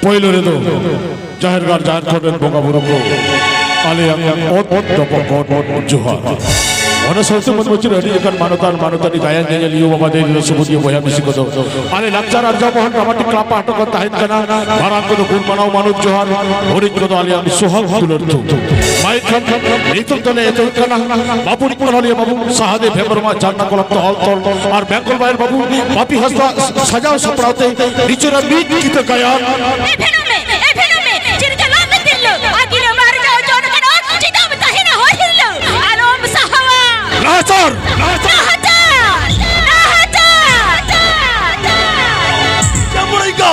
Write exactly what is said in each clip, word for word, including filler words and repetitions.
ᱯᱳᱭᱞᱳ ᱨᱮᱫᱚ ᱡᱟᱦᱮᱨ ᱜᱟᱲ ᱡᱟᱦᱮᱨ ᱠᱷᱚᱸᱰ ᱨᱮᱱ ᱵᱚᱸᱜᱟ ᱵᱩᱨᱩ ᱠᱚ ᱟᱞᱮᱭᱟᱜ ᱚᱛ ᱚᱛ ᱰᱚᱵᱚᱜ ᱜᱚᱰ ᱜᱚᱰ ᱡᱚᱦᱟᱨ᱾ ᱚᱱᱟ ᱥᱟᱶᱛᱮ ᱢᱟᱹᱱ ᱢᱟᱹᱪᱤ ᱨᱮ ᱟᱹᱰᱤ ᱞᱮᱠᱟᱱ ᱢᱟᱱᱚᱛᱟᱱ ᱢᱟᱱᱚᱛᱟᱹᱱᱤ ᱜᱟᱭᱟᱱ ᱧᱮᱧᱮᱞᱤᱭᱟᱹ ᱵᱟᱵᱟ ᱫᱟᱹᱭ ᱫᱤᱫᱤ ᱥᱩᱵᱩᱫᱤᱭᱟᱹ ᱵᱚᱭᱦᱟ ᱢᱤᱥᱤ ᱠᱚᱫᱚ ᱟᱞᱮ ᱞᱟᱠᱪᱟᱨ ᱟᱨᱡᱟᱣ ᱢᱟᱦᱟᱞ ᱰᱨᱟᱢᱟᱴᱤᱠ ᱠᱞᱟᱵᱽ ᱯᱟᱦᱴᱟ ᱠᱷᱚᱱ ᱛᱟᱦᱮᱱ ᱠᱟᱱᱟ᱾ ᱢᱟᱨᱟᱝ ᱠᱚᱫᱚ ᱜᱩᱱ ᱢᱟᱱᱟᱣ ᱢᱟᱱᱚᱛ ᱡᱚᱦᱟᱨ, ᱦᱩᱰᱤᱧ ᱠᱚᱫᱚ ᱟᱞᱮᱭᱟᱜ ᱥᱚᱦᱟᱜ ᱫᱩᱞᱟᱹᱲ ᱛᱷᱩᱢ᱾ ᱢᱟ ᱮᱱᱠᱷᱟᱱ ᱱᱤᱛᱚᱜ ᱫᱚᱞᱮ ᱮᱛᱚᱦᱚᱵ ᱠᱟᱱᱟ᱾ ᱵᱟᱵᱩ ᱚᱱᱚᱞᱤᱭᱟᱹ ᱵᱟᱵᱩ ᱥᱟᱦᱟᱫᱮᱵ ᱦᱮᱢᱵᱨᱚᱢᱟᱜ ᱡᱷᱟᱨᱱᱟ ᱠᱚᱞᱚᱢ ᱛᱮ ᱚᱞ ᱛᱚᱞ ᱟᱨ ᱵᱮᱝᱜᱚᱞ ᱵᱟᱭᱟᱨ ᱵᱟᱵᱩ ᱯᱟᱯᱤ ᱦᱟᱸᱥᱫᱟ ᱥᱟᱡᱟᱣ ᱥᱟᱯᱲᱟᱣ ᱛᱮ ᱱᱤᱡᱮᱨᱟᱜ ᱢᱤᱫ ᱠᱤᱛᱟᱹ ᱜᱟᱭᱟᱱ᱾ ᱮ ᱵᱷᱮᱱᱚ ᱢᱮ, ᱮ ᱵᱷᱮᱱᱚ ᱢᱮ, ᱪᱮᱫ ᱞᱮᱠᱟ ᱞᱟᱝ ᱢᱮ ᱛᱤᱨᱞᱟᱹ? ᱟᱹᱠᱤᱞ ᱮᱢ ᱟᱨᱡᱟᱣ ᱡᱚᱱ ᱠᱟᱱᱟ, ᱪᱮᱫᱟᱜ ᱮᱢ ᱛᱟᱦᱮᱱᱟ ᱦᱚᱲ ᱦᱤᱨᱞᱟᱹ? ᱟᱞᱚᱢ ᱥᱟᱦᱟᱣᱟ᱾ ᱱᱟᱦᱟᱪᱟᱨ, ᱱᱟᱦᱟᱪᱟᱨ᱾ ᱱᱟᱦᱟᱪᱟᱨ, ᱱᱟᱦᱟᱪᱟᱨ᱾ ᱪᱟᱢᱲᱤᱠᱟ,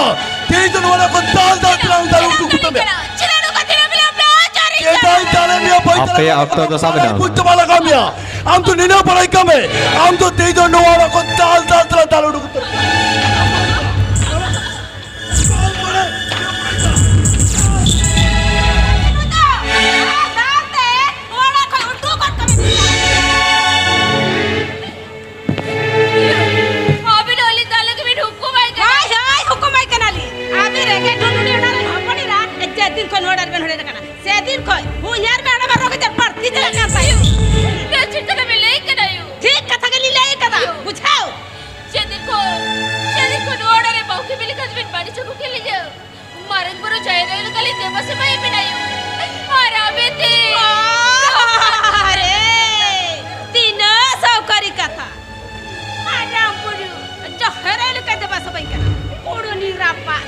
ᱛᱮᱦᱮᱧ ᱫᱚ ᱱᱚᱣᱟ ᱠᱷᱚᱱ ᱫᱟᱞ ᱫᱟᱞ ᱛᱮᱞᱟᱝ ᱫᱟᱞ ᱩᱰᱩᱠ ᱠᱚᱛᱟᱢᱮ᱾ ᱪᱮᱫᱟᱜ ᱱᱚᱝᱠᱟ ᱛᱤᱱᱟᱹᱜ ᱵᱮᱞᱟ ᱵᱮᱞᱟ ᱪᱟᱨᱤ ᱪᱮᱫᱟᱜ ᱤᱧ ᱫᱟᱞᱮ ᱢᱮᱭᱟ? ᱵᱟᱹᱧ ᱟᱯᱮ ᱫᱟᱞᱮ ᱢᱮᱭᱟ᱾ ᱚᱠᱛᱚ ᱫᱚ ᱥᱟᱵ ᱮᱱᱟ᱾ ᱵᱩᱡᱽ ᱪᱟᱵᱟ ᱞᱟᱜᱟᱣ ᱢᱮᱭᱟ᱾ ᱟᱢ ᱫᱚ ᱱᱤᱱᱟᱹᱜ ᱵᱟᱲᱟᱭ ᱠᱟᱜ ᱢᱮ᱾ ᱟᱢ ᱫᱚ ᱛᱮᱦᱮᱧ ᱫᱚ ᱱᱚᱣᱟ ᱚᱲᱟᱜ ᱠᱷᱚᱱ ᱫᱟᱞ ᱫᱟᱞ ᱛᱮᱞᱟᱝ ᱫᱟᱞ ᱩᱰᱩᱠ ᱩᱛᱟᱹᱨ᱾ ᱟᱹᱵᱤᱱ ᱟᱹᱞᱤᱧ ᱫᱟᱞ ᱞᱟᱹᱜᱤᱫ ᱵᱤᱱ ᱦᱩᱠᱩᱢᱟᱭ ᱠᱟᱱᱟ᱾ ᱦᱳᱭ, ᱦᱳᱭ, ᱦᱩᱠᱩᱢᱟᱭ ᱠᱟᱱᱟᱞᱤᱧ᱾ ᱟᱹᱵᱤᱱ ᱨᱮᱸᱜᱮᱡ ᱰᱩᱰᱩ ᱚᱲᱟᱜ ᱨᱮᱱ ᱦᱚᱯᱚᱱ ᱮᱨᱟ, ᱡᱮᱫᱤᱱ ᱠᱷᱚᱱ ᱱᱚᱣᱟ ᱚᱲᱟᱜ ᱨᱮᱵᱮᱱ ᱦᱮᱡ ᱟᱠᱟᱱᱟ, ᱥᱮᱫᱤᱱ ᱠᱷᱚᱱ ᱩᱭᱦᱟᱹᱨ ᱢᱮ, ᱚᱱᱟ ᱢᱟ ᱨᱳᱜᱽ ᱟᱡᱟᱨ ᱵᱟᱹᱲᱛᱤ ᱪᱟᱞᱟᱜ ᱠᱟᱱ ᱛᱟᱭᱟ᱾ ᱵᱮᱥ ᱴᱷᱤᱠ ᱠᱟᱛᱷᱟ ᱵᱤᱱ ᱞᱟᱹᱭ ᱠᱟᱱᱟ ᱭᱳ᱾ ᱴᱷᱤᱠ ᱠᱟᱛᱷᱟ ᱜᱮᱞᱤᱧ ᱞᱟᱹᱭ ᱠᱟᱫᱟ, ᱭᱳ᱾ ᱵᱩᱡᱷᱟᱹᱣ᱾ ᱥᱮᱫᱤᱱ ᱠᱷᱚᱱ, ᱥᱮᱫᱤᱱ ᱠᱷᱚᱱ ᱱᱚᱣᱟ ᱚᱲᱟᱜ ᱨᱮ ᱵᱟᱹᱦᱩ ᱠᱤᱢᱤᱱ ᱞᱮᱠᱟ ᱵᱤᱱ ᱵᱟᱹᱱᱤᱡ ᱟᱹᱜᱩ ᱠᱮᱫ ᱞᱤᱧᱟᱹ᱾ ᱢᱟᱨᱟᱝ ᱵᱩᱨᱩ ᱡᱟᱦᱮᱨ ᱟᱭᱳ ᱞᱮᱠᱟᱞᱤᱧ ᱫᱮᱵᱟ ᱥᱮᱵᱟᱭᱮᱫ ᱵᱮᱱᱟ ᱭᱳ᱾ ᱟᱨ ᱟᱵᱮᱱ ᱫᱚ ᱟᱨᱮ, ᱛᱤᱱᱟᱹᱜ ᱥᱟᱹᱣᱠᱟᱹᱨᱤ ᱠᱟᱛᱷᱟ᱾ ᱢᱟᱨᱟᱝ ᱵᱩᱨᱩ ᱡᱟᱦᱮᱨ ᱟᱭᱳ ᱞᱮᱠᱟ ᱫᱮᱵᱟ ᱥᱮᱵᱟᱧ ᱠᱟᱱᱟ᱾ ᱠᱩᱲᱩᱱᱤ ᱨᱟᱯᱟᱜ᱾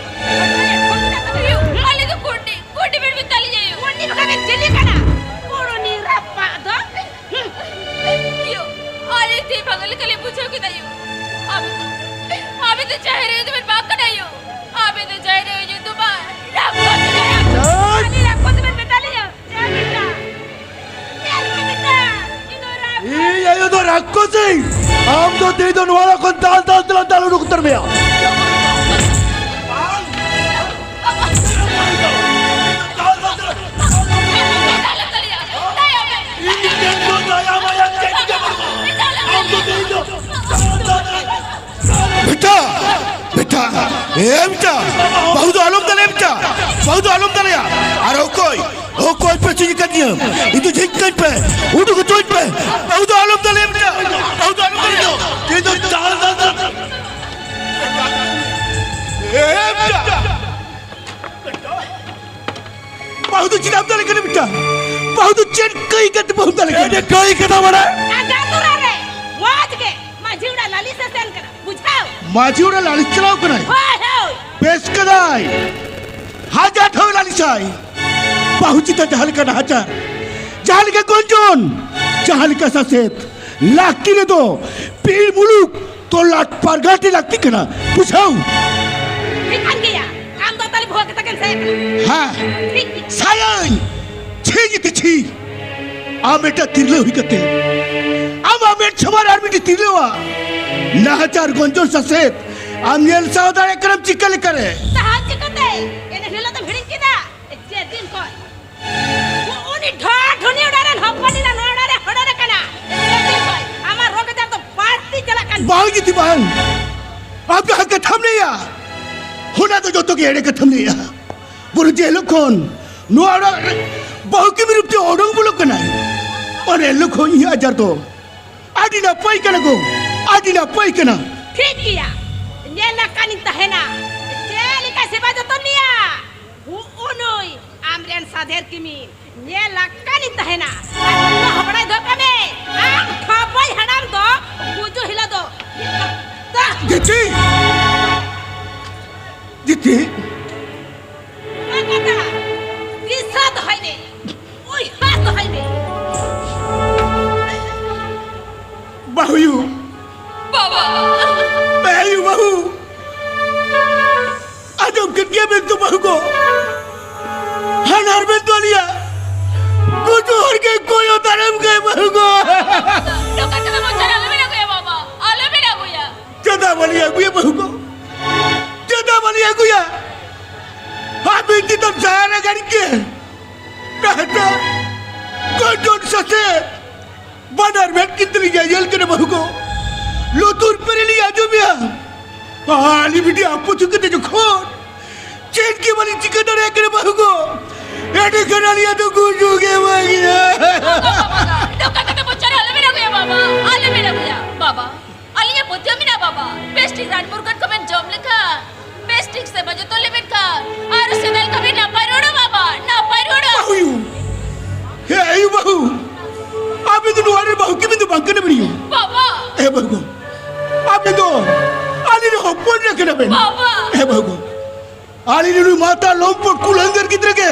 ᱭᱳ, ᱟᱞᱮ ᱫᱚ ᱠᱩᱲᱱᱤ, ᱠᱩᱲᱱᱤ ᱵᱮᱱ ᱢᱮᱛᱟ ᱞᱤᱧᱟ ᱭᱳ᱾ ᱠᱩᱲᱱᱤ ᱵᱟᱠᱷᱟᱱ ᱵᱮᱱ ᱪᱤᱞᱤ ᱠᱟᱱᱟ? ᱠᱩᱲᱩᱱᱤ ᱨᱟᱯᱟᱜ ᱫᱚ᱾ ᱭᱳ, ᱟᱞᱮ ᱛᱮ ᱵᱷᱟᱜᱮ ᱞᱮᱠᱟ ᱞᱮ ᱵᱩᱡᱷᱟᱹᱣ ᱠᱮᱫᱟ ᱭᱳ᱾ ᱟᱵᱮᱱ ᱫᱚ, ᱟᱵᱮᱱ ᱫᱚ ᱡᱟᱦᱮᱨ ᱟᱭᱳ ᱫᱚᱵᱮᱱ ᱵᱟᱝ ᱠᱟᱱᱟ ᱭᱳ᱾ ᱟᱵᱮᱱ ᱫᱚ ᱡᱟᱦᱮᱨ ᱟᱭᱳ ᱧᱩᱛᱩᱢ ᱢᱟ ᱨᱟᱠᱠᱷᱚᱥ ᱠᱟᱱᱟ᱾ ᱪᱟᱞ᱾ ᱟᱞᱮ ᱨᱟᱠᱠᱷᱚᱥ ᱵᱮᱱ ᱢᱮᱛᱟ ᱞᱮᱭᱟ᱾ ᱪᱮᱫ ᱢᱮᱛᱟ? ᱧᱮᱞ ᱢᱮ ᱢᱮᱛᱟ᱾ ᱤᱧ ᱫᱚ ᱨᱟᱠᱠᱷᱚᱥ᱾ ᱤᱧ ᱟᱭᱳ ᱫᱚ ᱨᱟᱠᱠᱷᱚᱥᱤ᱾ ᱟᱢ ᱫᱚ ᱛᱮᱦᱮᱧ ᱫᱚ ᱱᱚᱣᱟ ᱠᱷᱚᱱ ᱫᱟᱞ ᱫᱟᱞ ᱛᱮᱞᱟᱝ ᱫᱟᱞ ᱩᱰᱩᱠ ᱩᱛᱟᱹᱨ ᱢᱮᱭᱟ᱾ ᱵᱮᱴᱟ, ᱵᱮᱴᱟ, ᱮᱢ ᱪᱟ᱾ ᱵᱟᱹᱦᱩ ᱫᱚ ᱟᱞᱚᱢ ᱫᱟᱞᱮᱭᱟ, ᱮᱢ ᱪᱟ᱾ ᱵᱟᱹᱦᱩ ᱫᱚ ᱟᱞᱚᱢ ᱫᱟᱞᱮᱭᱟ᱾ ᱟᱨ ᱚᱠᱚᱭ, ᱚᱠᱚᱭ ᱯᱮ ᱪᱤᱧ ᱠᱟᱫᱤᱧᱟ? ᱤᱧ ᱫᱚ ᱡᱷᱤᱡ ᱠᱟᱹᱧ ᱯᱮ, ᱩᱰᱩᱠ ᱦᱚᱪᱚᱧ ᱯᱮ᱾ ᱵᱟᱹᱦᱩ ᱫᱚ ᱟᱞᱚᱢ ᱫᱟᱞᱮᱭᱟ, ᱮᱢ ᱪᱟ᱾ ᱵᱟᱹᱦᱩ ᱫᱚ ᱟᱞᱚᱢ ᱫᱟᱞᱮᱭᱟ᱾ ᱤᱧ ᱫᱚ ᱫᱟᱞ, ᱫᱟᱞ, ᱫᱟᱞ᱾ ᱮᱢ ᱪᱟ᱾ ᱵᱟᱹᱦᱩ ᱫᱚ ᱪᱮᱫᱟᱜ ᱮᱢ ᱫᱟᱞᱮ ᱠᱟᱱᱟ ᱢᱤᱫᱴᱟᱝ? ᱵᱟᱹᱦᱩ ᱫᱚ ᱪᱮᱫ ᱠᱟᱹᱭ ᱠᱟᱛᱮ ᱵᱟᱹᱦᱩ ᱫᱟᱞᱮ ᱠᱟᱱᱟ? ᱮ, ᱠᱟᱹᱭ ᱠᱟᱛᱷᱟ ᱵᱟᱲᱟᱭ᱾ ᱟᱡᱟᱜ ᱛᱚᱨᱟ ᱨᱮ ᱢᱚᱡᱽ ᱜᱮ ᱢᱟᱹᱡᱷᱤ ᱚᱲᱟᱜ ᱞᱟᱹᱞᱤᱥ ᱮ ᱥᱮᱱ ᱠᱟᱱᱟ, ᱵᱩᱡᱷᱟᱹᱣ? ᱢᱟᱹᱡᱷᱤ ᱚᱲᱟᱜ ᱞᱟᱹᱞᱤᱥ ᱪᱟᱞᱟᱣ ᱠᱟᱱᱟᱭ? ᱦᱳᱭ, ᱦᱳᱭ᱾ ᱵᱮᱥ ᱠᱟᱫᱟᱭ, ᱦᱟᱡᱟᱨ ᱴᱷᱟᱶ ᱞᱟᱹᱞᱤᱥᱟᱭ᱾ ᱵᱟᱹᱦᱩ ᱪᱮᱛᱟᱱ ᱡᱟᱦᱟᱸ ᱞᱮᱠᱟ ᱱᱟᱦᱟᱪᱟᱨ, ᱡᱟᱦᱟᱸ ᱞᱮᱠᱟ ᱜᱚᱸᱡᱚᱱ, ᱡᱟᱦᱟᱸ ᱞᱮᱠᱟ ᱥᱟᱥᱮᱛ, ᱞᱟᱹᱠᱛᱤ ᱨᱮᱫᱚ ᱯᱤᱲ ᱢᱩᱞᱩᱠ ᱛᱚᱞᱟᱴ ᱯᱟᱨᱜᱟᱴ ᱞᱟᱹᱠᱛᱤ ᱠᱟᱱᱟ, ᱵᱩᱡᱷᱟᱹᱣ? ᱴᱷᱤᱠ ᱠᱟᱱ ᱜᱮᱭᱟ, ᱟᱢ ᱫᱚ ᱛᱟᱞᱮ ᱵᱷᱩᱣᱟᱹ ᱠᱟᱛᱷᱟ ᱜᱮᱢ ᱥᱮᱱ ᱠᱟᱱᱟ᱾ ᱦᱮᱸ᱾ ᱴᱷᱤᱠ ᱜᱮᱭᱟ᱾ ᱥᱟᱭᱟᱹᱧ, ᱪᱷᱤ ᱜᱮᱛᱮ ᱪᱷᱤ᱾ ᱟᱢ ᱮᱴᱟᱜ ᱛᱤᱨᱞᱟᱹ ᱦᱩᱭ ᱠᱟᱛᱮ, ᱟᱢ, ᱟᱢ ᱮᱴ ᱥᱚᱢᱟᱱ ᱟᱨ ᱢᱤᱫᱴᱤᱡ ᱛᱤᱨᱞᱟᱹᱣᱟᱜ ᱱᱟᱦᱟᱪᱟᱨ ᱜᱚᱸᱡᱚᱱ ᱥᱟᱥᱮᱛ ᱟᱢ ᱧᱮᱞ ᱥᱟᱦᱟᱣ ᱫᱟᱲᱮᱭᱟᱜ ᱠᱟᱱᱟᱢ ᱪᱤᱠᱟᱹ ᱞᱮᱠᱟᱨᱮ? ᱛᱟᱦᱟᱸ ᱪᱤᱠᱟᱹᱛᱮ? ᱮᱱ ᱦᱤᱞᱳᱜ ᱫᱚᱢ ᱦᱤᱲᱤᱧ ᱠᱮᱫᱟ? ᱡᱮᱫᱤᱱ ᱠᱷᱚᱱ ᱩᱱᱤ ᱰᱷᱚ-, ᱰᱷᱚᱱᱤ ᱚᱲᱟᱜ ᱨᱮᱱ ᱦᱚᱯᱚᱱ ᱮᱨᱟ ᱱᱚᱣᱟ ᱚᱲᱟᱜ ᱨᱮ ᱦᱚᱲ ᱠᱟᱱᱟ, ᱡᱮᱫᱤᱱ ᱠᱷᱚᱱ ᱟᱢᱟᱜ ᱨᱳᱜᱽ ᱟᱡᱟᱨ ᱫᱚ ᱵᱟᱹᱲᱛᱤ ᱪᱟᱞᱟᱜ ᱠᱟᱱᱟ᱾ ᱵᱟᱝ ᱡᱤᱛᱤ ᱵᱟᱝ, ᱟᱢ ᱡᱟᱦᱟᱸ ᱠᱟᱛᱷᱟᱢ ᱞᱟᱹᱭᱟ, ᱚᱱᱟ ᱫᱚ ᱡᱚᱛᱚ ᱜᱮ ᱮᱲᱮ ᱠᱟᱛᱷᱟᱢ ᱞᱟᱹᱭᱟ᱾ ᱵᱩᱨᱩ ᱡᱮ ᱦᱤᱞᱳᱜ ᱠᱷᱚᱱ ᱱᱚᱣᱟ ᱚᱲᱟᱜ ᱨᱮ ᱵᱟᱹᱦᱩ ᱠᱤᱢᱤ ᱨᱩᱯ ᱛᱮ ᱚᱰᱚᱝ ᱵᱚᱞᱚᱜ ᱠᱟᱱᱟᱭ, ᱚᱱᱟ ᱦᱤᱞᱳᱜ ᱠᱷᱚᱱ ᱤᱧᱟᱹᱜ ᱟᱡᱟᱨ ᱫᱚ ᱟᱹᱰᱤ ᱱᱟᱯᱟᱭ ᱠᱟᱱᱟ ᱜᱚ, ᱟᱹᱰᱤ ᱱᱟᱯᱟᱭ ᱠᱟᱱᱟ᱾ ᱴᱷᱤᱠ ᱜᱮᱭᱟ, ᱧᱮᱞ ᱟᱠᱟᱱᱤᱧ ᱛᱟᱦᱮᱱᱟ ᱪᱮᱫ ᱞᱮᱠᱟ ᱥᱮᱵᱟ ᱡᱚᱛᱚᱱ ᱢᱮᱭᱟ᱾ ᱦᱩᱜᱼᱩ ᱱᱩᱭ ᱟᱢᱨᱮᱱ ᱥᱟᱫᱷᱮᱨ ᱠᱤᱢᱤᱱ ᱧᱮᱞ ᱟᱠᱟᱱᱤᱧ ᱛᱟᱦᱮᱱᱟ᱾ ᱟᱨ ᱱᱚᱣᱟ ᱦᱚᱯᱲᱟᱭ ᱫᱚᱦᱚ ᱠᱟᱜ ᱢᱮ᱾ ᱟᱢ ᱠᱷᱚᱵᱚᱭ ᱦᱟᱲᱟᱢ ᱫᱚ ᱜᱩᱡᱩᱜ ᱦᱤᱞᱳᱜ ᱫᱚ ᱢᱤᱫ ᱦᱟᱯᱛᱟ ᱡᱤᱛᱤ! ᱡᱤᱛᱤ! ᱚᱱᱟ ᱠᱟᱛᱷᱟ ᱫᱤᱥᱟᱹ ᱫᱚᱦᱚᱭ ᱢᱮ, ᱩᱭᱦᱟᱹᱨ ᱫᱚᱦᱚᱭ ᱢᱮ᱾ ᱵᱟᱹᱦᱩᱭᱩ! ᱵᱟᱵᱟ! ᱵᱟᱹᱦᱩᱭᱩ, ᱵᱟᱹᱦᱩ! ᱟᱸᱡᱚᱢ ᱠᱮᱫ ᱜᱮᱭᱟ ᱵᱮᱱ ᱛᱚ, ᱵᱟᱹᱦᱩ ᱜᱚ? ᱦᱟᱱᱟᱨ ᱵᱮᱱ ᱫᱚ ᱟᱞᱮᱭᱟ ᱜᱩᱡᱩᱜ ᱦᱚᱲ ᱜᱮ ᱠᱚᱭᱚᱜ ᱫᱟᱨᱟᱢ ᱜᱮ, ᱵᱟᱹᱦᱩ ᱜᱚ᱾ ᱱᱚᱝᱠᱟ ᱛᱮᱫᱚ ᱢᱚᱪᱟ ᱨᱮ ᱟᱞᱚᱵᱮᱱ ᱟᱹᱜᱩᱭᱟ, ᱵᱟᱵᱟ, ᱟᱞᱚᱵᱮᱱ ᱟᱹᱜᱩᱭᱟ᱾ ᱪᱮᱫᱟᱜ ᱵᱟᱞᱮ ᱟᱹᱜᱩᱭᱟ, ᱵᱟᱹᱦᱩ ᱜᱚ? ᱪᱮᱫᱟᱜ ᱵᱟᱞᱮ ᱟᱹᱜᱩᱭᱟ? ᱟᱹᱵᱤᱱ ᱪᱮᱛᱟᱱ ᱥᱟᱦᱟᱨ ᱨᱮ ᱜᱟᱹᱰᱤ ᱜᱮ ᱱᱟᱦᱟᱪᱟᱨ, ᱜᱚᱡᱚᱱ ᱥᱟᱥᱮᱛ, ᱵᱟᱱᱟᱨ ᱢᱮᱫ ᱠᱤᱱ ᱛᱟᱹᱞᱤᱧ ᱧᱮᱧᱮᱞ ᱠᱟᱱᱟ, ᱵᱟᱹᱦᱩ ᱜᱚ᱾ ᱞᱩᱛᱩᱨ ᱯᱮᱨᱮ ᱞᱤᱧ ᱟᱸᱡᱚᱢᱮᱜᱼᱟ᱾ ᱟᱹᱞᱤᱧ ᱢᱤᱫᱴᱤᱡ ᱟᱯᱚᱫ ᱠᱟᱛᱮ ᱡᱚᱠᱷᱚᱱ ᱪᱮᱫ ᱜᱮ ᱵᱟᱹᱞᱤᱧ ᱪᱤᱠᱟᱹ ᱫᱟᱲᱮᱭᱟᱜ ᱠᱟᱱᱟ ᱵᱟᱹᱦᱩ ᱜᱚ, ᱮᱸᱰᱮᱠᱷᱟᱱ ᱟᱹᱞᱤᱧᱟᱜ ᱫᱚ ᱜᱩᱡᱩᱜ ᱜᱮ ᱵᱷᱟᱹᱜᱤᱭᱟ᱾ ᱵᱟᱵᱟ, ᱵᱟᱵᱟ, ᱱᱚᱝᱠᱟ ᱠᱟᱛᱮ ᱵᱚᱪᱚᱱ ᱟᱞᱚᱵᱮᱱ ᱟᱹᱜᱩᱭᱟ ᱵᱟᱵᱟ, ᱟᱞᱚᱵᱮᱱ ᱟᱹᱜᱩᱭᱟ ᱵᱟᱵᱟ᱾ ᱟᱹᱞᱤᱧᱟᱜ ᱯᱟᱹᱛᱭᱟᱹᱣ ᱢᱮᱱᱟᱜᱼᱟ ᱵᱟᱵᱟ, ᱵᱮᱥ ᱴᱷᱤᱠ ᱨᱟᱱ ᱢᱩᱨᱜᱟᱹᱱ ᱠᱚᱵᱮᱱ ᱡᱚᱢ ᱞᱮᱠᱷᱟᱱ, ᱵᱮᱥ ᱴᱷᱤᱠ ᱥᱮᱵᱟ ᱡᱚᱛᱚᱱ ᱞᱮᱵᱮᱱ ᱠᱷᱟᱱ, ᱟᱨ ᱥᱮᱫᱟᱭ ᱞᱮᱠᱟ ᱵᱮᱱ ᱱᱟᱯᱟᱭ ᱨᱩᱣᱟᱹᱲᱚᱜᱼᱟ ᱵᱟᱵᱟ, ᱱᱟᱯᱟᱭ ᱨᱩᱣᱟᱹᱲᱚᱜᱼᱟ᱾ ᱵᱟᱹᱦᱩ ᱭᱩ, ᱦᱮ ᱟᱭᱩ ᱵᱟᱹᱦᱩ, ᱟᱵᱮᱱ ᱫᱚ ᱱᱚᱣᱟ ᱨᱮ ᱵᱟᱹᱦᱩ ᱠᱤᱱ ᱫᱚ ᱵᱟᱝ ᱠᱟᱱᱟ ᱵᱮᱱ ᱭᱩ᱾ ᱵᱟᱵᱟ᱾ ᱦᱮ ᱵᱟᱹᱦᱩ ᱜᱚ, ᱟᱵᱮᱱ ᱫᱚ ᱟᱹᱞᱤᱧ ᱨᱮᱱ ᱦᱚᱯᱚᱱ ᱨᱮ ᱠᱟᱱᱟ ᱵᱮᱱ᱾ ᱵᱟᱵᱟ᱾ ᱦᱮ ᱵᱟᱹᱦᱩ ᱜᱚ, ᱟᱹᱞᱤᱧ ᱱᱩᱭ ᱢᱟᱛᱟᱞ ᱞᱚᱢᱯᱚᱴ ᱠᱩᱞᱟᱹᱝᱜᱟᱹᱨ ᱜᱤᱫᱽᱨᱟᱹ ᱜᱮ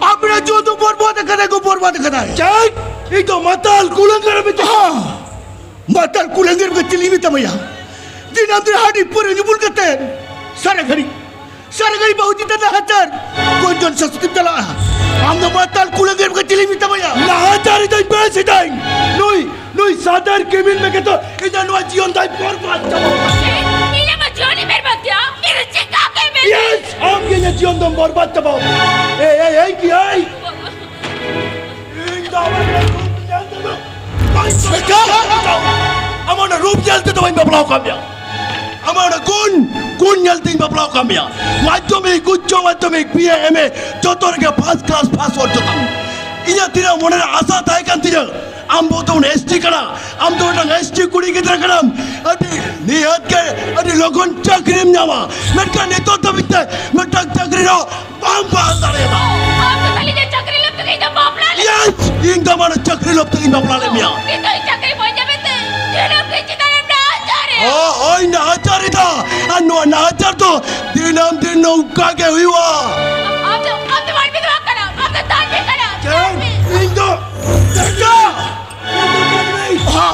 ᱟᱵᱮᱱᱟᱜ ᱡᱤᱭᱚᱱ ᱫᱚ ᱵᱚᱨᱵᱟᱫ ᱟᱠᱟᱫᱟᱭ ᱜᱚ, ᱵᱚᱨᱵᱟᱫ ᱟᱠᱟᱫᱟᱭ᱾ ᱪᱮᱫ? ᱤᱧ ᱫᱚ ᱢᱟᱛᱟᱞ ᱠᱩᱞᱟᱹᱝᱜᱟᱹᱨ ᱮᱢ ᱢᱮᱛᱟᱭ? ᱦᱮᱸ, ᱢᱟᱛᱟᱞ ᱠᱩᱞᱟᱹᱝᱜᱟᱹᱨ ᱜᱮ ᱪᱤᱞᱤ ᱢᱮᱛᱟᱢᱟᱭᱟ? ᱫᱤᱱᱟᱹᱢ ᱫᱤᱱ ᱦᱟᱺᱰᱤ ᱯᱟᱹᱣᱨᱟᱹ ᱧᱩ ᱵᱩᱞ ᱠᱟᱛᱮ ᱥᱟᱨᱟ ᱜᱷᱟᱹᱲᱤᱡ, ᱥᱟᱨᱟ ᱜᱷᱟᱹᱲᱤᱡ ᱵᱟᱹᱦᱩ ᱪᱮᱛᱟᱱ ᱨᱮ ᱱᱟᱦᱟᱪᱟᱨ᱾ ᱠᱚᱱ ᱡᱚᱱ ᱥᱟᱥᱛᱤᱢ ᱪᱟᱞᱟᱜᱼᱟ? ᱟᱢ ᱫᱚ ᱢᱟᱛᱟᱞ ᱠᱩᱞᱟᱹᱝᱜᱟᱹᱨ ᱜᱮ ᱪᱤᱞᱤ ᱢᱮᱛᱟᱢᱟᱭᱟ? ᱱᱟᱦᱟᱪᱟᱨ ᱤᱫᱟᱹᱧ ᱵᱮᱥ ᱤᱫᱟᱹᱧ᱾ ᱱᱩᱭ ᱱᱩᱭ ᱥᱟᱫᱟᱨ ᱠᱮᱵᱤᱱ ᱢᱮ ᱠᱮᱛᱚ ᱤᱧᱟᱹᱜ ᱱᱚᱣᱟ ᱡᱤᱭᱚᱱ ᱫᱟᱭ ᱵᱚᱨᱵᱟᱫ ᱪᱟᱵᱟ᱾ ᱤᱧᱟᱹᱜ ᱢᱟ ᱡᱤᱭᱚᱱ ᱤᱧ ᱵᱚᱨᱵᱟᱫ ᱠᱮᱭᱟ᱾ ᱤᱧ ᱪᱮᱠᱟ ᱠᱮ ᱢᱮ? ᱭᱮᱥ, ᱟᱢ ᱜᱮ ᱤᱧᱟᱹᱜ ᱡᱤᱭᱚᱱ ᱫᱚᱢ ᱵᱚᱨᱵᱟᱫ ᱪᱟᱵᱟ᱾ ᱮᱭ, ᱮᱭ, ᱮᱭ, ᱠᱤ, ᱮᱭ? ᱤᱧ ᱫᱚ ᱟᱢᱟᱜ ᱨᱩᱯ ᱧᱮᱞ ᱛᱮᱫᱚ ᱵᱟᱹᱧ ᱵᱟᱯᱞᱟ ᱟᱠᱟᱫ ᱢᱮᱭᱟ᱾ ᱟᱢᱟᱜ ᱚᱱᱟ ᱨᱩᱯ ᱧᱮᱞ ᱛᱮᱫᱚ ᱵᱟᱹᱧ ᱵᱟᱯᱞᱟ ᱟᱠᱟᱫ ᱢᱮᱭᱟ᱾ ᱟᱢᱟᱜ ᱚᱱᱟ ᱜᱩᱱ, ᱜᱩᱱ ᱧᱮᱞ ᱛᱮᱧ ᱵᱟᱯᱞᱟ ᱟᱠᱟᱫ ᱢᱮᱭᱟ᱾ ᱢᱟᱫᱽᱫᱷᱚᱢᱤᱠ, ᱩᱪᱪᱚ ᱢᱟᱫᱽᱫᱷᱚᱢᱤᱠ, ᱵᱤ ᱮ, ᱮᱢ ᱮ ᱡᱚᱛᱚ ᱨᱮᱜᱮ ᱯᱷᱟᱥᱴ ᱠᱞᱟᱥ ᱯᱷᱟᱥᱴ ᱚᱨᱡᱚ ᱛᱟᱢ᱾ ᱤᱧᱟᱹᱜ ᱛᱤᱱᱟᱹᱜ ᱢᱚᱱᱮᱨᱮ ᱟᱥᱟ ᱛᱟᱦᱮᱸ ᱠᱟᱱ ᱛᱤᱧᱟᱹ, ᱟᱢ ᱵᱚ ᱛᱟᱵᱚᱱ ᱮᱥ ᱴᱤ ᱠᱟᱱᱟ, ᱟᱢ ᱫᱚ ᱢᱤᱫᱴᱟᱝ ᱮᱥ ᱴᱤ ᱠᱩᱲᱤ ᱜᱤᱫᱽᱨᱟᱹ ᱠᱟᱱᱟᱢ᱾ ᱟᱹᱰᱤ ᱱᱤᱦᱟᱹᱛ ᱜᱮ ᱟᱹᱰᱤ ᱞᱚᱜᱚᱱ ᱪᱟᱹᱠᱨᱤᱢ ᱧᱟᱢᱟ, ᱢᱮᱱᱠᱷᱟᱱ ᱱᱤᱛᱚᱜ ᱫᱷᱟᱹᱵᱤᱡ ᱛᱮ ᱢᱤᱫᱴᱟᱝ ᱪᱟᱹᱠᱨᱤ ᱨᱮᱦᱚᱸ ᱵᱟᱢ ᱵᱟᱦᱟᱞ ᱫᱟᱲᱮᱭᱟᱫᱟ᱾ ᱟᱢ ᱫᱚ ᱠᱷᱟᱹᱞᱤ ᱤᱧᱟᱹᱜ ᱪᱟᱹᱠᱨᱤ ᱞᱟᱹᱜᱤᱫ ᱛᱮᱜᱮ ᱤᱧ ᱫᱚ ᱵᱟᱯᱞᱟ ᱞᱮᱫᱟ᱾ ᱭᱮᱥ, ᱤᱧ ᱫᱚ ᱟᱢᱟᱜ ᱪᱟᱹᱠᱨᱤ ᱞᱟᱹᱜᱤᱫ ᱛᱮᱜᱮᱧ ᱵᱟᱯᱞᱟ ᱞᱮᱫ ᱢᱮᱭᱟ᱾ ᱱᱤᱛᱚᱜ ᱤᱧ ᱪᱟᱹᱠᱨᱤ ᱵᱟᱹᱧ ᱧᱟᱢᱮᱫ ᱛᱮ ᱫᱤᱱᱟᱹᱢ ᱜᱮ ᱪᱮᱛᱟᱱ ᱨᱮᱢ ᱱᱟᱦᱟᱪᱟᱨᱮᱫ᱾ ᱚ, ᱦᱳᱭ, ᱱᱟᱦᱟᱪᱟᱨ ᱮᱫᱟ᱾ ᱟᱨ ᱱᱚᱣᱟ ᱱᱟᱦᱟᱪᱟᱨ ᱫᱚ ᱫᱤᱱᱟᱹᱢ ᱫᱤᱱ ᱱᱚᱝᱠᱟ ᱜᱮ ᱦᱩᱭᱩᱜᱼᱟ᱾ ᱟᱢ ᱫᱚ, ᱟᱢ ᱫᱚ ᱢᱟᱹᱱᱢᱤ ᱫᱚ ᱵᱟᱝ ᱠᱟᱱᱟᱢ, ᱟᱢ ᱫᱚ ᱫᱟᱹᱱᱢᱤ ᱠᱟᱱᱟᱢ, ᱪᱮᱫ? ᱫᱟᱹᱱᱢᱤ᱾ ᱤᱧ ᱫᱚ ᱫᱟᱹᱱᱢᱤ᱾ ᱦᱟ,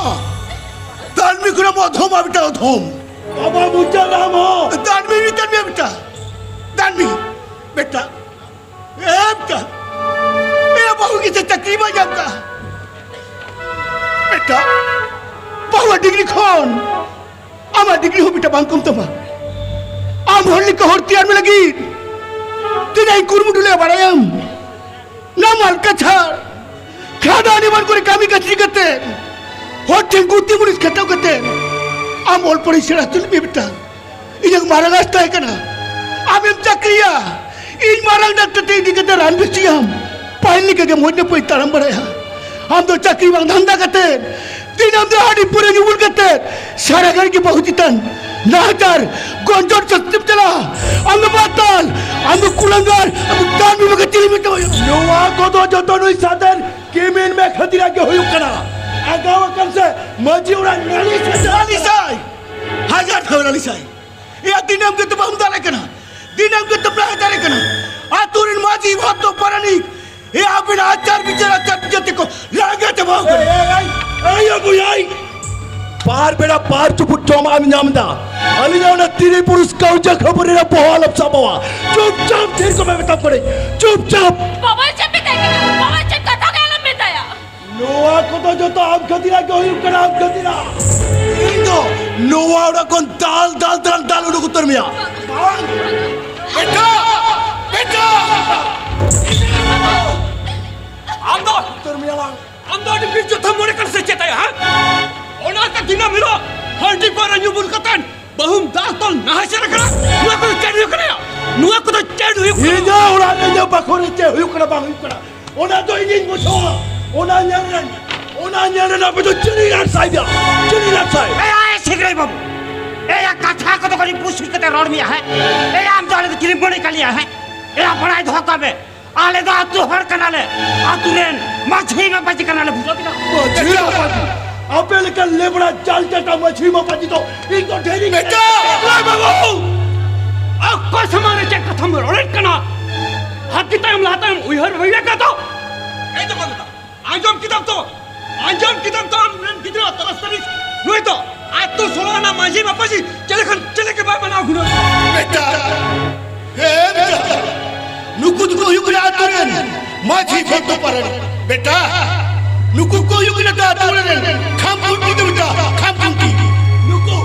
ᱫᱟᱹᱱᱢᱤ ᱠᱷᱚᱱᱟᱜ ᱢᱚᱫᱷᱚᱢ ᱟᱨ ᱢᱤᱫᱴᱟᱝ ᱚᱫᱷᱚᱢ᱾ ᱵᱟᱵᱟ ᱢᱩᱪᱟᱹᱫ ᱟᱢ ᱦᱚᱸ᱾ ᱫᱟᱹᱱᱢᱤ, ᱫᱟᱹᱱᱢᱤ ᱵᱮᱴᱟ, ᱫᱟᱹᱱᱢᱤ ᱵᱮᱴᱟ᱾ ᱮ ᱵᱮᱴᱟ, ᱮ ᱵᱟᱹᱦᱩ ᱜᱤᱫᱽᱨᱟᱹ ᱪᱟᱹᱠᱨᱤ ᱵᱟᱭ ᱧᱟᱢ ᱠᱟᱜᱼᱟ᱾ ᱵᱮᱴᱟ, ᱵᱟᱹᱦᱩᱣᱟᱜ ᱰᱤᱜᱽᱨᱤ ᱠᱷᱚᱱ ᱟᱢᱟᱜ ᱰᱤᱜᱽᱨᱤ ᱦᱚᱸ ᱵᱮᱴᱟ ᱵᱟᱝ ᱠᱚᱢ ᱛᱟᱢᱟ᱾ ᱟᱢ ᱦᱚᱲ ᱞᱮᱠᱟ ᱦᱚᱲ ᱛᱮᱭᱟᱨ ᱢᱮ ᱞᱟᱹᱜᱤᱫ ᱛᱤᱱᱟᱹᱜ ᱤᱧ ᱠᱩᱨᱩᱢᱩᱴᱩ ᱞᱮᱫᱼᱟ ᱵᱟᱲᱟᱭᱟᱢ? ᱱᱟᱢᱟᱞ ᱠᱟᱪᱷᱟᱲ, ᱠᱷᱟᱫᱟᱱ ᱮᱢᱟᱱ ᱠᱚᱨᱮ ᱠᱟᱹᱢᱤ ᱠᱟᱹᱥᱱᱤ ᱠᱟᱛᱮ, ᱦᱚᱲ ᱴᱷᱮᱱ ᱜᱩᱛᱤ ᱢᱩᱱᱤᱥ ᱠᱷᱟᱴᱟᱣ ᱠᱟᱛᱮ ᱟᱢ ᱚᱞ ᱯᱟᱲᱦᱟᱣ ᱥᱮᱬᱟ ᱦᱚᱪᱚ ᱞᱮᱫ ᱢᱮᱭᱟ ᱵᱮᱴᱟ᱾ ᱤᱧᱟᱹᱜ ᱢᱟᱨᱟᱝ ᱟᱥ ᱛᱟᱦᱮᱸ ᱠᱟᱱᱟ ᱟᱢᱮᱢ ᱪᱟᱹᱠᱨᱤᱭᱟ, ᱤᱧ ᱢᱟᱨᱟᱝ ᱰᱟᱠᱛᱟᱨ ᱛᱮ ᱤᱫᱤ ᱠᱟᱛᱮ ᱨᱟᱱ ᱵᱮᱥᱤᱭᱟᱢ, ᱯᱟᱹᱦᱤᱞ ᱞᱮᱠᱟ ᱜᱮ ᱢᱚᱡᱽ ᱱᱟᱯᱟᱭ ᱛᱟᱲᱟᱢ ᱵᱟᱲᱟᱭᱟ᱾ ᱟᱢ ᱫᱚ ᱪᱟᱹᱠᱨᱤ ᱵᱟᱝ ᱫᱷᱟᱱᱫᱟ ᱠᱟᱛᱮ, ᱫᱤᱱᱟᱹᱢ ᱫᱚ ᱦᱟᱺᱰᱤ ᱯᱟᱹᱣᱨᱟᱹ ᱧᱩ ᱵᱩᱞ ᱠᱟᱛᱮ ᱥᱟᱨᱟ ᱜᱷᱟᱹᱲᱤᱡ ᱜᱮ ᱵᱟᱹᱦᱩ ᱪᱮᱛᱟᱱ ᱱᱟᱦᱟᱪᱟᱨ, ᱜᱚᱱᱡᱚᱱ ᱥᱟᱥᱛᱤᱢ ᱪᱟᱞᱟᱜᱼᱟ᱾ ᱟᱢ ᱫᱚ ᱵᱟᱛᱟᱞ, ᱟᱢ ᱫᱚ ᱠᱩᱞᱟᱝᱜᱟᱨ, ᱟᱢ ᱫᱚ ᱫᱟᱱ ᱵᱤᱢᱟ ᱠᱟᱛᱮ ᱢᱮᱛᱟᱢᱟ᱾ ᱱᱚᱣᱟ ᱠᱚᱫᱚ ᱡᱚᱛᱚ ᱱᱩᱭ ᱥᱟᱫᱮᱨ ᱠᱤᱢᱤᱱ ᱢᱮ ᱠᱷᱟᱹᱛᱤᱨᱟᱜ ᱜᱮ ᱦᱩᱭᱩᱜ ᱠᱟᱱᱟ᱾ ᱟᱜᱟᱣ ᱟᱠᱟᱱ ᱥᱮ ᱢᱟᱹᱡᱷᱤ ᱚᱲᱟᱜ ᱱᱟᱹᱞᱤᱥ ᱦᱮᱡ ᱱᱟᱹᱞᱤᱥᱟᱭ, ᱦᱟᱡᱟᱨ ᱫᱷᱟᱣ ᱱᱟᱹᱞᱤᱥᱟᱭ᱾ ᱮᱭᱟ, ᱫᱤᱱᱟᱹᱢ ᱜᱮ ᱛᱚ ᱵᱟᱢ ᱫᱟᱲᱮ ᱠᱟᱱᱟ, ᱫᱤᱱᱟᱹᱢ ᱜᱮ ᱛᱚ ᱵᱟᱭ ᱫᱟᱲᱮ ᱠᱟᱱᱟ᱾ ᱟᱹᱛᱩ ᱨᱮᱱ ᱢᱟᱹᱡᱷᱤ, ᱵᱷᱚᱫᱽᱫᱚ ᱯᱟᱨᱟᱱᱤᱠ, ᱮᱭᱟ, ᱟᱵᱤᱱᱟᱜ ᱟᱪᱟᱨ ᱵᱤᱪᱟᱹᱨ, ᱟᱪᱟᱨ ᱵᱤᱪᱟᱹᱨ ᱛᱮᱠᱚ ᱞᱟᱸᱜᱟ ᱪᱟᱵᱟ ᱟᱠᱟᱱᱟ᱾ ᱮᱭ, ᱮᱭ, ᱮᱭ, ᱮᱭ, ᱵᱚᱭᱦᱟ, ᱵᱟᱨ ᱵᱮᱲᱟ ᱵᱟᱨ ᱪᱩᱯᱩᱫ ᱡᱚᱢᱟᱜ ᱮᱢ ᱧᱟᱢ ᱮᱫᱟ᱾ ᱟᱹᱞᱤᱧᱟᱜ ᱚᱱᱟ ᱛᱤᱨᱤ ᱯᱩᱨᱩᱥ ᱠᱟᱹᱣᱡᱟᱹ ᱠᱷᱟᱹᱯᱟᱹᱨᱤ ᱨᱮ ᱵᱚᱦᱚᱜ ᱟᱞᱚᱢ ᱥᱟᱵᱟᱣᱟ᱾ ᱪᱩᱯᱪᱟᱯ ᱛᱷᱤᱨ ᱠᱚᱜ ᱢᱮ ᱢᱮᱛᱟᱢ ᱠᱟᱹᱱᱟᱹᱧ, ᱪᱩᱯᱪᱟᱯ᱾ ᱵᱟᱵᱟ ᱪᱮᱫ ᱢᱮᱛᱟᱭ ᱠᱟᱱᱟ? ᱵᱟᱵᱟ ᱪᱮᱫ ᱠᱟᱛᱷᱟ ᱜᱮ ᱟᱞᱚᱢ ᱢᱮᱛᱟᱭᱟ᱾ ᱱᱚᱣᱟ ᱠᱚᱫᱚ ᱡᱚᱛᱚ ᱟᱢ ᱠᱷᱟᱹᱛᱤᱨᱟᱜ ᱜᱮ ᱦᱩᱭᱩᱜ ᱠᱟᱱᱟ, ᱟᱢ ᱠᱷᱟᱹᱛᱤᱨᱟᱜ᱾ ᱤᱧ ᱫᱚ ᱱᱚᱣᱟ ᱚᱲᱟᱜ ᱠᱷᱚᱱ ᱫᱟᱞ ᱫᱟᱞ ᱛᱮᱞᱟᱝ ᱫᱟᱞ ᱩᱰᱩᱠ ᱩᱛᱟᱹᱨ ᱢᱮᱭᱟ᱾ ᱵᱟᱝ᱾ ᱵᱮᱴᱟ! ᱵᱮᱴᱟ! ᱟᱢ ᱫᱚ, ᱩᱛᱟᱹᱨ ᱢᱮᱭᱟ ᱞᱟᱝ᱾ ᱟᱢ ᱫᱚ ᱟᱹᱰᱤ ᱵᱤᱨ ᱡᱳᱫᱽᱫᱷᱟ ᱢᱚᱱᱮ ᱠᱟᱱᱟ ᱥᱮ ᱪᱮᱫ ᱭᱟ, ᱦᱮᱸ? ᱚᱱᱟᱛᱮ ᱫᱤᱱᱟᱹᱢ ᱦᱤᱞᱳᱜ ᱦᱟᱺᱰᱤ ᱯᱟᱹᱣᱨᱟᱹ ᱧᱩ ᱵᱩᱞ ᱠᱟᱛᱮ ᱵᱟᱹᱦᱩᱢ ᱫᱟᱞ ᱛᱚᱞ ᱱᱟᱦᱟᱪᱟᱨ ᱠᱟᱱᱟ᱾ ᱱᱚᱣᱟ ᱠᱚᱫᱚ ᱪᱮᱫ ᱦᱩᱭᱩᱜ ᱠᱟᱱᱟ ᱭᱟ? ᱱᱚᱣᱟ ᱠᱚᱫᱚ ᱪᱮᱫ ᱦᱩᱭᱩᱜ ᱠᱟᱱᱟ? ᱤᱧᱟᱹᱜ ᱚᱲᱟᱜ ᱨᱮ ᱤᱧᱟᱹᱜ ᱵᱟᱠᱷᱳᱞ ᱨᱮ ᱪᱮᱫ ᱦᱩᱭᱩᱜ ᱠᱟᱱᱟ ᱵᱟᱝ ᱦᱩᱭᱩᱜ ᱠᱟᱱᱟ, ᱚᱱᱟ ᱫᱚ ᱤᱧᱤᱧ ᱵᱩᱡᱷᱟᱹᱣᱟ᱾ ᱚᱱᱟ ᱧᱮᱞ ᱨᱮᱱ, ᱚᱱᱟ ᱧᱮᱞ ᱨᱮᱱ ᱟᱯᱮ ᱫᱚ ᱪᱤᱞᱤ ᱞᱟᱴᱥᱟᱭ ᱯᱮᱭᱟ? ᱪᱤᱞᱤ ᱞᱟᱴᱥᱟᱭ? ᱮᱭ, ᱮᱭ, ᱥᱤᱝᱨᱟᱹᱭ ᱵᱟᱹᱵᱩ, ᱮᱭᱟ, ᱠᱟᱛᱷᱟ ᱠᱚᱫᱚ ᱠᱟᱹᱴᱤᱡ ᱵᱩᱡᱽ ᱥᱩᱡᱽ ᱠᱟᱛᱮ ᱨᱚᱲ ᱢᱮᱭᱟ, ᱦᱮᱸ? ᱮᱭᱟ, ᱟᱢ ᱫᱚ ᱟᱞᱮ ᱫᱚ ᱪᱤᱞᱤᱢ ᱢᱚᱱᱮ ᱠᱟᱜ ᱞᱮᱭᱟ, ᱦᱮᱸ? ᱮᱭᱟ, ᱵᱟᱲᱟᱭ ᱫᱚᱦᱚ ᱠᱟᱜ ᱢᱮ, ᱟᱞᱮ ᱫᱚ ᱟᱹᱛᱩ ᱦᱚᱲ ᱠᱟᱱᱟᱞᱮ, ᱟᱹᱛᱩ ᱨᱮᱱ ᱢᱟᱹᱡᱷᱤ ᱢᱟᱯᱟᱡᱤ ᱠᱟᱱᱟᱞᱮ, ᱵᱩᱡᱷᱟᱹᱣ ᱠᱮᱫᱟ? ᱢᱟᱹᱡᱷᱤ ᱢᱟᱯᱟᱡᱤ, ᱟᱯᱮ ᱞᱮᱠᱟᱱ ᱞᱮᱵᱲᱟ ᱡᱟᱞ ᱡᱟᱴᱟ ᱢᱟᱹᱡᱷᱤ ᱢᱟᱯᱟᱡᱤ ᱫᱚ ᱤᱧ ᱫᱚ ᱰᱷᱮᱨᱤᱧ ᱵᱮᱴᱟ! ᱮ ᱵᱟᱹᱵᱩ! ᱚᱠᱚᱭ ᱥᱟᱢᱟᱝ ᱨᱮ ᱪᱮᱫ ᱠᱟᱛᱷᱟᱢ ᱨᱚᱲᱮᱫ ᱠᱟᱱᱟ? ᱦᱟᱹᱛᱤ ᱛᱟᱭᱚᱢ ᱞᱟᱦᱟ ᱛᱟᱭᱚᱢ ᱩᱭᱦᱟᱹᱨ ᱦᱩᱭ ᱞᱮᱠᱟ ᱛᱚ᱾ ᱮᱭ ᱫᱚ ᱵᱟᱹᱵᱩ, ᱟᱸᱡᱚᱢ ᱠᱮᱫᱟᱢ ᱛᱚ? ᱟᱸᱡᱚᱢ ᱠᱮᱫᱟᱢ ᱛᱚ ᱟᱢ ᱨᱮᱱ ᱜᱤᱫᱽᱨᱟᱹ ᱛᱟᱨᱟᱥ ᱛᱟᱹᱨᱤᱥ? ᱱᱩᱭ ᱫᱚ ᱟᱹᱛᱩ ᱥᱳᱞᱳ ᱟᱱᱟ ᱢᱟᱹᱡᱷᱤ ᱢᱟᱯᱟᱡᱤ ᱪᱮᱫ ᱞᱮᱠᱟᱱ, ᱪᱮᱫ ᱞᱮᱠᱟ ᱵᱟᱭ ᱢᱟᱱᱟᱣ ᱜᱩᱱᱟᱹᱣ? ᱵᱮᱴᱟ, ᱦᱮᱸ ᱵᱮᱴᱟ, ᱱᱩᱠᱩ ᱫᱚᱠᱚ ᱦᱩᱭᱩᱜ ᱠᱟᱱᱟ ᱟᱹᱛᱩ ᱨᱮᱱ ᱢᱟᱹᱡᱷᱤ ᱵᱷᱚᱫᱽᱫᱚ ᱯᱟᱨᱟᱱᱤᱠ᱾ ᱵᱮᱴᱟ, ᱱᱩᱠᱩ ᱠᱚ ᱦᱩᱭᱩᱜ ᱠᱟᱱᱟ ᱟᱹᱛᱩ ᱨᱮᱱ ᱠᱷᱟᱢ ᱠᱷᱩᱱᱴᱤ ᱫᱚ ᱵᱮᱴᱟ, ᱠᱷᱟᱢ ᱠᱷᱩᱱᱴᱤ᱾ ᱱᱩᱠᱩ,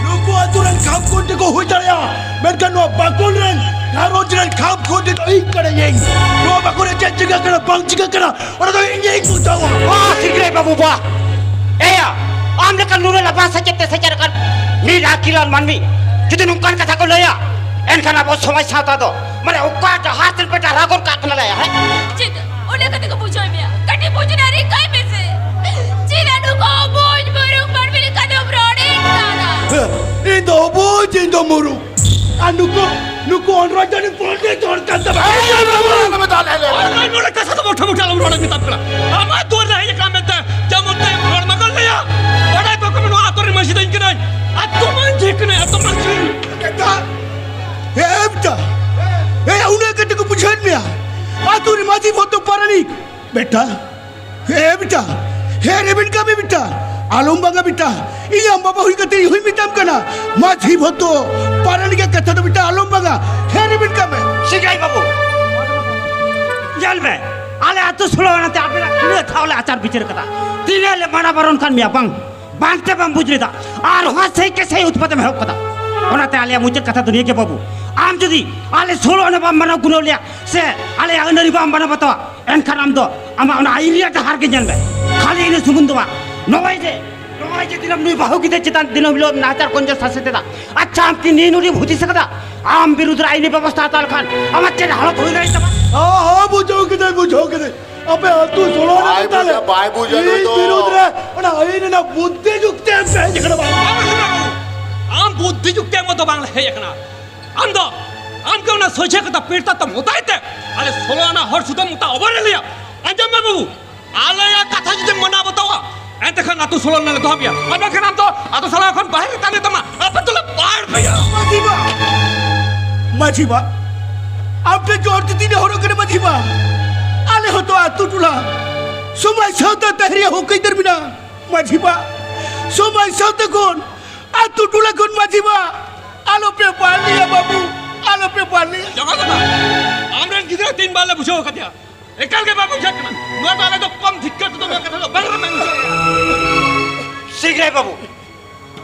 ᱱᱩᱠᱩ ᱟᱹᱛᱩ ᱨᱮᱱ ᱠᱷᱟᱢ ᱠᱷᱩᱱᱴᱤ ᱠᱚ ᱦᱩᱭ ᱫᱟᱲᱮᱭᱟᱜᱼᱟ, ᱢᱮᱱᱠᱷᱟᱱ ᱱᱚᱣᱟ ᱵᱟᱠᱷᱳᱞ ᱨᱮᱱ ᱜᱷᱟᱨᱚᱸᱡᱽ ᱨᱮᱱ ᱠᱷᱟᱢ ᱠᱷᱩᱱᱴᱤ ᱫᱚ ᱤᱧ ᱠᱟᱹᱱᱟᱹᱧ, ᱤᱧ᱾ ᱱᱚᱣᱟ ᱵᱟᱠᱷᱳᱞ ᱨᱮ ᱪᱮᱫ ᱪᱤᱠᱟᱹᱜ ᱠᱟᱱᱟ, ᱵᱟᱝ ᱪᱤᱠᱟᱹᱜ ᱠᱟᱱᱟ, ᱚᱱᱟ ᱫᱚ ᱤᱧ ᱜᱮᱧ ᱵᱩᱡᱷᱟᱹᱣᱟ᱾ ᱵᱟ, ᱥᱤᱝᱨᱟᱹᱭ ᱵᱟᱹᱵᱩ, ᱵᱟ᱾ ᱮᱭᱟ, ᱟᱢ ᱞᱮᱠᱟᱱ ᱱᱩᱱᱟᱹᱜ ᱞᱟᱯᱷᱟᱝ ᱥᱮᱪᱮᱫ ᱛᱮ ᱥᱮᱪᱮᱫ ᱟᱠᱟᱱ ᱢᱤᱫ ᱟᱹᱠᱤᱞᱟᱱ ᱢᱟᱹᱱᱢᱤ ᱡᱩᱫᱤ ᱱᱚᱝᱠᱟᱱ ᱠᱟᱛᱷᱟ ᱠᱚ ᱞᱟᱹᱭᱟ, ᱮᱱᱠᱷᱟᱱ ᱟᱵᱚ ᱥᱚᱢᱟᱡᱽ ᱥᱟᱶᱛᱟ ᱫᱚ ᱢᱟᱱᱮ ᱚᱠᱟ ᱰᱟᱦᱟᱨ ᱛᱮ ᱯᱮ ᱰᱟᱦᱨᱟ ᱜᱚᱫ ᱠᱟᱜ ᱠᱟᱱᱟ ᱞᱟᱹᱭᱟ, ᱦᱮᱸ? ᱪᱮᱫ? ᱚᱸᱰᱮ ᱠᱟᱛᱮ ᱠᱚ ᱵᱩᱡᱷᱟᱹᱣ ᱢᱮᱭᱟ᱾ ᱠᱟᱹᱴᱤᱡ ᱵᱩᱡᱽ ᱨᱮᱱᱟᱜ ᱨᱤᱠᱟᱹᱭ ᱢᱮᱥᱮ᱾ ᱪᱮᱫᱟᱜ ᱱᱚᱝᱠᱟ ᱵᱩᱡᱽ ᱵᱩᱨᱩ ᱢᱟᱹᱱᱢᱤ ᱞᱮᱠᱟ ᱫᱚᱢ ᱨᱚᱲᱮᱫ ᱠᱟᱱᱟ? ᱤᱧ ᱫᱚ ᱵᱩᱡᱽ, ᱤᱧ ᱫᱚ ᱢᱩᱨᱩ᱾ ᱟᱨ ᱱᱩᱠᱩ, ᱱᱩᱠᱩ ᱚᱱᱨᱚᱡᱚᱱᱤ ᱯᱚᱱᱰᱤᱛ ᱦᱚᱲ ᱠᱟᱱ ᱛᱟᱵᱚᱱᱟ᱾ ᱮᱭ, ᱟᱞᱚᱢ ᱨᱚᱲᱟ, ᱟᱞᱚᱢ ᱢᱮᱛᱟ, ᱟᱞᱮ, ᱟᱞᱮ᱾ ᱟᱨ ᱱᱚᱰᱮ ᱠᱟᱛᱷᱟ ᱫᱚ ᱢᱚᱴᱷᱟ ᱢᱚᱴᱷᱟ ᱟᱞᱚᱢ ᱨᱚᱲᱟ, ᱢᱮᱛᱟᱢ ᱠᱟᱱᱟ᱾ ᱟᱢᱟᱜ ᱫᱩᱣᱟᱹᱨ ᱨᱮ ᱦᱮᱡ ᱟᱠᱟᱱ ᱢᱮᱱᱛᱮ ᱡᱮᱢᱚᱱ ᱛᱮ ᱦᱚᱲ ᱢᱟ ᱠᱚ ᱞᱟᱹᱭᱟ, ᱵᱟᱰᱟᱭ ᱠᱚ ᱠᱚ ᱱᱚᱣᱟ ᱟᱛᱳ ᱨᱮᱱ ᱢᱟᱹᱡᱷᱤ ᱫᱚ ᱤᱧ ᱠᱟᱹᱱᱟᱹᱧ, ᱟᱛᱳ ᱢᱟᱹᱡᱷᱤ ᱠᱟᱹᱱᱟᱹᱧ, ᱟᱛᱳ ᱢᱟᱹᱡᱷᱤ᱾ ᱵᱮᱴᱟ, ᱮ ᱵᱮᱴᱟ, ᱮ ᱩᱱᱟᱹᱜ ᱠᱟᱹᱴᱤᱡ ᱠᱚ ᱵᱩᱡᱷᱟᱹᱣᱮᱫ ᱢᱮᱭᱟ, ᱟᱛᱳ ᱨᱮ ᱢᱟᱹᱡᱷᱤ ᱵᱚᱞᱛᱮ ᱯᱟᱨᱟᱱᱤᱠ᱾ ᱵᱮᱴᱟ, ᱦᱮ ᱵᱮᱴᱟ, ᱦᱮ ᱨᱮᱵᱮᱱ ᱠᱟᱹᱢᱤ ᱵᱮᱴᱟ, ᱟᱞᱚᱢ ᱵᱟᱝᱟ ᱵᱮᱴᱟ, ᱤᱧ ᱟᱢ ᱵᱟᱵᱟ ᱦᱩᱭ ᱠᱟᱛᱮ ᱤᱧ ᱦᱚᱧ ᱢᱮᱛᱟᱢ ᱠᱟᱱᱟ, ᱢᱟᱹᱡᱷᱤ ᱵᱷᱚᱛᱚ ᱯᱟᱨᱟᱱᱤᱠ ᱠᱟᱛᱷᱟ ᱫᱚ ᱵᱮᱴᱟ ᱟᱞᱚᱢ ᱵᱟᱝᱟ, ᱦᱮ ᱨᱮᱵᱮᱱ ᱠᱟᱹᱢᱤ᱾ ᱥᱤᱜᱟᱭ ᱵᱟᱹᱵᱩ, ᱧᱮᱞ ᱢᱮ, ᱟᱞᱮ ᱟᱹᱛᱩ ᱥᱳᱞᱳ ᱟᱱᱟᱛᱮ ᱟᱯᱮ ᱛᱤᱱᱟᱹᱜ ᱫᱷᱟᱣ ᱞᱮ ᱟᱪᱟᱨ ᱵᱤᱪᱟᱹᱨ ᱠᱟᱫᱟ, ᱛᱤᱱᱟᱹᱜ ᱞᱮ ᱢᱟᱱᱟ ᱵᱟᱨᱚᱱ ᱠᱟᱱ ᱢᱮᱭᱟ, ᱵᱟᱝ, ᱵᱟᱝ ᱛᱮ ᱵᱟᱢ ᱵᱩᱡᱽ ᱞᱮᱫᱟ, ᱟᱨᱦᱚᱸ ᱥᱮᱭ ᱠᱮ ᱥᱮᱭ ᱩᱛᱯᱟᱛᱮᱢ ᱮᱦᱚᱵ ᱠᱟᱫᱟ᱾ ᱚᱱᱟᱛᱮ ᱟᱞᱮᱭᱟᱜ ᱢᱩᱪᱟᱹᱫ ᱠᱟᱛᱷᱟ ᱫᱚ ᱱᱤᱭᱟᱹ ᱜᱮ ᱵᱟᱹᱵᱩ, ᱟᱢ ᱡᱩᱫᱤ ᱟᱞᱮ ᱥᱳᱞᱳ ᱟᱱᱟ ᱵᱟᱢ ᱢᱟᱱᱟᱣ ᱜᱩᱱᱟᱹᱣ ᱞᱮᱭᱟ ᱥᱮ ᱟᱞᱮᱭᱟᱜ ᱟᱹᱱ ᱟᱹᱨᱤ ᱵᱟᱢ ᱢᱟᱱᱟᱣ ᱵᱟᱛᱟᱣᱟ, ᱮᱱᱠᱷᱟᱱ ᱟᱢ ᱫᱚ ᱟᱢᱟᱜ ᱚᱱᱟ ᱟᱹᱭᱤᱱ ᱨᱮᱭᱟᱜ ᱰᱟᱦᱟᱨ ᱜᱮ ᱧᱮᱞ ᱢᱮ᱾ ᱠᱷᱟᱹᱞᱤ ᱤᱱᱟᱹ ᱥᱩᱢᱩᱝ ᱫᱚ ᱵᱟᱝ, ᱱᱚᱜᱼᱚᱭ ᱡᱮ, ᱱᱚᱜᱼᱚᱭ ᱡᱮ ᱫᱤᱱᱟᱹᱢ ᱱᱩᱭ ᱵᱟᱹᱦᱩ ᱜᱤᱫᱟᱹᱨ ᱪᱮᱛᱟᱱ ᱫᱤᱱᱟᱹᱢ ᱦᱤᱞᱳᱜ ᱱᱟᱦᱟᱪᱟᱨ ᱠᱚᱧᱡᱚ ᱥᱟᱥᱮᱛ ᱮᱫᱟ, ᱟᱪᱪᱷᱟ, ᱟᱢ ᱠᱤ ᱱᱤᱭᱟᱹ ᱱᱩᱭ ᱦᱩᱫᱤᱥ ᱟᱠᱟᱫᱟ? ᱟᱢ ᱵᱤᱨᱩᱫᱷ ᱨᱮ ᱟᱹᱭᱤᱱᱤ ᱵᱮᱵᱚᱥᱛᱷᱟ ᱦᱟᱛᱟᱣ ᱞᱮᱠᱷᱟᱱ ᱟᱢᱟᱜ ᱪᱮᱫ ᱦᱟᱞᱚᱛ ᱦᱩᱭ ᱫᱟᱲᱮᱭᱟᱜ ᱛᱟᱢᱟ? ᱦᱚᱸ, ᱦᱚᱸ, ᱵᱩᱡᱷᱟᱹᱣ ᱠᱤᱫᱟᱹᱧ, ᱵᱩᱡᱷᱟᱹᱣ ᱠᱤᱫᱟᱹᱧ᱾ ᱟᱯᱮ ᱟᱹᱛᱩ ᱥᱳᱞᱳ ᱟᱱᱟ ᱵᱟᱭ ᱛᱟᱞᱮ ᱵᱩᱡᱷᱟᱹᱣ, ᱵᱟᱭ ᱵᱩᱡᱷᱟᱹᱣ ᱱᱩᱭ ᱤᱧ ᱫᱚ᱾ ᱵᱤᱨᱩᱫᱷ ᱨᱮ ᱚᱱᱟ ᱟᱹᱭᱤᱱ ᱨᱮᱱᱟᱜ ᱵᱩᱫᱽᱫᱷᱤ ᱡᱩᱠᱛᱤ ᱮᱢ ᱯᱮ ᱦᱮᱡ ᱟᱠᱟᱱᱟ ᱵᱟᱝ? ᱟᱢ ᱵᱩᱫᱽᱫᱷᱤ ᱡᱩᱠᱛᱤ ᱮᱢ ᱫᱚ ᱵᱟᱝ ᱦᱮᱡ ᱟᱠᱟᱱᱟ᱾ ᱟᱢ ᱫᱚ, ᱟᱢ ᱜᱮ ᱚᱱᱟ ᱥᱚᱡᱷᱮ ᱠᱟᱛᱷᱟ ᱯᱤᱲᱛᱟ ᱛᱮᱢ ᱚᱛᱟᱭ ᱛᱮ, ᱟᱞᱮ ᱥᱳᱞᱳ ᱟᱱᱟ ᱦᱚᱲ ᱥᱩᱫᱷᱟᱹ ᱢᱚᱛᱟ ᱚᱵᱚᱨ ᱞᱮᱭᱟ᱾ ᱟᱸᱡᱚᱢ ᱢᱮ ᱵᱟᱹᱵᱩ, ᱟᱞᱮᱭᱟᱜ ᱠᱟᱛᱷᱟ ᱡᱩᱫᱤᱢ ᱢᱟᱱᱟᱣ ᱵᱟᱛᱟᱣᱟ, ᱮᱱᱛᱮ ᱠᱷᱟᱱ ᱟᱹᱛᱩ ᱥᱳᱞᱳ ᱟᱱᱟ ᱞᱮ ᱫᱚᱦᱚ ᱢᱮᱭᱟ, ᱟᱨ ᱵᱟᱝᱠᱷᱟᱱ ᱟᱢ ᱫᱚ ᱟᱹᱛᱩ ᱥᱳᱞᱳ ᱟᱱᱟ ᱠᱷᱚᱱ ᱵᱟᱦᱨᱮ ᱛᱟᱦᱮᱸ ᱛᱟᱢᱟ, ᱟᱯᱮ ᱫᱚᱞᱮ ᱵᱟᱲ ᱢᱮᱭᱟ᱾ ᱢᱟᱹᱡᱷᱤ ᱵᱟ, ᱢᱟᱹᱡᱷᱤ ᱵᱟ, ᱟᱯᱮ ᱡᱚᱨ ᱛᱤᱛᱤ ᱨᱮ ᱦᱚᱨᱚ ᱠᱟᱱᱟ ᱢᱟᱹᱡᱷᱤ ᱵᱟ, ᱟᱞᱮ ᱦᱚᱸᱛᱚ ᱟᱹᱛᱩ ᱴᱚᱞᱟ ᱥᱚᱢᱟᱡᱽ ᱥᱟᱶᱛᱟ ᱛᱟᱦᱮᱸ ᱨᱮᱭᱟᱜ ᱦᱚᱠ ᱟᱹᱭᱫᱟᱹᱨ ᱢᱮᱱᱟᱜᱼᱟ᱾ ᱢᱟᱹᱡᱷᱤ ᱵᱟ, ᱥᱚᱢᱟᱡᱽ ᱥᱟᱶᱛᱟ ᱠᱷᱚᱱ, ᱟᱹᱛᱩ ᱴᱚᱞᱟ ᱠᱷᱚᱱ ᱢᱟᱹᱡᱷᱤ ᱵᱟ, ᱟᱞᱚᱯᱮ ᱯᱟᱞᱮᱭᱟ ᱵᱟᱹᱵᱩ, ᱟᱞᱚᱯᱮ ᱯᱟᱞᱮᱭᱟ᱾ ᱡᱟᱢᱟᱞ ᱫᱟᱫᱟ, ᱟᱢᱨᱮᱱ ᱜᱤᱫᱽᱨᱟᱹ ᱛᱤᱱ ᱵᱟᱨ ᱞᱮ ᱵᱩᱡᱷᱟᱹᱣ ᱟᱠᱟᱫᱮᱭᱟ, ᱮᱠᱟᱞ ᱜᱮ ᱵᱟᱭ ᱵᱩᱡᱷᱟᱹᱜ ᱠᱟᱱᱟ᱾ ᱱᱚᱣᱟ ᱫᱚ ᱟᱞᱮ ᱫᱚ ᱠᱚᱢ ᱫᱷᱤᱠᱠᱟᱹ ᱛᱮᱫᱚ ᱱᱚᱣᱟ ᱠᱟᱛᱷᱟ ᱫᱚ ᱵᱟᱝ ᱞᱮ ᱢᱮᱱ ᱦᱚᱪᱚᱭᱟ᱾ ᱥᱤᱜᱽᱨᱟᱹᱭ ᱵᱟᱹᱵᱩ,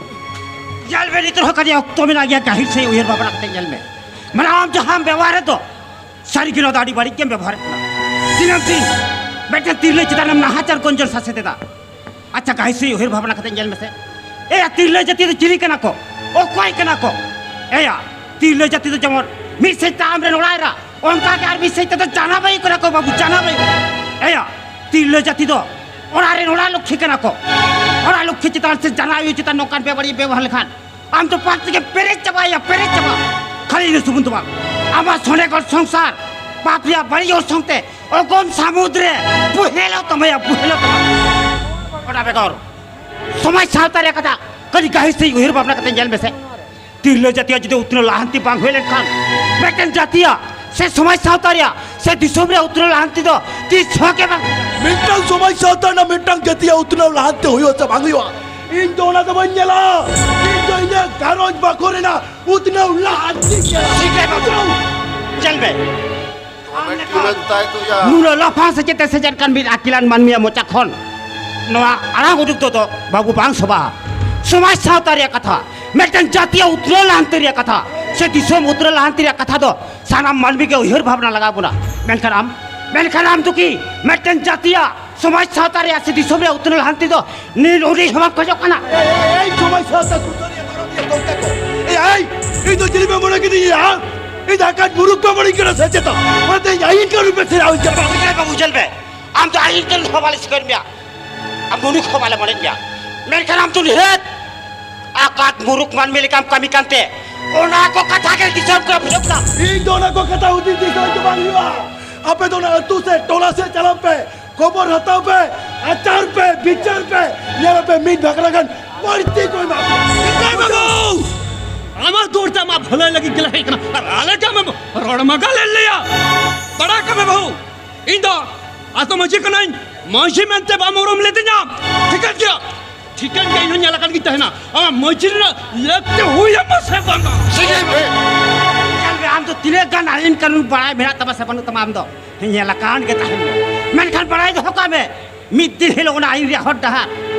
ᱧᱮᱞ ᱢᱮ, ᱱᱤᱛᱚᱜ ᱦᱚᱸ ᱠᱟᱹᱴᱤᱡ ᱚᱠᱛᱚ ᱢᱮᱱᱟᱜ ᱜᱮᱭᱟ, ᱜᱟᱹᱦᱤᱨ ᱥᱮᱫ ᱩᱭᱦᱟᱹᱨ ᱵᱷᱟᱵᱽᱱᱟ ᱠᱟᱛᱮ ᱧᱮᱞ ᱢᱮ᱾ ᱢᱟᱱᱮ ᱟᱢ ᱡᱟᱦᱟᱸᱢ ᱵᱮᱵᱚᱦᱟᱨᱮᱫ ᱫᱚ, ᱥᱟᱹᱨᱤ ᱜᱮ ᱱᱚᱣᱟ ᱫᱚ ᱟᱹᱰᱤ ᱵᱟᱹᱲᱤᱡ ᱜᱮᱢ ᱵᱮᱵᱚᱦᱟᱨᱮᱫ ᱠᱟᱱᱟ᱾ ᱫᱤᱱᱟᱹᱢ ᱫᱤᱱ ᱢᱤᱫᱴᱮᱱ ᱛᱤᱨᱞᱟᱹ ᱪᱮᱛᱟᱱ ᱨᱮᱢ ᱱᱟᱦᱟᱪᱟᱨ ᱜᱚᱧᱡᱚᱱ ᱥᱟᱥᱮᱛ ᱮᱫᱟ᱾ ᱟᱪᱪᱷᱟ, ᱜᱟᱹᱦᱤᱨ ᱥᱮᱫ ᱩᱭᱦᱟᱹᱨ ᱵᱷᱟᱵᱽᱱᱟ ᱠᱟᱛᱮ ᱧᱮᱞ ᱢᱮᱥᱮ᱾ ᱮᱭᱟ, ᱛᱤᱨᱞᱟᱹ ᱡᱟᱹᱛᱤ ᱫᱚ ᱪᱤᱞᱤ ᱠᱟᱱᱟ ᱠᱚ? ᱚᱠᱚᱭ ᱠᱟᱱᱟ ᱠᱚ? ᱮᱭᱟ, ᱛᱤᱨᱞᱟᱹ ᱡᱟᱹᱛᱤ ᱫᱚ ᱡᱮᱢᱚᱱ ᱢᱤᱫ ᱥᱮᱫ ᱛᱮ ᱟᱢ ᱨᱮᱱ ᱚᱲᱟᱜ ᱮᱨᱟ, ᱚᱱᱠᱟ ᱜᱮ ᱟᱨ ᱢᱤᱫ ᱥᱮᱫ ᱛᱮᱫᱚ ᱡᱟᱱᱟᱢ ᱟᱭᱳ ᱠᱟᱱᱟ ᱠᱚ ᱵᱟᱹᱵᱩ, ᱡᱟᱱᱟᱢ ᱟᱭᱳ᱾ ᱮᱭᱟ, ᱛᱤᱨᱞᱟᱹ ᱡᱟᱹᱛᱤ ᱫᱚ ᱚᱲᱟᱜ ᱨᱮᱱ ᱚᱲᱟᱜ ᱞᱚᱠᱠᱷᱤ ᱠᱟᱱᱟ ᱠᱚ᱾ ᱚᱲᱟᱜ ᱞᱚᱠᱠᱷᱤ ᱪᱮᱛᱟᱱ ᱥᱮ ᱡᱟᱱᱟᱢ ᱟᱭᱳ ᱪᱮᱛᱟᱱ ᱱᱚᱝᱠᱟᱱ ᱵᱮᱵᱟᱹᱲᱤᱡ ᱵᱮᱵᱚᱦᱟᱨ ᱞᱮᱠᱷᱟᱱ ᱟᱢ ᱫᱚ ᱯᱟᱯ ᱛᱮᱜᱮ ᱯᱮᱨᱮᱡ ᱪᱟᱵᱟᱭᱟ, ᱯᱮᱨᱮᱡ ᱪᱟᱵᱟ᱾ ᱠᱷᱟᱹᱞᱤ ᱤᱱᱟᱹ ᱥᱩᱢᱩᱝ ᱫᱚ ᱵᱟᱝ, ᱟᱢᱟᱜ ᱥᱚᱱᱮᱜᱚᱲ ᱥᱚᱝᱥᱟᱨ ᱯᱟᱯ ᱨᱮᱭᱟᱜ ᱵᱟᱹᱲᱤᱡ ᱚᱨᱥᱚᱝ ᱛᱮ ᱚᱜᱚᱢ ᱥᱟᱹᱢᱩᱫ ᱨᱮ ᱵᱚᱦᱮᱞᱚᱜ ᱛᱟᱢᱟᱭᱟ, ᱵᱚᱦᱮᱞᱚᱜ ᱛᱟᱢᱟ᱾ ᱚᱱᱟ ᱵᱮᱜᱚᱨ ᱥᱚᱢᱟᱡᱽ ᱥᱟᱶᱛᱟ ᱨᱮᱭᱟᱜ ᱠᱟᱛᱷᱟ ᱠᱟᱹᱴᱤᱡ ᱜᱟᱹᱦᱤᱨ ᱥᱟᱺᱦᱤᱡ ᱩᱭᱦᱟᱹᱨ ᱵᱷᱟᱵᱽᱱᱟ ᱠᱟᱛᱮ ᱧᱮᱞ ᱢᱮᱥᱮ᱾ ᱛᱤᱨᱞᱟᱹ ᱡᱟᱹᱛᱤᱭᱟᱜ ᱡᱩᱫᱤ ᱩᱛᱱᱟᱹᱣ ᱞᱟᱦᱟᱱᱛᱤ ᱵᱟᱝ ᱦᱩᱭ ᱞᱮᱱᱠᱷᱟᱱ ᱢᱤᱫᱴᱮᱱ ᱡᱟᱹᱛᱤᱭᱟᱜ ᱥᱮ ᱥᱚᱢᱟᱡᱽ ᱥᱟᱶᱛᱟ ᱨᱮᱭᱟᱜ ᱥᱮ ᱫᱤᱥᱚᱢ ᱨᱮᱭᱟᱜ ᱩᱛᱱᱟᱹᱣ ᱞᱟᱦᱟᱱᱛᱤ ᱫᱚ ᱛᱤᱥ ᱦᱚᱸ ᱜᱮ ᱵᱟᱝ᱾ ᱢᱤᱫᱴᱟᱝ ᱥᱚᱢᱟᱡᱽ ᱥᱟᱶᱛᱟ ᱨᱮᱱᱟᱜ ᱢᱤᱫᱴᱟᱝ ᱡᱟᱹᱛᱤᱭᱟᱜ ᱩᱛᱱᱟᱹᱣ ᱞᱟᱦᱟᱱᱛᱤ ᱦᱩᱭᱩᱜᱼᱟ ᱥᱮ ᱵᱟᱝ ᱦᱩᱭᱩᱜᱼᱟ, ᱤᱧ ᱫᱚ ᱚᱱᱟ ᱫᱚ ᱵᱟᱹᱧ ᱧᱮᱞᱟ᱾ ᱤᱧ ᱫᱚ ᱤᱧᱟᱹᱜ ᱜᱷᱟᱨᱚᱸᱡᱽ ᱵᱟᱠᱷᱳᱞ ᱨᱮᱱᱟᱜ ᱩᱛᱱᱟᱹᱣ ᱞᱟᱦᱟᱱᱛᱤ ᱧᱮᱞᱟ᱾ ᱴᱷᱤᱠ ᱜᱮ ᱵᱟᱹᱵᱩ᱾ ᱧᱮᱞ ᱢᱮ, ᱟᱢ ᱞᱮᱠᱟ ᱱᱩᱱᱟᱹᱜ ᱞᱟᱯᱷᱟᱝ ᱥᱮᱪᱮᱫ ᱛᱮ ᱥᱮᱪᱮᱫ ᱠᱟᱱ ᱢᱤᱫ ᱟᱹᱠᱤᱞᱟᱱ ᱢᱟᱹᱱᱢᱤᱭᱟᱜ ᱢᱚᱪᱟ ᱠᱷᱚᱱ ᱱᱚᱣᱟ ᱟᱲᱟᱝ ᱩᱰᱩᱠ ᱫᱚ, ᱫᱚ ᱵᱟᱹᱵᱩ ᱵᱟᱝ ᱥᱚᱵᱷᱟᱜᱼᱟ᱾ ᱥᱚᱢᱟᱡᱽ ᱥᱟᱶᱛᱟ ᱨᱮᱭᱟᱜ ᱠᱟᱛᱷᱟ, ᱢᱤᱫᱴᱮᱱ ᱡᱟᱹᱛᱤᱭᱟᱜ ᱩᱛᱱᱟᱹᱣ ᱞᱟᱦᱟᱱᱛᱤ ᱨᱮᱭᱟᱜ ᱠᱟᱛᱷᱟ ᱥᱮ ᱫᱤᱥᱚᱢ ᱩᱛᱱᱟᱹᱣ ᱞᱟᱦᱟᱱᱛᱤ ᱨᱮᱭᱟᱜ ᱠᱟᱛᱷᱟ ᱫᱚ ᱥᱟᱱᱟᱢ ᱢᱟᱹᱱᱢᱤ ᱜᱮ ᱩᱭᱦᱟᱹᱨ ᱵᱷᱟᱵᱽᱱᱟ ᱞᱟᱜᱟᱣ ᱵᱚᱱᱟ᱾ ᱢᱮᱱᱠᱷᱟᱱ ᱟᱢ, ᱢᱮᱱᱠᱷᱟᱱ ᱟᱢ ᱫᱚ ᱠᱤ ᱢᱤᱫᱴᱮᱱ ᱡᱟᱹᱛᱤᱭᱟᱜ ᱥᱚᱢᱟᱡᱽ ᱥᱟᱶᱛᱟ ᱨᱮᱭᱟᱜ ᱥᱮ ᱫᱤᱥᱚᱢ ᱨᱮᱭᱟᱜ ᱩᱛᱱᱟᱹᱣ ᱞᱟᱦᱟᱱᱛᱤ ᱫᱚ ᱱᱤᱛ ᱦᱩᱫᱤᱥ ᱦᱚᱸ ᱵᱟᱢ ᱠᱷᱚᱡᱚᱜ ᱠᱟᱱᱟ? ᱮᱭ, ᱮᱭ, ᱮᱭ, ᱥᱚᱢᱟᱡᱽ ᱥᱟᱶᱛᱟ ᱥᱩᱥᱟᱹᱨᱤᱭᱟᱹ ᱫᱷᱚᱨᱚᱢᱤᱭᱟᱹ ᱜᱚᱢᱠᱮ ᱠᱚ, ᱮᱭ, ᱮᱭ, ᱤᱧ ᱫᱚ ᱪᱤᱞᱤ ᱯᱮ ᱢᱚᱱᱮ ᱠᱤᱫᱤᱧᱟ? ᱤᱧ ᱫᱚ ᱟᱠᱟᱡ ᱢᱩᱨᱩᱠ ᱯᱮ ᱢᱚᱱᱮ ᱠᱟᱱᱟ ᱥᱮ ᱪᱮᱛᱟ? ᱚᱱᱟᱛᱮ ᱤᱧ ᱟᱹᱭᱤᱱ ᱠᱟᱹᱱᱩᱱ ᱯᱮ ᱥᱮᱬᱟᱣᱟᱹᱧ ᱠᱟᱱᱟ᱾ ᱵᱟᱹᱵᱩ ᱧᱮᱞ ᱢᱮ, ᱵᱩᱡᱷᱟᱹᱣ ᱢᱮ, ᱟᱢ ᱫᱚ ᱟᱹᱭᱤᱱ ᱠᱟᱹᱱᱩᱱ ᱦᱚᱸ ᱵᱟᱞᱮ ᱥᱤᱠᱷᱟᱹᱣᱮᱫ ᱢᱮᱭᱟ, ᱟᱢ ᱢᱩᱨᱩᱠ ᱦᱚᱸ ᱵᱟᱞᱮ ᱢᱚᱱᱮᱭᱮᱫ ᱢᱮᱭᱟ, ᱢᱮᱱᱠᱷᱟᱱ ᱟᱢ ᱫᱚ ᱱᱤᱦᱟᱹᱛ ᱟᱠᱟᱡ ᱢᱩᱨᱩᱠ ᱢᱟᱹᱱᱢᱤ ᱞᱮᱠᱟᱢ ᱠᱟᱹᱢᱤ ᱠᱟᱱᱛᱮ ᱚᱱᱟ ᱠᱚ ᱠᱟᱛᱷᱟ ᱜᱮ ᱫᱤᱥᱚᱢ ᱠᱚ ᱵᱩᱡᱷᱟᱹᱣ ᱠᱮᱫᱟ᱾ ᱤᱧ ᱫᱚ ᱚᱱᱟ ᱠᱚ ᱠᱟᱛᱷᱟ ᱦᱩᱫᱤᱥ ᱫᱤᱥᱟᱹ ᱫᱚ ᱵᱟᱝ ᱦᱩᱭᱩᱜᱼᱟ᱾ ᱟᱯᱮ ᱫᱚ ᱚᱱᱟ ᱟᱹᱛᱩ ᱥᱮᱫ, ᱴᱚᱞᱟ ᱥᱮᱫ ᱪᱟᱞᱟᱜ ᱯᱮ, ᱠᱷᱚᱵᱚᱨ ᱦᱟᱛᱟᱣ ᱯᱮ, ᱟᱪᱟᱨ ᱯᱮ, ᱵᱤᱪᱟᱹᱨ ᱯᱮ, ᱧᱮᱞ ᱯᱮ ᱢᱤᱫ ᱵᱷᱟᱜᱽ ᱜᱟᱱ ᱵᱟᱹᱲᱛᱤ ᱠᱚ ᱮᱢᱟ ᱯᱮᱭᱟ᱾ ᱵᱤᱡᱚᱭ ᱵᱟᱹᱵᱩ! ᱟᱢᱟᱜ ᱫᱩᱣᱟᱹᱨ ᱛᱮ ᱟᱢᱟᱜ ᱵᱷᱟᱹᱞᱟᱹᱭ ᱞᱟᱹᱜᱤᱫ ᱜᱮᱞᱮ ᱦᱮᱡ ᱠᱟᱱᱟ, ᱟᱨ ᱟᱞᱮ ᱜᱮ ᱟᱢᱮᱢ ᱨᱚᱲ ᱢᱟᱜᱟᱞᱮᱫ ᱞᱮᱭᱟ᱾ ᱵᱟᱲᱟᱭ ᱠᱟᱜ ᱢᱮ ᱵᱟᱹᱵᱩ, ᱤᱧ ᱫᱚ ᱟᱛᱳ ᱢᱟᱹᱡᱷᱤ ᱠᱟᱹᱱᱟᱹᱧ, ᱢᱟᱹᱡᱷᱤ ᱢᱮᱱᱛᱮ ᱵᱟᱢ ᱩᱨᱩᱢ ᱞᱤᱫᱤᱧᱟ, ᱴᱷᱤᱠᱟᱹᱱ ᱜᱮᱭᱟ? ᱴᱷᱤᱠᱟᱹᱱ ᱜᱮ, ᱤᱧ ᱦᱚᱸ ᱧᱮᱞ ᱟᱠᱟᱫ ᱜᱤᱧ ᱛᱟᱦᱮᱱᱟ᱾ ᱟᱢᱟᱜ ᱢᱟᱹᱡᱷᱤ ᱨᱮᱱᱟᱜ ᱞᱟᱹᱠᱛᱤ ᱦᱩᱭ ᱟᱢᱟ ᱥᱮ ᱵᱟᱝᱟ? ᱥᱤᱠᱷᱟᱹᱭ ᱢᱮ᱾ ᱧᱮᱞ ᱢᱮ, ᱟᱢ ᱫᱚ ᱛᱤᱱᱟᱹᱜ ᱜᱟᱱ ᱟᱹᱭᱤᱱ ᱠᱟᱹᱱᱩᱱ ᱵᱟᱲᱟᱭ ᱢᱮᱱᱟᱜ ᱛᱟᱢᱟ ᱥᱮ ᱵᱟᱹᱱᱩᱜ ᱛᱟᱢᱟ, ᱟᱢ ᱫᱚ ᱧᱮᱞ ᱟᱠᱟᱱ ᱜᱮ ᱛᱟᱦᱮᱱ ᱢᱮ, ᱢᱮᱱᱠᱷᱟᱱ ᱵᱟᱲᱟᱭ ᱫᱚᱦᱚ ᱠᱟᱜ ᱢᱮ, ᱢᱤᱫ ᱫᱤᱱ ᱦᱤᱞᱳᱜ ᱚᱱᱟ ᱟᱹᱭᱤᱱ ᱨᱮᱭᱟᱜ ᱦᱚᱨ ᱰᱟᱦᱟᱨ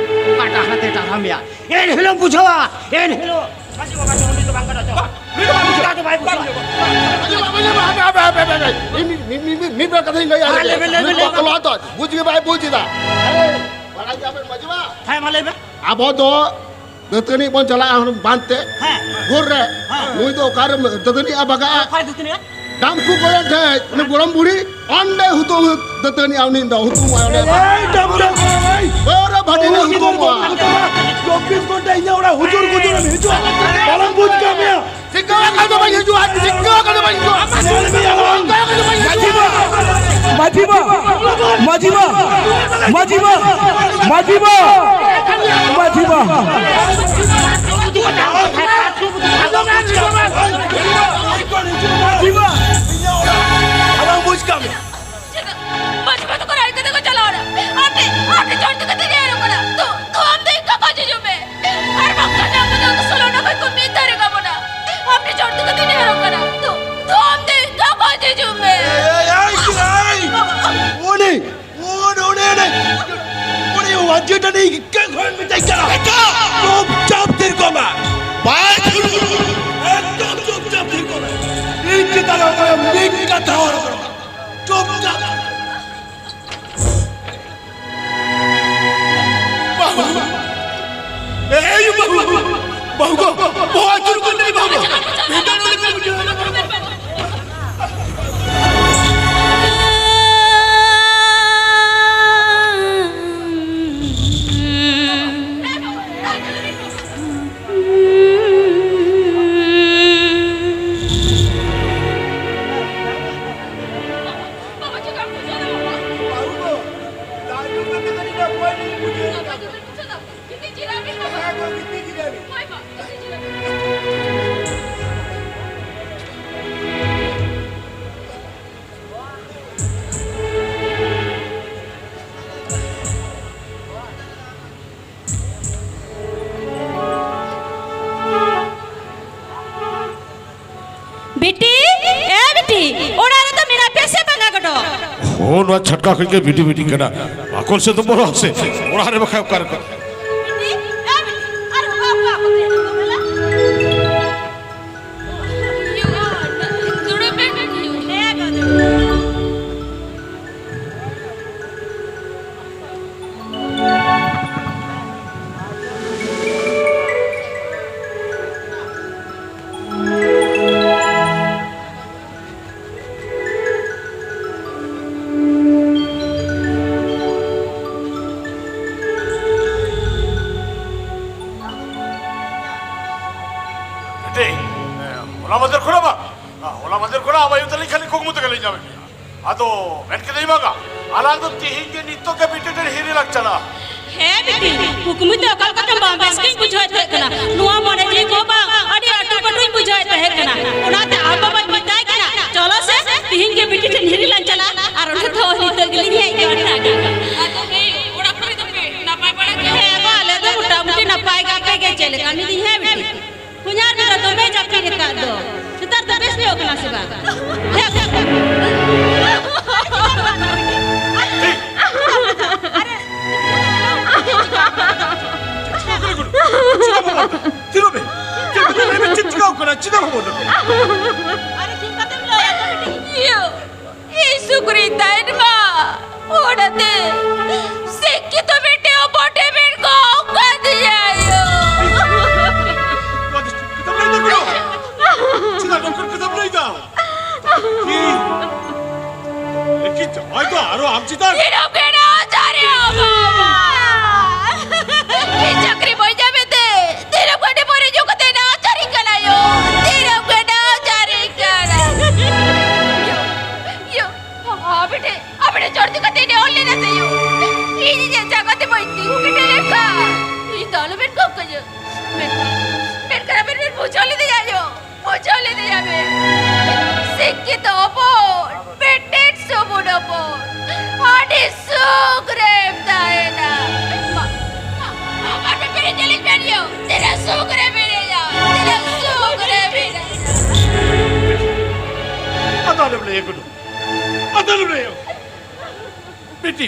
ᱚᱠᱟ ᱰᱟᱦᱟᱨ ᱛᱮ ᱰᱟᱨᱦᱟᱣ ᱢᱮᱭᱟ, ᱮᱱ ᱦᱤᱞᱳᱜ ᱵᱩᱡᱷᱟᱹᱣᱟ, ᱮᱱ ᱦᱤᱞᱳᱜ ᱢᱟᱹᱡᱷᱤ ᱵᱟᱵᱟ ᱫᱚ ᱩᱱᱤ ᱫᱚ ᱵᱟᱝ ᱜᱟᱱᱚᱜᱼᱟ᱾ ᱩᱱᱤ ᱫᱚ ᱵᱟᱝ ᱵᱩᱡᱷᱟᱹᱣᱟ᱾ ᱩᱱᱤ ᱫᱚ ᱵᱟᱝ ᱵᱩᱡᱷᱟᱹᱣᱟ᱾ ᱦᱟᱯᱮ, ᱦᱟᱯᱮ, ᱦᱟᱯᱮ, ᱦᱟᱯᱮ, ᱦᱟᱯᱮ᱾ ᱢᱤᱫ, ᱢᱤᱫ, ᱢᱤᱫ, ᱢᱤᱫ, ᱢᱤᱫ ᱵᱟᱨ ᱠᱟᱛᱷᱟᱧ ᱞᱟᱹᱭᱟ᱾ ᱦᱮᱸ, ᱞᱟᱹᱭ ᱢᱮ, ᱞᱟᱹᱭ ᱢᱮ, ᱞᱟᱹᱭ ᱢᱮ᱾ ᱵᱚᱛᱞᱟ ᱫᱚ ᱵᱩᱡᱽ ᱜᱮ ᱵᱟᱭ ᱵᱩᱡᱽ ᱮᱫᱟ᱾ ᱟᱨᱮ, ᱵᱟᱲᱟᱭ ᱜᱮᱭᱟ ᱵᱮᱱ ᱢᱟᱹᱡᱷᱤ ᱵᱟ? ᱦᱮᱸ, ᱢᱟ ᱞᱟᱹᱭ ᱢᱮ᱾ ᱟᱵᱚ ᱫᱚ ᱫᱟᱹᱛᱟᱹᱱᱤ ᱵᱚᱱ ᱪᱟᱞᱟᱜᱼᱟ ᱦᱟᱱᱟ ᱵᱟᱸᱫᱷ ᱛᱮ᱾ ᱦᱮᱸ᱾ ᱵᱷᱳᱨ ᱨᱮ᱾ ᱦᱮᱸ᱾ ᱱᱩᱭ ᱫᱚ ᱚᱠᱟᱨᱮ ᱫᱟᱹᱛᱟᱹᱱᱤᱜᱼᱟ ᱵᱟᱜᱟᱜᱼᱟ? ᱚᱠᱟᱭ ᱫᱟᱹᱛᱟᱹᱱᱤᱜᱼᱟ? ᱰᱟᱢᱠᱩ ᱜᱚᱲᱚ ᱴᱷᱮᱡ, ᱩᱱᱤ ᱜᱚᱲᱚᱢ ᱵᱩᱲᱦᱤ, ᱚᱸᱰᱮ ᱦᱩᱛᱩᱢ ᱫᱟᱹᱛᱟᱹᱱᱤᱜᱼᱟ ᱩᱱᱤ ᱫᱚ, ᱦᱩᱛᱩᱢᱚᱜᱼᱟᱭ ᱚᱸᱰᱮ᱾ ᱮᱭ, ᱰᱟᱢ, ᱰᱟᱢ, ᱮᱭ᱾ ᱵᱷᱳᱨ ᱨᱮ ᱵᱷᱟᱹᱴᱤ ᱨᱮ ᱦᱩᱛᱩᱢᱚᱜᱼᱟ᱾ ᱪᱚᱵᱵᱤᱥ ᱜᱷᱚᱱᱴᱟ ᱤᱧᱟᱹᱜ ᱚᱲᱟᱜ ᱦᱩᱡᱩᱨ ᱜᱩᱡᱩᱨ ᱮᱢ ᱦᱤᱡᱩᱜᱼᱟ᱾ ᱵᱟᱞᱟᱢ ᱵᱩᱡᱽ ᱠᱟᱜ ᱢᱮᱭᱟ᱾ ᱪᱤᱠᱟᱹ ᱠᱟᱛᱮ ᱵᱟᱹᱧ ᱦᱤᱡᱩᱜᱼᱟ? ᱪᱤᱠᱟᱹ ᱠᱟᱛᱮ ᱵᱟᱹᱧ ᱦᱤᱡᱩᱜᱼᱟ? ᱧᱮᱞ ᱢᱮᱭᱟ ᱵᱟᱝ? ᱢᱟᱹᱡᱷᱤ ᱵᱟ, ᱢᱟᱹᱡᱷᱤ ᱵᱟ, ᱢᱟᱹᱡᱷᱤ ᱵᱟ, ᱢᱟᱹᱡᱷᱤ ᱵᱟ, ᱢᱟᱹᱡᱷᱤ ᱵᱟ, ᱢᱟᱹᱡᱷᱤ ᱵᱟ᱾ ᱵᱟᱞᱟᱢ ᱵᱩᱡᱽ ᱠᱟᱜ ᱢᱮᱭᱟ᱾ ᱪᱮᱫᱟᱜ? ᱢᱟᱹᱡᱷᱤ ᱵᱟ ᱛᱟᱠᱚ ᱨᱟᱡᱽ ᱠᱟᱛᱮ ᱠᱚ ᱪᱟᱞᱟᱣ ᱮᱱᱟ᱾ ᱟᱯᱮ, ᱟᱯᱮ ᱪᱚᱴ ᱠᱟᱛᱮ ᱧᱮᱞᱚᱜ ᱠᱟᱱᱟ᱾ ᱛᱚ, ᱛᱚ ᱟᱢ ᱫᱚ ᱤᱧ ᱠᱟᱠᱚ ᱡᱩᱡᱩ ᱢᱮ᱾ ᱟᱨ ᱵᱟᱝᱠᱷᱟᱱ ᱟᱵᱚ ᱫᱚ ᱥᱳᱞᱳ ᱟᱱᱟ ᱠᱷᱚᱱ ᱠᱚ ᱢᱤᱫ ᱫᱷᱟᱨᱮ ᱠᱟᱵᱚᱱᱟ᱾ ᱟᱯᱮ ᱪᱚᱴ ᱠᱟᱛᱮ ᱧᱮᱞᱚᱜ ᱠᱟᱱᱟ᱾ ᱛᱚ, ᱛᱚ ᱟᱢ ᱫᱚ ᱤᱧ ᱠᱟᱠᱚ ᱡᱩᱡᱩ ᱢᱮ᱾ ᱮᱭ, ᱮᱭ, ᱮᱭ, ᱮᱭ᱾ ᱩᱱᱤ, ᱩᱱᱤ, ᱩᱱᱤ, ᱩᱱᱤ, ᱩᱱᱤ ᱢᱟᱹᱡᱷᱤ ᱴᱟᱺᱰᱤ ᱪᱮᱫ ᱠᱷᱚᱱ ᱢᱮᱛᱟᱭ ᱠᱟᱱᱟ? ᱪᱩᱯᱪᱟᱯ ᱛᱷᱤᱨ ᱠᱚᱜ ᱢᱮ᱾ ᱵᱟᱭ ᱛᱷᱤᱨ᱾ ᱮᱠᱫᱚᱢ ᱪᱩᱯᱪᱟᱯ ᱛᱷᱤᱨ ᱠᱚᱜ ᱢᱮ᱾ ᱤᱧ ᱪᱮᱛᱟᱱ ᱨᱮ ᱚᱠᱚᱭ ᱢᱤᱫ ᱠᱟᱛᱷᱟ ᱦᱚᱸ ᱟᱞᱚᱢ ᱨᱚᱲᱟ᱾ ᱪᱩᱯᱪᱟᱯ᱾ ᱵᱟᱹᱦᱩ᱾ ᱮᱭ ᱵᱟᱹᱦᱩ᱾ ᱵᱟᱹᱦᱩ ᱜᱚ᱾ ᱵᱚᱦᱚᱜ ᱟᱹᱪᱩᱨ ᱠᱚ ᱛᱟᱹᱞᱤᱧ ᱵᱟᱹᱦᱩ ᱜᱚ᱾ ᱵᱤᱴᱤ, ᱮ ᱵᱤᱴᱤ, ᱚᱲᱟᱜ ᱨᱮᱫᱚ ᱢᱮᱱᱟᱜ ᱯᱮᱭᱟ ᱥᱮ ᱵᱟᱝᱟ ᱜᱚᱰᱚ? ᱦᱚᱸ, ᱱᱚᱣᱟ ᱪᱷᱟᱴᱠᱟ ᱠᱷᱚᱱ ᱜᱮ ᱵᱤᱴᱤ ᱵᱤᱴᱤ ᱠᱟᱱᱟ᱾ ᱟᱠᱚ ᱥᱮᱫ ᱫᱚ ᱵᱚᱞᱚ ᱥᱮ ᱚᱲᱟᱜ ᱨᱮ ᱵᱟᱠᱷᱟᱡ ᱚᱠᱟ ᱨᱮᱠᱚ? ᱵᱤᱴᱤ, ᱮ ᱵᱤᱴᱤ, ᱟᱨ ᱚᱠᱟ, ᱚᱠᱟ, ᱚᱠᱟ ᱯᱮ ᱫᱩᱲᱩᱵ ᱠᱟᱱᱟ? ᱫᱩᱲᱩᱵ ᱢᱮ, ᱵᱤᱴᱤ᱾ ᱦᱮᱸ ᱜᱚ, ᱫᱩᱲᱩᱵ᱾ ᱢᱟᱫᱷᱮᱨ ᱠᱷᱚᱱᱟᱜ ᱵᱟᱝ, ᱦᱚᱞᱟ ᱢᱟᱫᱷᱮᱨ ᱠᱷᱚᱱᱟᱜ ᱟᱢ ᱟᱭᱳ ᱛᱟᱹᱞᱤᱧ ᱠᱷᱟᱹᱞᱤ ᱠᱩᱠᱢᱩ ᱛᱮᱜᱮ ᱞᱤᱧ ᱧᱟᱢᱮᱫ ᱢᱮᱭᱟ᱾ ᱟᱫᱚ ᱢᱮᱱ ᱠᱮᱫᱟᱹᱧ ᱵᱟᱝᱟ, ᱟᱞᱟᱝ ᱫᱚ ᱛᱤᱦᱤᱧ ᱜᱮ ᱱᱤᱛᱚᱜ ᱜᱮ ᱵᱤᱴᱤ ᱴᱷᱮᱱ ᱦᱤᱨᱤ ᱞᱟᱝ ᱪᱟᱞᱟᱜᱼᱟ᱾ ᱦᱮᱸ ᱵᱤᱴᱤ, ᱠᱩᱠᱢᱩ ᱫᱚ ᱚᱠᱟ ᱞᱮᱠᱟ ᱪᱚᱝ ᱵᱟᱝ ᱵᱮᱥ ᱜᱤᱧ ᱵᱩᱡᱷᱟᱹᱣᱮᱫ ᱛᱟᱦᱮᱸ ᱠᱟᱱᱟ᱾ ᱱᱚᱣᱟ ᱢᱚᱱᱮ ᱡᱤᱣᱤ ᱠᱚ ᱵᱟᱝ ᱟᱹᱰᱤ ᱟᱹᱴᱩ ᱯᱟᱹᱴᱩᱧ ᱵᱩᱡᱷᱟᱹᱣᱮᱫ ᱛᱟᱦᱮᱸ ᱠᱟᱱᱟ᱾ ᱚᱱᱟᱛᱮ ᱟᱢ ᱵᱟᱵᱟᱧ ᱢᱮᱛᱟᱭ ᱠᱟᱱᱟ, ᱪᱚᱞᱚ ᱥᱮ ᱛᱤᱦᱤᱧ ᱜᱮ ᱵᱤᱴᱤ ᱴᱷᱮᱱ ᱦᱤᱨᱤ ᱞᱟᱝ ᱪᱟᱞᱟᱜᱼᱟ᱾ ᱟᱨ ᱚᱸᱰᱮ ᱫᱚ ᱱᱤᱛᱚᱜ ᱜᱮᱞᱤᱧ ᱦᱮᱡ ᱜᱚᱫ ᱮᱱᱟ᱾ ᱟᱫᱚ ᱦᱮᱸ, ᱚᱲᱟᱜ ᱠᱚᱨᱮ ᱫᱚᱯᱮ ᱱᱟᱯᱟᱭ ᱵᱟᱲᱟ ᱜᱮᱭᱟ? ᱦᱮᱸ ᱜᱚ, ᱟᱞᱮ ᱫᱚ ᱢᱚᱴᱟᱢᱩᱴᱤ ᱱᱟᱯᱟᱭ ᱜᱮ᱾ ᱟᱯᱮ ᱜᱮ ᱪᱮᱫ ᱞᱮᱠᱟ? ᱢᱮᱱᱫᱟᱹᱧ ᱦᱮᱸ ᱵᱤᱴᱤ, ᱦᱚᱧᱦᱟᱨ ᱜᱤᱫᱽᱨᱟᱹ ᱫᱚᱢᱮ ᱡᱟᱹᱯᱤᱫ ᱟᱠᱟᱫ ᱫᱚ, ᱱᱮᱛᱟᱨ ᱫᱚ ᱵᱮᱥ ᱧᱚᱜ ᱠᱟᱱᱟ ᱥᱮ ᱵᱟᱝ? ᱦᱮᱸ᱾ ᱪᱮᱫ ᱦᱚᱸ ᱵᱟᱹᱱᱩᱜᱼᱟ᱾ ᱪᱮᱫ ᱦᱚᱸ ᱵᱟᱹᱱᱩᱜᱼᱟ᱾ ᱪᱮᱫ ᱪᱤᱠᱟᱹᱣ ᱠᱟᱱᱟ? ᱪᱮᱫ ᱦᱚᱸ ᱵᱟᱹᱱᱩᱜᱼᱟ᱾ ᱟᱨᱮ ᱪᱮᱫ ᱠᱟᱛᱮᱢ ᱞᱟᱹᱭᱟ ᱛᱚ ᱵᱤᱴᱤ? ᱤᱭᱟᱹ, ᱤᱧ ᱥᱩᱠᱨᱤ ᱛᱟᱦᱮᱱ ᱢᱟ᱾ ᱚᱱᱟᱛᱮ ᱥᱤᱠᱠᱷᱤᱛᱚ ᱢᱤᱫᱴᱮᱱ ᱦᱚᱯᱚᱱ ᱴᱷᱮᱱ ᱵᱮᱱ ᱜᱚᱜ ᱠᱟᱫᱮᱭᱟ ᱭᱳ᱾ ᱪᱮᱫ ᱠᱟᱛᱷᱟᱢ ᱞᱟᱹᱭ ᱫᱟ ᱜᱚ? ᱪᱮᱫᱟᱜ ᱱᱚᱝᱠᱟᱱ ᱠᱟᱛᱷᱟᱢ ᱞᱟᱹᱭ ᱫᱟ? ᱤᱧ ᱞᱮᱠᱤᱱ ᱡᱟᱶᱟᱭ ᱫᱚ ᱟᱨᱚ ᱟᱢ ᱪᱮᱛᱟᱱ? ᱛᱤᱱᱟᱹᱜ ᱜᱮ ᱱᱟᱦᱟᱪᱟᱨᱤ ᱦᱚᱸ ᱵᱟᱵᱟ᱾ ᱤᱧ ᱪᱟᱹᱠᱨᱤ ᱵᱟᱹᱧ ᱧᱟᱢᱮᱫ ᱛᱮ ᱛᱤᱱᱟᱹᱜ ᱜᱟᱹᱰᱤ ᱯᱚᱨᱮ ᱧᱩ ᱠᱟᱛᱮ ᱱᱟᱦᱟᱪᱟᱨᱤ ᱠᱟᱱᱟ ᱭᱳ᱾ ᱛᱤᱱᱟᱹᱜ ᱜᱮ ᱱᱟᱦᱟᱪᱟᱨᱤ ᱠᱟᱱᱟ ᱭᱳ᱾ ᱭᱳ, ᱟᱵᱮ ᱴᱷᱮᱱ, ᱟᱵᱮ ᱴᱷᱮᱱ ᱪᱚᱨᱪᱟ ᱠᱟᱛᱮ ᱤᱧ ᱚᱞ ᱞᱮᱫᱟ ᱥᱮ ᱭᱳ? ᱤᱧ ᱤᱧᱟᱹᱜ ᱡᱟᱸᱜᱟ ᱛᱮ ᱵᱟᱹᱧ ᱛᱤᱸᱜᱩ ᱠᱮᱴᱮᱡ ᱞᱮᱱᱠᱷᱟᱱ ᱤᱧ ᱫᱚ ᱟᱞᱚᱵᱮᱱ ᱜᱚᱜ ᱠᱟᱹᱧᱟ᱾ ᱢᱮᱱᱠᱷᱟᱱ, ᱢᱮᱱᱠᱷᱟᱱ ᱟᱵᱮᱱ ᱵᱮᱱ ᱵᱩᱡᱷᱟᱹᱣ ᱞᱮᱫᱮᱭᱟ ᱭᱳ᱾ ᱵᱩᱡᱷᱟᱹᱣ ᱞᱮᱫᱮᱭᱟ ᱵᱮᱱ? ᱥᱤᱠᱠᱷᱤᱛᱚ ᱦᱚᱯᱚᱱ, ᱢᱤᱫᱴᱮᱱ ᱥᱩᱢᱩᱱ ᱦᱚᱯᱚᱱ, ᱟᱹᱰᱤ ᱥᱩᱠ ᱨᱮᱢ ᱛᱟᱦᱮᱱᱟ᱾ ᱢᱟ, ᱢᱟ, ᱢᱟ, ᱟᱵᱮᱱ ᱵᱮᱨᱮᱫ ᱧᱮᱞᱤᱧ ᱵᱮᱱ ᱭᱳ᱾ ᱛᱤᱱᱟᱹᱜ ᱥᱩᱠ ᱨᱮ ᱢᱮᱱᱟᱭᱟ, ᱛᱤᱱᱟᱹᱜ ᱥᱩᱠ ᱨᱮ ᱢᱮᱱᱟᱭᱟ᱾ ᱟᱫᱚ ᱟᱞᱚᱢ ᱞᱟᱹᱭᱟ ᱠᱳᱱᱳ᱾ ᱟᱫᱚ ᱟᱞᱚᱢ ᱞᱟᱹᱭᱟ᱾ ᱵᱤᱴᱤ,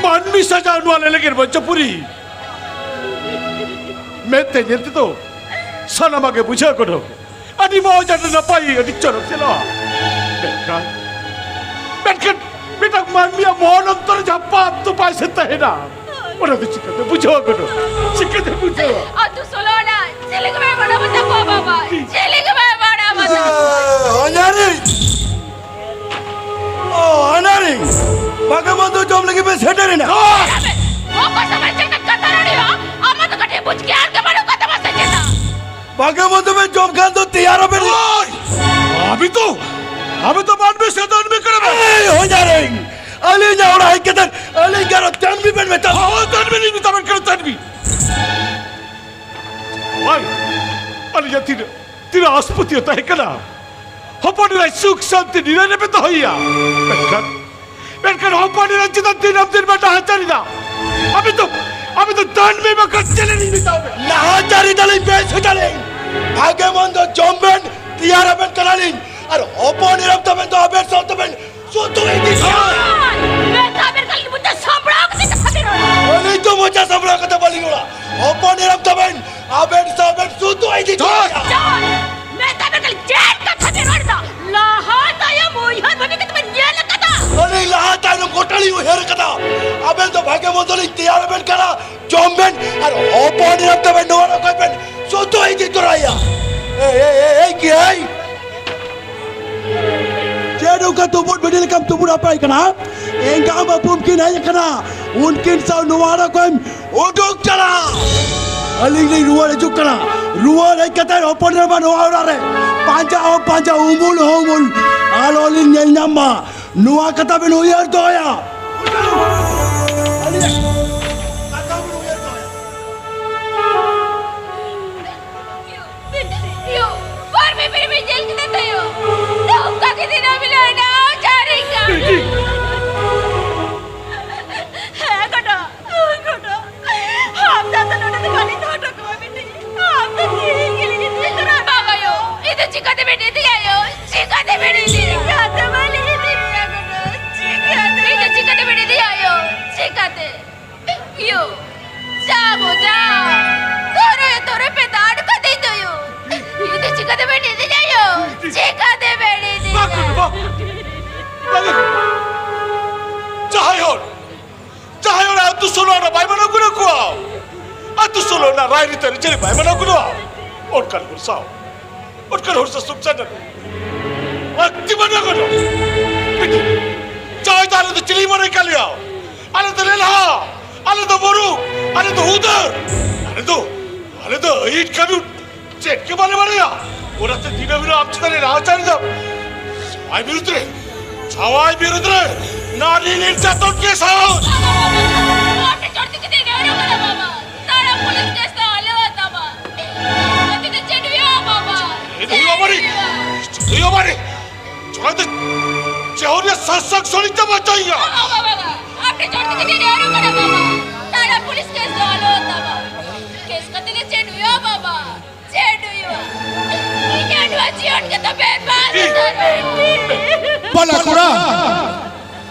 ᱢᱟᱹᱱᱢᱤ ᱥᱟᱡᱟᱣ ᱱᱚᱣᱟ ᱞᱮᱞᱮᱜᱮᱨ ᱢᱚᱧᱪᱚᱯᱩᱨᱤ᱾ ᱢᱮᱫ ᱛᱮ ᱧᱮᱞ ᱛᱮᱫᱚ ᱥᱟᱱᱟᱢᱟᱜ ᱜᱮ ᱵᱩᱡᱷᱟᱹᱣ ᱜᱚᱫᱚᱜ᱾ ᱟᱹᱰᱤ ᱢᱚᱡᱽ, ᱟᱹᱰᱤ ᱱᱟᱯᱟᱭ, ᱟᱹᱰᱤ ᱪᱚᱨᱚᱠ ᱧᱮᱞᱚᱜᱼᱟ᱾ ᱢᱮᱱᱠᱷᱟᱱ, ᱢᱮᱱᱠᱷᱟᱱ ᱢᱤᱫᱴᱟᱝ ᱢᱟᱹᱱᱢᱤᱭᱟᱜ ᱢᱚᱱ ᱚᱱᱛᱚᱨ ᱡᱟᱦᱟᱸ ᱯᱟᱯ ᱛᱚᱯᱟᱭ ᱥᱮ ᱛᱟᱦᱮᱱᱟ, ᱚᱱᱟ ᱫᱚ ᱪᱤᱠᱟᱹᱛᱮ ᱵᱩᱡᱷᱟᱹᱣ ᱜᱚᱫᱚᱜ? ᱪᱤᱠᱟᱹᱛᱮ ᱵᱩᱡᱷᱟᱹᱣᱟ? ᱟᱹᱛᱩ ᱥᱳᱞᱳ ᱟᱱᱟ ᱪᱤᱞᱤ ᱜᱮ ᱵᱟᱭ ᱢᱟᱱᱟᱣ ᱵᱟᱛᱟᱣ ᱠᱚᱣᱟ ᱵᱟᱵᱟ, ᱪᱤᱞᱤ ᱜᱮ ᱵᱟᱭ ᱢᱟᱱᱟᱣ ᱵᱟᱛᱟᱣ ᱠᱚᱣᱟ᱾ ᱦᱚᱧᱦᱟᱨᱤᱧ! ᱚ, ᱦᱚᱧᱦᱟᱨᱤᱧ! ᱵᱟᱜᱮ ᱢᱚᱱᱫᱚ ᱡᱚᱢ ᱞᱟᱹᱜᱤᱫ ᱯᱮ ᱥᱮᱴᱮᱨᱮᱱᱟ᱾ ᱚᱠᱚᱭ ᱥᱟᱶ ᱪᱮᱫ ᱠᱟᱛᱷᱟ ᱨᱚᱲ ᱦᱩᱭᱩᱜᱼᱟ? ᱟᱢᱟᱜ ᱫᱚ ᱠᱟᱹᱴᱤᱡ ᱵᱩᱡᱽ ᱜᱮᱭᱟᱱ ᱜᱮ ᱵᱟᱹᱱᱩᱜ ᱠᱟᱫ ᱛᱟᱢᱟ ᱥᱮ ᱪᱮᱫ? ᱵᱷᱟᱜᱮ ᱢᱚᱱᱫᱚ ᱵᱮᱱ ᱡᱚᱢ ᱠᱷᱟᱱ ᱫᱚ ᱛᱮᱭᱟᱨ ᱟᱵᱮᱱ᱾ ᱳᱭ! ᱟᱵᱤ ᱛᱚ, ᱟᱵᱤ ᱛᱚ ᱢᱟᱹᱱᱢᱤ ᱥᱮ ᱫᱟᱹᱱᱢᱤ ᱠᱟᱱᱟ ᱵᱮᱱ᱾ ᱮᱭ, ᱦᱚᱧᱦᱟᱨᱤᱧ, ᱟᱹᱞᱤᱧᱟᱜ ᱚᱲᱟᱜ ᱦᱮᱡ ᱠᱟᱛᱮ ᱟᱹᱞᱤᱧ ᱜᱮ ᱟᱨᱚ ᱫᱟᱹᱱᱢᱤ ᱵᱮᱱ ᱢᱮᱛᱟ ᱞᱤᱧᱟ? ᱦᱳᱭ, ᱫᱟᱹᱱᱢᱤ ᱞᱤᱧ ᱢᱮᱛᱟ ᱵᱮᱱ ᱠᱟᱱᱟ, ᱫᱟᱹᱱᱢᱤ᱾ ᱳᱭ! ᱟᱹᱞᱤᱧᱟᱜ ᱛᱤᱱᱟᱹᱜ, ᱛᱤᱱᱟᱹᱜ ᱟᱥ ᱯᱟᱹᱛᱭᱟᱹᱣ ᱛᱟᱦᱮᱸ ᱠᱟᱱᱟ, ᱦᱚᱯᱚᱱ ᱮᱨᱟᱭ ᱥᱩᱠ ᱥᱟᱱᱛᱤ ᱱᱤᱨᱟᱹᱭ ᱨᱮᱯᱮ ᱫᱚᱦᱚᱭᱮᱭᱟ᱾ ᱢᱮᱱᱠᱷᱟᱱ, ᱢᱮᱱᱠᱷᱟᱱ ᱦᱚᱯᱚᱱ ᱮᱨᱟ ᱪᱮᱛᱟᱱ ᱫᱤᱱᱟᱹᱢ ᱫᱤᱱ ᱯᱮ ᱱᱟᱦᱟᱪᱟᱨ ᱮᱫᱟ᱾ ᱟᱯᱮ ᱫᱚ, ᱟᱯᱮ ᱫᱚ ᱫᱟᱹᱱᱢᱤ ᱵᱟᱠᱷᱟᱱ ᱪᱮᱞᱮ ᱞᱤᱧ ᱢᱮᱛᱟ ᱯᱮ? ᱱᱟᱦᱟᱪᱟᱨ ᱮᱫᱟᱞᱤᱧ ᱵᱮᱥ ᱮᱫᱟᱞᱤᱧ᱾ ᱵᱷᱟᱜᱮ ᱢᱚᱱᱫᱚ ᱡᱚᱢ ᱵᱮᱱ, ᱛᱮᱭᱟᱨ ᱟᱵᱮᱱ ᱠᱟᱱᱟᱞᱤᱧ᱾ ᱟᱨ ᱦᱚᱯᱚᱱ ᱮᱨᱟ ᱛᱟᱵᱮᱱ ᱫᱚ ᱟᱵᱮᱱ ᱥᱟᱶ ᱛᱟᱵᱮᱱ ᱥᱩᱛᱩᱜ ᱤᱫᱤ ᱠᱚᱣᱟ᱾ ᱢᱮᱛᱟ ᱵᱮᱱ ᱠᱟᱱᱟᱞᱤᱧ, ᱢᱚᱪᱟ ᱥᱟᱢᱵᱲᱟᱣ ᱠᱟᱛᱮ ᱠᱟᱛᱷᱟ ᱵᱮᱱ ᱨᱚᱲᱟ᱾ ᱟᱹᱞᱤᱧ ᱫᱚ ᱢᱚᱪᱟ ᱥᱟᱢᱵᱲᱟᱣ ᱠᱟᱛᱮ ᱵᱟᱹᱞᱤᱧ ᱨᱚᱲᱟ᱾ ᱦᱚᱯᱚᱱ ᱮᱨᱟ ᱛᱟᱵᱮᱱ ᱟᱵᱮᱱ ᱥᱟᱶ ᱵᱮᱱ ᱥᱩᱛᱩᱜ ᱤᱫᱤ ᱠᱚᱣᱟ᱾ ᱡᱚᱦᱟᱨ! ᱢᱮᱛᱟ ᱵᱮᱱ ᱠᱟᱱᱟᱞᱤᱧ, ᱪᱮᱫ ᱠᱟᱛᱷᱟ ᱵᱮᱱ ᱨᱚᱲ ᱮᱫᱟ? ᱞᱟᱦᱟ ᱛᱟᱭᱚᱢ ᱩᱭᱦᱟᱹᱨ ᱵᱷᱟᱵᱤ ᱠᱟᱛᱮ ᱵᱮᱱ ᱧᱮᱞ ᱟᱠᱟᱫᱟ? ᱟᱹᱞᱤᱧ ᱞᱟᱦᱟ ᱛᱟᱭᱱᱚᱢ ᱜᱚᱴᱟ ᱞᱤᱧ ᱩᱭᱦᱟᱹᱨ ᱟᱠᱟᱫᱟ᱾ ᱟᱵᱮᱱ ᱫᱚ ᱵᱷᱟᱜᱮ ᱢᱚᱱᱫᱚ ᱞᱤᱧ ᱛᱮᱭᱟᱨ ᱟᱵᱮᱱ ᱠᱟᱱᱟ, ᱡᱚᱢ ᱵᱮᱱ ᱟᱨ ᱦᱚᱯᱚᱱ ᱮᱨᱟ ᱛᱟᱵᱮᱱ ᱱᱚᱣᱟ ᱨᱚᱠᱚᱡ ᱵᱮᱱ ᱥᱩᱛᱩᱜ ᱤᱫᱤ ᱛᱚᱨᱟᱭᱟ᱾ ᱮᱭ, ᱮᱭ, ᱮᱭ, ᱮᱭ, ᱠᱤ ᱦᱟᱭ? ᱪᱮᱫ ᱚᱱᱠᱟ ᱛᱩᱵᱩᱫ ᱵᱷᱤᱰᱤ ᱞᱮᱠᱟᱢ ᱛᱩᱵᱩᱫ ᱟᱯᱟᱭ ᱠᱟᱱᱟ? ᱮᱸᱜᱟ ᱵᱟᱹᱵᱩᱢ ᱠᱤᱱ ᱦᱮᱡ ᱟᱠᱟᱱᱟ, ᱩᱱᱠᱤᱱ ᱥᱟᱶ ᱱᱚᱣᱟ ᱨᱚᱠᱚᱢ ᱩᱰᱩᱠ ᱪᱟᱞᱟᱜ᱾ ᱟᱹᱞᱤᱧ ᱞᱤᱧ ᱨᱩᱣᱟᱹᱲ ᱦᱤᱡᱩᱜ ᱠᱟᱱᱟ᱾ ᱨᱩᱣᱟᱹᱲ ᱦᱮᱡ ᱠᱟᱛᱮ ᱦᱚᱯᱚᱱ ᱮᱨᱟ ᱢᱟ ᱱᱚᱣᱟ ᱚᱲᱟᱜ ᱨᱮ ᱯᱟᱸᱡᱟ ᱦᱚᱸ ᱯᱟᱸᱡᱟ, ᱩᱢᱩᱞ ᱦᱚᱸ ᱩᱢᱩᱞ, ᱟᱞᱚ ᱞᱤᱧ ᱧᱮᱞ ᱧᱟᱢ ᱢᱟ᱾ ᱱᱚᱣᱟ ᱠᱟᱛᱷᱟ ᱵᱤᱱ ᱩᱭᱦᱟᱹᱨ ᱫᱚᱦᱚᱭᱟ᱾ ᱟᱹᱞᱤᱧᱟᱜ ᱠᱟᱛᱷᱟ ᱵᱤᱱ ᱩᱭᱦᱟᱹᱨ ᱫᱚᱦᱚᱭᱟ᱾ ᱭᱳ, ᱵᱟᱨ ᱯᱮ ᱯᱮ ᱯᱮ ᱧᱮᱞ ᱠᱮᱫᱟ ᱛᱚ ᱭᱳ? ᱱᱚᱝᱠᱟ ᱜᱮ ᱫᱤᱱᱟᱹᱢ ᱦᱤᱞᱳᱜ ᱰᱟᱦᱟᱨ ᱪᱟᱨᱤ ᱠᱟᱱ᱾ ᱦᱮᱸ, ᱜᱚᱰᱚ, ᱜᱚᱰᱚ᱾ ᱟᱢ ᱫᱚ ᱟᱫᱚ ᱱᱚᱰᱮ ᱫᱚ ᱵᱟᱞᱮ ᱫᱚᱦᱚ ᱦᱚᱴᱚ ᱠᱟᱢᱟ ᱵᱤᱴᱤ᱾ ᱟᱢ ᱫᱚ ᱛᱮᱦᱮᱧ ᱜᱮᱞᱮ ᱤᱫᱤ ᱛᱚᱨᱟ ᱠᱟᱢᱟ᱾ ᱵᱟᱝ ᱟᱭᱳ, ᱤᱧ ᱫᱚ ᱪᱤᱠᱟᱹᱛᱮ ᱵᱤᱴᱤ ᱤᱫᱤᱭᱟ ᱟᱭᱳ? ᱪᱤᱠᱟᱹᱛᱮ ᱵᱤᱴᱤ ᱤᱫᱤᱭᱟ? ᱪᱤᱠᱟᱹᱛᱮ ᱵᱟᱞᱮ ᱤᱫᱤ ᱢᱮᱭᱟ ᱜᱚᱰᱚ? ᱪᱤᱠᱟᱹᱛᱮ? ᱤᱧ ᱫᱚ ᱪᱤᱠᱟᱹᱛᱮ ᱵᱤᱴᱤ ᱤᱫᱤᱭᱟ ᱟᱭᱳ? ᱪᱤᱠᱟᱹᱛᱮ? ᱭᱳ, ᱡᱟ ᱜᱳ ᱡᱟ᱾ ᱛᱚᱨᱮ ᱛᱚᱨᱮ ᱯᱮ ᱫᱟᱲ ᱠᱟᱫᱤᱧ ᱫᱚ ᱭᱳ᱾ ᱤᱧ ᱫᱚ ᱪᱤᱠᱟᱹᱛᱮ ᱵᱮᱱ ᱤᱫᱤᱧᱟ ᱭᱳ? ᱪᱤᱠᱟᱹᱛᱮ ᱵᱮᱱ ᱤᱫᱤᱧᱟ? ᱵᱟᱠᱚ, ᱵᱟᱠᱚ᱾ ᱡᱟᱦᱟᱸᱭ ᱦᱚᱲ, ᱡᱟᱦᱟᱸᱭ ᱦᱚᱲ ᱟᱹᱛᱩ ᱥᱳᱞᱳ ᱟᱱᱟ ᱵᱟᱭ ᱢᱟᱱᱟᱣ ᱜᱩᱱᱟᱹ ᱠᱚᱣᱟ, ᱟᱹᱛᱩ ᱥᱳᱞᱳ ᱟᱱᱟ ᱨᱟᱭ ᱨᱤᱛ ᱟᱹᱨᱤᱪᱟᱹᱞᱤ ᱵᱟᱭ ᱢᱟᱱᱟᱣ ᱜᱩᱱᱟᱹᱣᱟ, ᱚᱱᱠᱟᱱ ᱦᱚᱲ ᱥᱟᱶ, ᱚᱱᱠᱟᱱ ᱦᱚᱲ ᱥᱟᱶ ᱥᱚᱝᱥᱟᱨ ᱨᱮ ᱞᱟᱹᱠᱛᱤ ᱵᱟᱹᱱᱩᱜᱼᱟ ᱜᱚᱱᱚ᱾ ᱵᱤᱴᱤ, ᱡᱟᱶᱟᱭ ᱫᱚ ᱟᱞᱮ ᱫᱚ ᱪᱤᱞᱤ ᱢᱚᱱᱮ ᱠᱟᱜ ᱞᱮᱭᱟ? ᱟᱞᱮ ᱫᱚ ᱞᱮᱞᱦᱟ, ᱟᱞᱮ ᱫᱚ ᱵᱩᱨᱩ, ᱟᱞᱮ ᱫᱚ ᱩᱫᱟᱹᱨ, ᱟᱞᱮ ᱫᱚ, ᱟᱞᱮ ᱫᱚ ᱟᱹᱭᱤᱴ ᱠᱟᱹᱱᱩᱱ᱾ ᱪᱮᱫ ᱜᱮ ᱵᱟᱞᱮ ᱵᱟᱲᱟᱭᱟ᱾ ᱚᱱᱟᱛᱮ ᱫᱤᱱᱟᱹᱢ ᱦᱤᱞᱳᱜ ᱟᱢ ᱪᱮᱛᱟᱱ ᱨᱮ ᱱᱟᱦᱟᱪᱟᱨ ᱮᱫᱟᱢ᱾ ᱡᱟᱶᱟᱭ ᱵᱤᱨᱩᱫᱽ ᱨᱮ, ᱡᱟᱶᱟᱭ ᱵᱤᱨᱩᱫᱽ ᱨᱮ ᱱᱟᱨᱤ ᱱᱤᱨᱡᱟᱛᱚᱱ ᱠᱮᱥ ᱦᱚᱸ᱾ ᱟᱯᱮ ᱪᱚᱲ ᱛᱮᱜᱮ ᱛᱮ ᱰᱮᱣᱨᱚᱜ ᱠᱟᱱᱟ ᱵᱟᱵᱟ᱾ ᱛᱟᱲᱟ ᱯᱩᱞᱤᱥ ᱠᱮᱥ ᱫᱚ ᱟᱞᱮ ᱟᱛᱟᱢᱟ᱾ ᱟᱫᱚ ᱫᱚ ᱪᱮᱫ ᱦᱩᱭᱩᱜᱼᱟ ᱵᱟᱵᱟ? ᱪᱮᱫ ᱦᱩᱭᱩᱜᱼᱟ ᱵᱟᱹᱲᱤᱡ? ᱪᱮᱫ ᱦᱩᱭᱩᱜᱼᱟ ᱵᱟᱹᱲᱤᱡ? ᱡᱟᱦᱟᱸᱭ ᱫᱚ ᱡᱮᱦᱚᱨᱤᱭᱟ ᱥᱟᱥᱟᱝ ᱥᱚᱲᱤ ᱪᱟᱵᱟ ᱪᱟᱭᱟ᱾ ᱵᱟᱵᱟ, ᱵᱟᱵᱟ, ᱟᱯᱮ ᱪᱚᱲ ᱛᱮᱜᱮ ᱛᱮ ᱰᱮᱣᱨᱚᱜ ᱠᱟᱱᱟ ᱵᱟᱵᱟ᱾ ᱛᱟᱲᱟ ᱯᱩᱞᱤᱥ ᱠᱮᱥ ᱫᱚ ᱟᱞᱮ ᱟᱛᱟᱢᱟ᱾ ᱠᱮᱥ ᱠᱟᱛᱮ ᱫᱚ ᱪᱮᱫ ᱦᱩᱭᱩᱜᱼᱟ ᱵᱟᱵᱟ? ᱪᱮᱫ ᱦᱩᱭᱩᱜᱼᱟ? ᱤᱧᱟᱹᱜ ᱱᱚᱣᱟ ᱡᱤᱭᱚᱱ ᱜᱮᱛᱚ ᱵᱮᱨᱵᱟᱫ ᱩᱛᱟᱹᱨ ᱮᱱ ᱛᱤᱧ᱾ ᱵᱟᱞᱟ ᱠᱚᱲᱟ,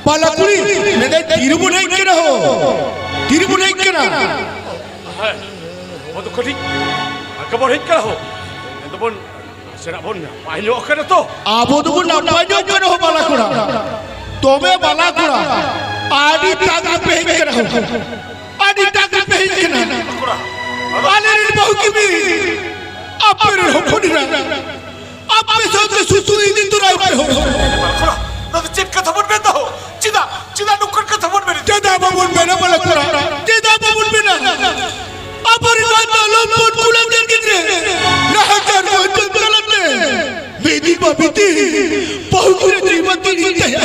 ᱵᱟᱞᱟ ᱠᱩᱲᱤ, ᱢᱮᱱᱫᱟᱹᱧ ᱛᱤᱨᱮᱵᱚᱱ ᱦᱮᱡ ᱠᱟᱱᱟ ᱦᱳ? ᱛᱤᱨᱮᱵᱚᱱ ᱦᱮᱡ ᱠᱟᱱᱟ? ᱦᱮᱸ, ᱟᱵᱚ ᱫᱚ ᱠᱟᱹᱴᱤᱡ ᱟᱜᱮ ᱵᱚᱱ ᱦᱮᱡ ᱠᱟᱱᱟ ᱦᱳ᱾ ᱢᱮᱱ ᱫᱚᱵᱚᱱ ᱱᱟᱥᱮᱱᱟᱜ ᱵᱚᱱ ᱱᱟᱯᱟᱭ ᱧᱚᱜ ᱠᱟᱱᱟ ᱛᱚ᱾ ᱟᱵᱚ ᱫᱚᱵᱚᱱ ᱱᱟᱯᱟᱭ ᱧᱚᱜ ᱠᱟᱱᱟ ᱦᱳ ᱵᱟᱞᱟ ᱠᱚᱲᱟ᱾ ᱛᱚᱵᱮ ᱵᱟᱞᱟ ᱠᱚᱲᱟ, ᱟᱹᱰᱤ ᱛᱟᱜ ᱨᱮᱯᱮ ᱦᱮᱡ ᱠᱟᱱᱟ ᱦᱳ᱾ ᱟᱹᱰᱤ ᱛᱟᱜ ᱨᱮᱯᱮ ᱦᱮᱡ ᱠᱟᱱᱟ᱾ ᱟᱞᱮ ᱨᱮᱱ ᱵᱟᱹᱦᱩ ᱠᱤᱢᱤ ᱟᱯᱮ ᱨᱮᱱ ᱦᱚᱯᱚᱱ ᱮᱨᱟ ᱟᱯᱮ ᱥᱟᱶᱛᱮ ᱥᱩᱛᱩ ᱤᱫᱤ ᱛᱚᱨᱟᱭ ᱯᱮ ᱦᱳ᱾ ᱵᱟᱞᱟ ᱠᱚᱲᱟ, ᱱᱚᱣᱟ ᱫᱚ ᱪᱮᱫ ᱠᱟᱛᱷᱟ ᱵᱚᱱ ᱢᱮᱱᱫᱟ ᱦᱳ? ᱪᱮᱫᱟᱜ, ᱪᱮᱫᱟᱜ ᱱᱚᱝᱠᱟᱱ ᱠᱟᱛᱷᱟ ᱵᱚᱱ ᱢᱮᱱ? ᱪᱮᱫᱟᱜ ᱵᱟᱵᱚᱱ ᱢᱮᱱᱟ ᱵᱟᱞᱟ ᱠᱚᱲᱟ? ᱪᱮᱫᱟᱜ ᱵᱟᱵᱚᱱ ᱢᱮᱱᱟ? ᱟᱵᱚᱨᱮᱱ ᱢᱟᱛᱟᱞ ᱦᱚᱯᱚᱱ ᱠᱩᱲᱤ ᱜᱤᱫᱽᱨᱟᱹ ᱱᱟᱦᱟᱪᱟᱨ ᱵᱚᱱ ᱪᱟᱞᱟᱜ ᱛᱮ ᱢᱤᱫ ᱫᱤᱱ ᱵᱟ ᱢᱤᱫ ᱫᱤᱱ ᱵᱟᱹᱦᱩ ᱠᱩᱲᱤ ᱛᱤᱨᱤ ᱵᱟᱹᱛᱤ ᱞᱤᱧ ᱛᱟᱭᱟ᱾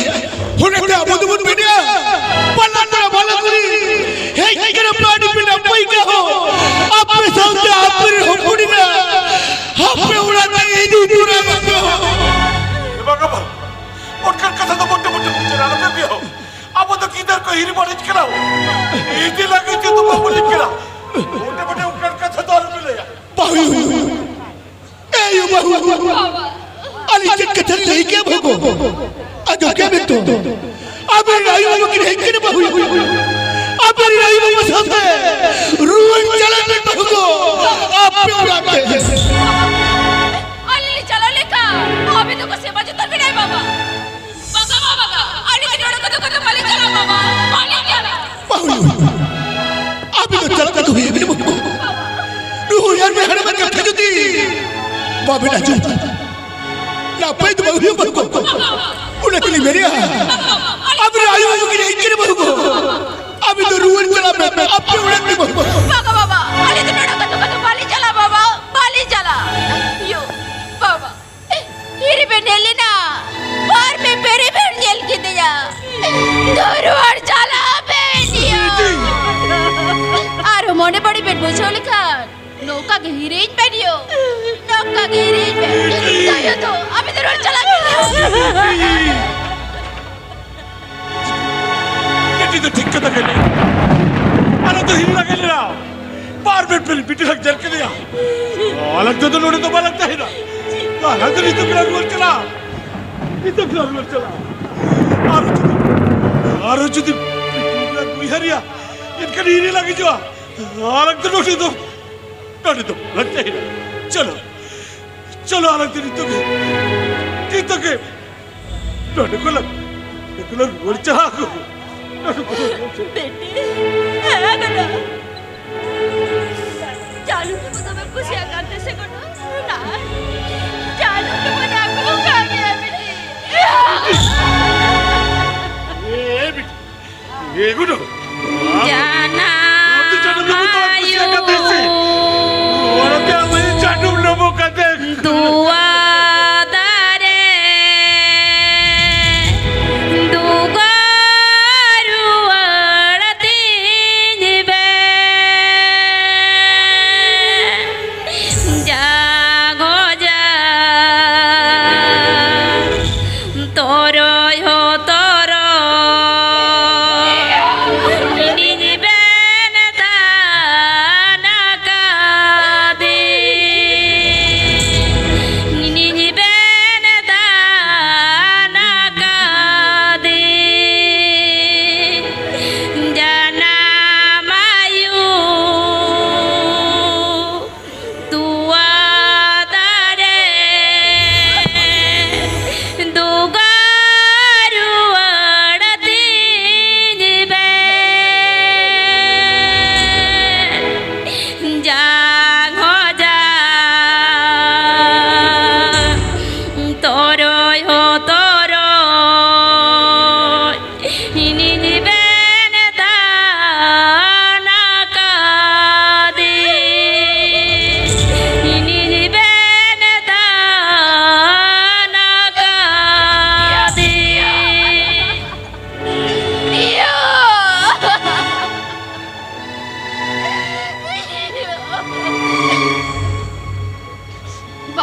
ᱚᱱᱟᱛᱮ ᱟᱵᱚ ᱫᱚᱵᱚᱱ ᱢᱮᱱᱟ, ᱵᱟᱞᱟ ᱠᱚᱲᱟ, ᱵᱟᱞᱟ ᱠᱩᱲᱤ, ᱦᱮᱡ ᱠᱟᱱᱟ ᱯᱮ ᱟᱹᱰᱤ ᱯᱮ ᱱᱟᱯᱟᱭ ᱠᱟᱱᱟ ᱦᱳ᱾ ᱟᱯᱮ ᱥᱟᱶᱛᱮ ᱟᱯᱮ ᱨᱮᱱ ᱦᱚᱯᱚᱱ ᱮᱨᱟ ᱦᱟᱯᱮ ᱚᱲᱟᱜ ᱛᱮ ᱤᱫᱤ ᱛᱚᱨᱟ ᱠᱟᱯᱮ ᱦᱳ᱾ ᱮ ᱵᱟᱝᱟ, ᱵᱟᱝ᱾ ᱚᱱᱠᱟᱱ ᱠᱟᱛᱷᱟ ᱫᱚ ᱢᱚᱴᱮ ᱢᱚᱴᱮ ᱢᱩᱪᱟᱹᱫ ᱟᱞᱚᱯᱮ ᱟᱹᱜᱩᱭᱟ ᱦᱳ᱾ ᱟᱵᱚ ᱫᱚ ᱜᱤᱫᱟᱹᱨ ᱠᱚ ᱦᱤᱨᱤ ᱵᱟᱹᱲᱤᱡ ᱠᱟᱱᱟ ᱦᱳ᱾ ᱤᱫᱤ ᱞᱟᱹᱜᱤᱫ ᱛᱮᱫᱚ ᱵᱟᱵᱚᱱ ᱦᱮᱡ ᱠᱟᱱᱟ᱾ ᱢᱚᱴᱮ ᱢᱚᱴᱮ ᱚᱱᱠᱟᱱ ᱠᱟᱛᱷᱟ ᱫᱚ ᱟᱞᱚᱯᱮ ᱞᱟᱹᱭᱟ᱾ ᱵᱟᱹᱦᱩ, ᱮᱭ ᱵᱟᱹᱦᱩ, ᱟᱹᱞᱤᱧ ᱪᱮᱫ ᱠᱟᱛᱷᱟ ᱞᱟᱹᱭ ᱠᱮᱫ ᱵᱟᱹᱦᱩ? ᱟᱸᱡᱚᱢ ᱠᱮᱫ ᱵᱮᱱ ᱛᱚ? ᱟᱵᱮᱱ ᱟᱭᱳ ᱵᱟᱵᱟ ᱠᱤᱱ ᱦᱮᱡ ᱠᱟᱱᱟ ᱵᱟᱹᱦᱩ᱾ ᱟᱵᱮᱱ ᱟᱭᱳ ᱵᱟᱵᱟ ᱥᱟᱶᱛᱮ ᱨᱩᱣᱟᱹᱲ ᱪᱟᱞᱟᱜ ᱵᱮᱱ ᱵᱟᱹᱦᱩ ᱠᱚ᱾ ᱟᱯᱮ ᱚᱲᱟᱜ ᱛᱮ᱾ ᱟᱞᱮ ᱞᱮ ᱪᱟᱞᱟᱣ ᱞᱮᱠᱟ ᱟᱵᱮᱱ ᱫᱚᱠᱚ ᱥᱮᱵᱟ ᱡᱚᱛᱚᱱ ᱵᱮᱱᱟᱭ ᱵᱟᱵᱟ᱾ ᱵᱟᱵᱟ, ᱵᱟᱵᱟ, ᱟᱞᱮ ᱫᱚ ᱱᱚᱰᱮ ᱠᱚᱫᱚ ᱠᱚᱫᱚ ᱵᱟᱞᱮ ᱪᱟᱞᱟᱜᱼᱟ ᱵᱟᱵᱟ᱾ ᱵᱟᱞᱮ ᱪᱟᱞᱟᱜᱼᱟ᱾ ᱵᱟᱹᱦᱩ, ᱟᱵᱮᱱ ᱫᱚ ᱪᱟᱞᱟᱜ ᱠᱟᱛᱮ ᱦᱩᱭ ᱟᱵᱮᱱ ᱵᱟᱹᱦᱩ ᱠᱚ᱾ ᱱᱩᱭ ᱟᱨ ᱢᱤᱫ ᱦᱟᱲᱟᱢᱟᱜ ᱠᱟᱛᱷᱟ ᱡᱩᱫᱤ ᱵᱟᱵᱮᱱ ᱟᱸᱡᱚᱢ, ᱱᱟᱯᱟᱭ ᱫᱚ ᱵᱟᱝ ᱦᱩᱭᱩᱜᱼᱟ ᱵᱟᱹᱦᱩ ᱠᱚ᱾ ᱚᱱᱟ ᱛᱮᱞᱤᱧ ᱢᱮᱱᱮᱫᱼᱟ, ᱟᱵᱮᱱ ᱟᱭᱳ ᱵᱟᱹᱦᱩ ᱠᱤᱱ ᱦᱮᱡ ᱠᱟᱱᱟ ᱵᱟᱹᱦᱩ ᱠᱚ᱾ ᱟᱵᱮᱱ ᱫᱚ ᱨᱩᱣᱟᱹᱲ ᱪᱟᱞᱟᱜ ᱵᱮᱱ, ᱟᱯᱮ ᱚᱲᱟᱜ ᱛᱮ ᱵᱟᱹᱦᱩ ᱠᱚ᱾ ᱵᱟᱵᱟ, ᱵᱟᱵᱟ, ᱟᱞᱮ ᱫᱚ ᱱᱚᱰᱮ ᱠᱚᱫᱚ ᱠᱚᱫᱚ ᱵᱟᱞᱮ ᱪᱟᱞᱟᱜᱼᱟ ᱵᱟᱵᱟ, ᱵᱟᱞᱮ ᱪᱟᱞᱟᱜᱼᱟ᱾ ᱵᱩᱡᱷᱟᱹᱣ ᱞᱮᱠᱷᱟᱱ ᱱᱚᱝᱠᱟ ᱜᱮ ᱦᱤᱨᱤᱧ ᱯᱮ ᱰᱤᱭᱳ, ᱱᱚᱝᱠᱟ ᱜᱮ ᱦᱤᱨᱤᱧ ᱯᱮ᱾ ᱫᱟᱭᱟ ᱫᱚ ᱟᱵᱤᱱ ᱫᱚ ᱨᱚᱲ ᱪᱟᱞᱟᱜ ᱠᱟᱱᱟ᱾ ᱵᱤᱴᱤ ᱫᱚ ᱴᱷᱤᱠ ᱠᱟᱛᱷᱟ ᱜᱮ ᱞᱟᱹᱭ᱾ ᱟᱞᱮ ᱫᱚ ᱦᱤᱨᱤ ᱞᱟᱜᱟ ᱞᱮᱱᱟ᱾ ᱵᱟᱨ ᱵᱮᱨ ᱯᱮ ᱵᱤᱴᱤ ᱞᱟᱝ ᱧᱮᱞ ᱠᱮᱫᱮᱭᱟ᱾ ᱟᱞᱟᱝ ᱛᱮᱫᱚ ᱱᱚᱰᱮ ᱫᱚ ᱵᱟᱞᱟᱝ ᱛᱟᱦᱮᱱᱟ᱾ ᱟᱞᱟᱝ ᱫᱚ ᱱᱤᱛᱚᱜ ᱜᱮᱞᱟᱝ ᱨᱩᱣᱟᱹᱲ ᱪᱟᱞᱟᱜᱼᱟ᱾ ᱱᱤᱛᱚᱜ ᱜᱮᱞᱟᱝ ᱨᱩᱣᱟᱹᱲ ᱪᱟᱞᱟᱜᱼᱟ᱾ ᱟᱨᱚ ᱡᱩᱫᱤ, ᱟᱨᱚ ᱡᱩᱫᱤ ᱵᱤᱴᱤ ᱞᱟᱝ ᱩᱭᱦᱟᱹᱨᱮᱭᱟ, ᱮᱱᱠᱷᱟᱱ ᱦᱤᱨᱤ ᱞᱟᱝ ᱦᱤᱡᱩᱜᱼᱟ᱾ ᱟᱞᱟᱝ ᱫᱚ ᱱᱚᱰᱮ ᱫᱚ, ᱱᱚᱰᱮ ᱫᱚ ᱵᱟᱞᱟᱝ ᱛᱟᱦᱮᱱᱟ᱾ ᱪᱚᱞᱚ, ᱪᱚᱞᱚ, ᱟᱞᱟᱝ ᱫᱚ ᱱᱤᱛᱚᱜ ᱜᱮ, ᱱᱤᱛᱚᱜ ᱜᱮ ᱱᱚᱰᱮ ᱠᱷᱚᱱ ᱞᱟᱝ, ᱱᱚᱰᱮ ᱠᱷᱚᱱ ᱞᱟᱝ ᱨᱩᱣᱟᱹᱲ ᱪᱟᱞᱟᱜ ᱟᱠᱚ᱾ ᱱᱚᱰᱮ ᱠᱷᱚᱱ ᱞᱟᱝ ᱨᱩᱣᱟᱹᱲ ᱪᱟᱞᱟᱜ ᱟᱠᱚ᱾ ᱵᱤᱴᱤ, ᱦᱮᱸ ᱜᱚᱲᱚ᱾ ᱡᱟᱹᱱᱩ ᱫᱚ ᱫᱚᱢᱮ ᱠᱩᱥᱤᱭᱟᱜ ᱠᱟᱱ ᱛᱮ ᱥᱮ ᱜᱚᱲᱚ? ᱱᱟ, ᱡᱟᱹᱱᱩ ᱫᱚ ᱵᱚᱱ ᱟᱹᱜᱩ ᱠᱟᱜ ᱜᱮᱭᱟ ᱵᱤᱴᱤ᱾ ᱮ ᱵᱤᱴᱤ, ᱮ ᱜᱚᱲᱚ᱾ ᱡᱟᱱᱟᱢ ᱟᱢ ᱫᱚ ᱡᱟᱹᱱᱩ ᱞᱩᱵᱩ ᱫᱚ ᱠᱩᱥᱤᱭᱟᱜ ᱠᱟᱱ ᱛᱮ ᱥᱮ? ᱚᱱᱟᱛᱮ ᱟᱢ ᱡᱟᱹᱱᱩ ᱞᱩᱵᱩ ᱠᱟᱛᱮ ᱫᱩᱣᱟ ᱫᱟᱨᱮ ᱫᱩᱜᱟ ᱨᱩᱣᱟᱹᱲ ᱛᱤᱧ ᱵᱮ᱾ ᱡᱟᱜᱚ ᱡᱟ ᱛᱚᱨᱚᱡ ᱦᱚ ᱛᱚᱨᱚᱡ᱾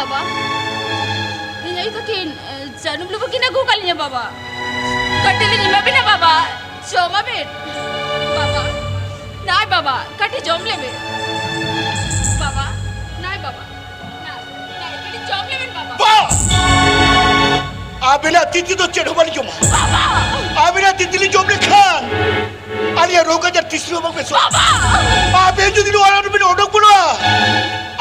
ᱵᱟᱵᱟ, ᱤᱧ ᱟᱭᱳ ᱛᱟᱹᱠᱤᱱ, ᱮ, ᱡᱟᱹᱱᱩᱢ ᱞᱩᱵᱩᱜ ᱠᱤᱱ ᱟᱹᱜᱩ ᱟᱠᱟᱫ ᱞᱤᱧᱟ ᱵᱟᱵᱟ᱾ ᱠᱟᱹᱴᱤᱡ ᱞᱤᱧ ᱮᱢᱟ ᱵᱤᱱᱟ ᱵᱟᱵᱟ, ᱡᱚᱢ ᱟᱵᱤᱱ᱾ ᱵᱟᱵᱟ, ᱱᱟᱭ ᱵᱟᱵᱟ, ᱠᱟᱹᱴᱤᱡ ᱡᱚᱢ ᱞᱮᱵᱤᱱ᱾ ᱵᱟᱵᱟ, ᱱᱟᱭ ᱵᱟᱵᱟ, ᱱᱟᱭ, ᱱᱟᱭ, ᱠᱟᱹᱴᱤᱡ ᱡᱚᱢ ᱞᱮᱵᱤᱱ ᱵᱟᱵᱟ᱾ ᱵᱟ! ᱟᱵᱤᱱᱟᱜ ᱛᱤ ᱛᱮᱫᱚ ᱪᱮᱫ ᱦᱚᱸ ᱵᱟᱹᱞᱤᱧ ᱡᱚᱢᱟ᱾ ᱵᱟᱵᱟ! ᱟᱵᱤᱱᱟᱜ ᱛᱤ ᱛᱮᱞᱤᱧ ᱡᱚᱢ ᱞᱮᱠᱷᱟᱱ ᱟᱹᱞᱤᱧᱟᱜ ᱨᱳᱜᱽ ᱟᱡᱟᱨ ᱛᱤᱥ ᱨᱮᱦᱚᱸ ᱵᱟᱝ ᱵᱮᱥᱚᱜᱼᱟ᱾ ᱵᱟᱵᱟ! ᱟᱵᱮᱱ ᱡᱩᱫᱤ ᱱᱚᱣᱟ ᱚᱲᱟᱜ ᱨᱮᱵᱮᱱ ᱚᱰᱚᱠ ᱵᱚᱞᱚᱜᱼᱟ,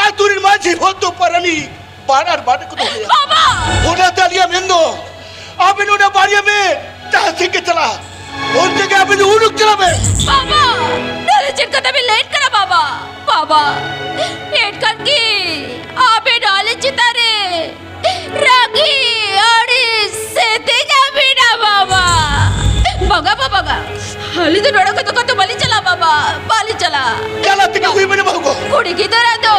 ᱟᱹᱛᱩ ᱨᱮᱱ ᱢᱟᱹᱡᱷᱤ, ᱵᱷᱚᱫᱽᱫᱚ, ᱯᱟᱨᱟᱱᱤᱠ, ᱵᱟᱱᱟᱨ ᱵᱟᱱᱟᱨ ᱠᱚ ᱫᱚᱦᱚᱭᱟ᱾ ᱵᱟᱵᱟ! ᱚᱱᱟᱛᱮ ᱟᱹᱞᱤᱧᱟᱜ ᱢᱮᱱ ᱫᱚ, ᱟᱵᱮᱱ ᱚᱱᱟ ᱵᱟᱨᱭᱟ ᱢᱮ ᱡᱟᱦᱟᱸ ᱥᱮᱫ ᱜᱮ ᱪᱟᱞᱟᱜ, ᱚᱱᱛᱮ ᱜᱮ ᱟᱵᱮᱱ ᱫᱚ ᱩᱰᱩᱠ ᱪᱟᱞᱟᱜ ᱵᱮᱱ᱾ ᱵᱟᱵᱟ! ᱱᱚᱣᱟ ᱫᱚ ᱪᱮᱫ ᱠᱟᱛᱷᱟ ᱵᱮᱱ ᱞᱟᱹᱭᱮᱫ ᱠᱟᱱᱟ ᱵᱟᱵᱟ? ᱵᱟᱵᱟ, ᱮᱱᱠᱷᱟᱱ ᱠᱤ ᱟᱵᱮᱱ ᱟᱞᱮ ᱪᱮᱛᱟᱱ ᱨᱮ ᱨᱟᱹᱜᱤ ᱟᱹᱲᱤᱥ ᱥᱮᱛᱮᱧ ᱟᱹᱵᱤᱱᱟ ᱵᱟᱵᱟ? ᱵᱟᱝᱟ ᱵᱟᱵᱟ, ᱵᱟᱝᱟ᱾ ᱟᱹᱞᱤᱧ ᱫᱚ ᱱᱚᱰᱮ ᱠᱷᱚᱱ ᱫᱚ ᱚᱠᱟ ᱛᱮ ᱵᱟᱹᱞᱤᱧ ᱪᱟᱞᱟᱜᱼᱟ ᱵᱟᱵᱟ, ᱵᱟᱹᱞᱤᱧ ᱪᱟᱞᱟᱜᱼᱟ᱾ ᱪᱟᱞᱟᱜ ᱛᱮᱜᱮ ᱦᱩᱭ ᱟᱵᱮᱱᱟ ᱵᱟᱹᱦᱩ ᱜᱚ᱾ ᱠᱩᱲᱤ ᱜᱤᱫᱽᱨᱟᱹ ᱫᱚ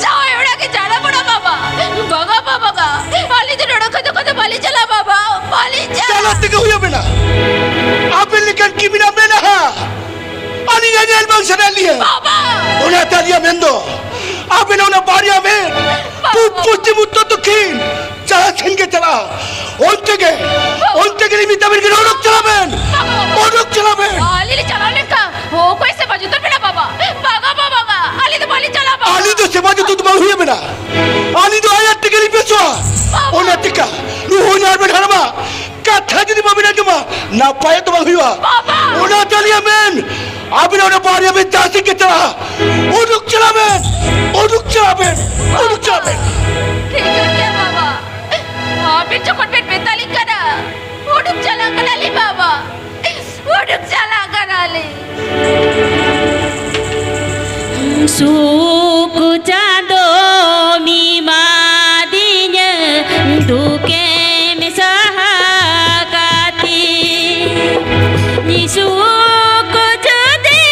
ᱡᱟᱶᱟᱭ ᱚᱲᱟᱜ ᱜᱮ ᱪᱟᱞᱟᱜ ᱵᱚᱱᱟ ᱵᱟᱵᱟ᱾ ᱵᱟᱝᱟ ᱵᱟᱵᱟ, ᱵᱟᱝᱟ᱾ ᱟᱹᱞᱤᱧ ᱫᱚ ᱱᱚᱰᱮ ᱠᱷᱚᱱ ᱫᱚ ᱚᱠᱟ ᱛᱮ ᱵᱟᱹᱞᱤᱧ ᱪᱟᱞᱟᱜᱼᱟ ᱵᱟᱵᱟ, ᱵᱟᱹᱞᱤᱧ ᱪᱟᱞᱟᱜᱼᱟ᱾ ᱪᱟᱞᱟᱜ ᱛᱮᱜᱮ ᱦᱩᱭ ᱟᱵᱮᱱᱟ᱾ ᱟᱵᱮᱱ ᱞᱮᱠᱟᱱ ᱠᱤᱢᱤᱱᱟᱜ ᱢᱮᱱᱟᱜᱼᱟ, ᱟᱹᱞᱤᱧᱟᱜ ᱧᱮᱞ ᱵᱟᱝ ᱥᱟᱱᱟᱭᱮᱫ ᱞᱤᱧᱟ᱾ ᱵᱟᱵᱟ! ᱚᱱᱟᱛᱮ ᱟᱹᱞᱤᱧᱟᱜ ᱢᱮᱱ ᱫᱚ, ᱟᱵᱮᱱ ᱚᱱᱟ ᱵᱟᱨᱭᱟ ᱢᱮ, ᱵᱟᱵᱟ! ᱯᱩᱵ, ᱯᱚᱥᱪᱤᱢ, ᱩᱛᱛᱚᱨ, ᱫᱚᱠᱠᱷᱤᱱ, ᱡᱟᱦᱟᱸ ᱥᱮᱱ ᱜᱮ ᱪᱟᱞᱟᱜ, ᱚᱱᱛᱮ ᱜᱮ, ᱚᱱᱛᱮ ᱜᱮᱞᱤᱧ ᱢᱮᱛᱟ ᱵᱮᱱ ᱠᱟᱱᱟ, ᱚᱰᱚᱠ ᱪᱟᱞᱟᱜ ᱵᱮᱱ, ᱵᱟᱵᱟ! ᱚᱰᱚᱠ ᱪᱟᱞᱟᱜ ᱵᱮᱱ᱾ ᱟᱹᱞᱤᱧ ᱞᱤᱧ ᱪᱟᱞᱟᱣ ᱞᱮᱱᱠᱷᱟᱱ ᱚᱠᱚᱭ ᱥᱮᱵᱟ ᱡᱚᱛᱚᱱ ᱵᱮᱱᱟ ᱵᱟᱵᱟ? ᱵᱟᱝᱟ, ᱵᱟᱵᱟ, ᱵᱟᱝᱟ, ᱟᱹᱞᱤᱧ ᱫᱚ ᱵᱟᱹᱞᱤᱧ ᱪᱟᱞᱟᱜᱼᱟ ᱵᱟᱵᱟ᱾ ᱟᱹᱞᱤᱧ ᱫᱚ ᱥᱮᱵᱟ ᱡᱚᱛᱚᱱ ᱫᱚ ᱵᱟᱝ ᱦᱩᱭ ᱟᱵᱮᱱᱟ, ᱟᱹᱞᱤᱧ ᱫᱚ ᱟᱭᱟᱜ ᱛᱮᱜᱮ ᱞᱤᱧ ᱵᱮᱥᱚᱜᱼᱟ᱾ ᱵᱟᱵᱟ! ᱚᱱᱟ ᱪᱤᱠᱟ ᱱᱩᱭ ᱦᱚᱸ ᱧᱟᱨ ᱵᱮᱱ ᱦᱟᱲᱟᱢᱟ, ᱠᱟᱛᱷᱟ ᱡᱩᱫᱤ ᱵᱟᱵᱮᱱ ᱟᱸᱡᱚᱢᱟ, ᱱᱟᱯᱟᱭ ᱫᱚ ᱵᱟᱝ ᱦᱩᱭᱩᱜᱼᱟ᱾ ᱵᱟᱵᱟ! ᱚᱱᱟ ᱛᱟᱞᱤᱭᱟ ᱢᱮᱱ, ᱟᱵᱮᱱ ᱚᱱᱟ ᱵᱟᱨᱭᱟ ᱵᱮᱱ ᱡᱟᱦᱟᱸ ᱥᱮᱫ ᱜᱮ ᱪᱟᱞᱟᱜᱼᱟ, ᱩᱰᱩᱠ ᱪᱟᱞᱟᱜ ᱵᱮᱱ, ᱩᱰᱩᱠ ᱪᱟᱞᱟᱜ ᱵᱮᱱ, ᱩᱰᱩᱠ ᱪᱟᱞᱟᱜ ᱵᱮᱱ᱾ ᱴᱷᱤᱠ ᱜᱮᱭᱟ ᱵᱟᱵᱟ, ᱟᱵᱮᱱ ᱡᱚᱠᱷᱚᱱ ᱵᱮᱱ ᱢᱮᱛᱟᱞᱤᱧ ᱠᱟᱱᱟ, ᱩᱰᱩᱠ ᱪᱟᱞᱟᱜ ᱠᱟᱱᱟᱞᱤᱧ ᱵᱟᱵᱟ, ᱩᱰᱩᱠ ᱪᱟᱞᱟᱜ ᱠᱟᱱᱟᱞᱤᱧ᱾ ᱥᱩᱠ ᱪᱟᱸᱫᱚ ᱢᱤ ᱢᱟᱫᱤᱧ ᱫᱩᱠᱮᱢ ᱥᱟᱦᱟ ᱠᱟᱛᱤ᱾ ᱥᱩᱠ ᱡᱩᱫᱤ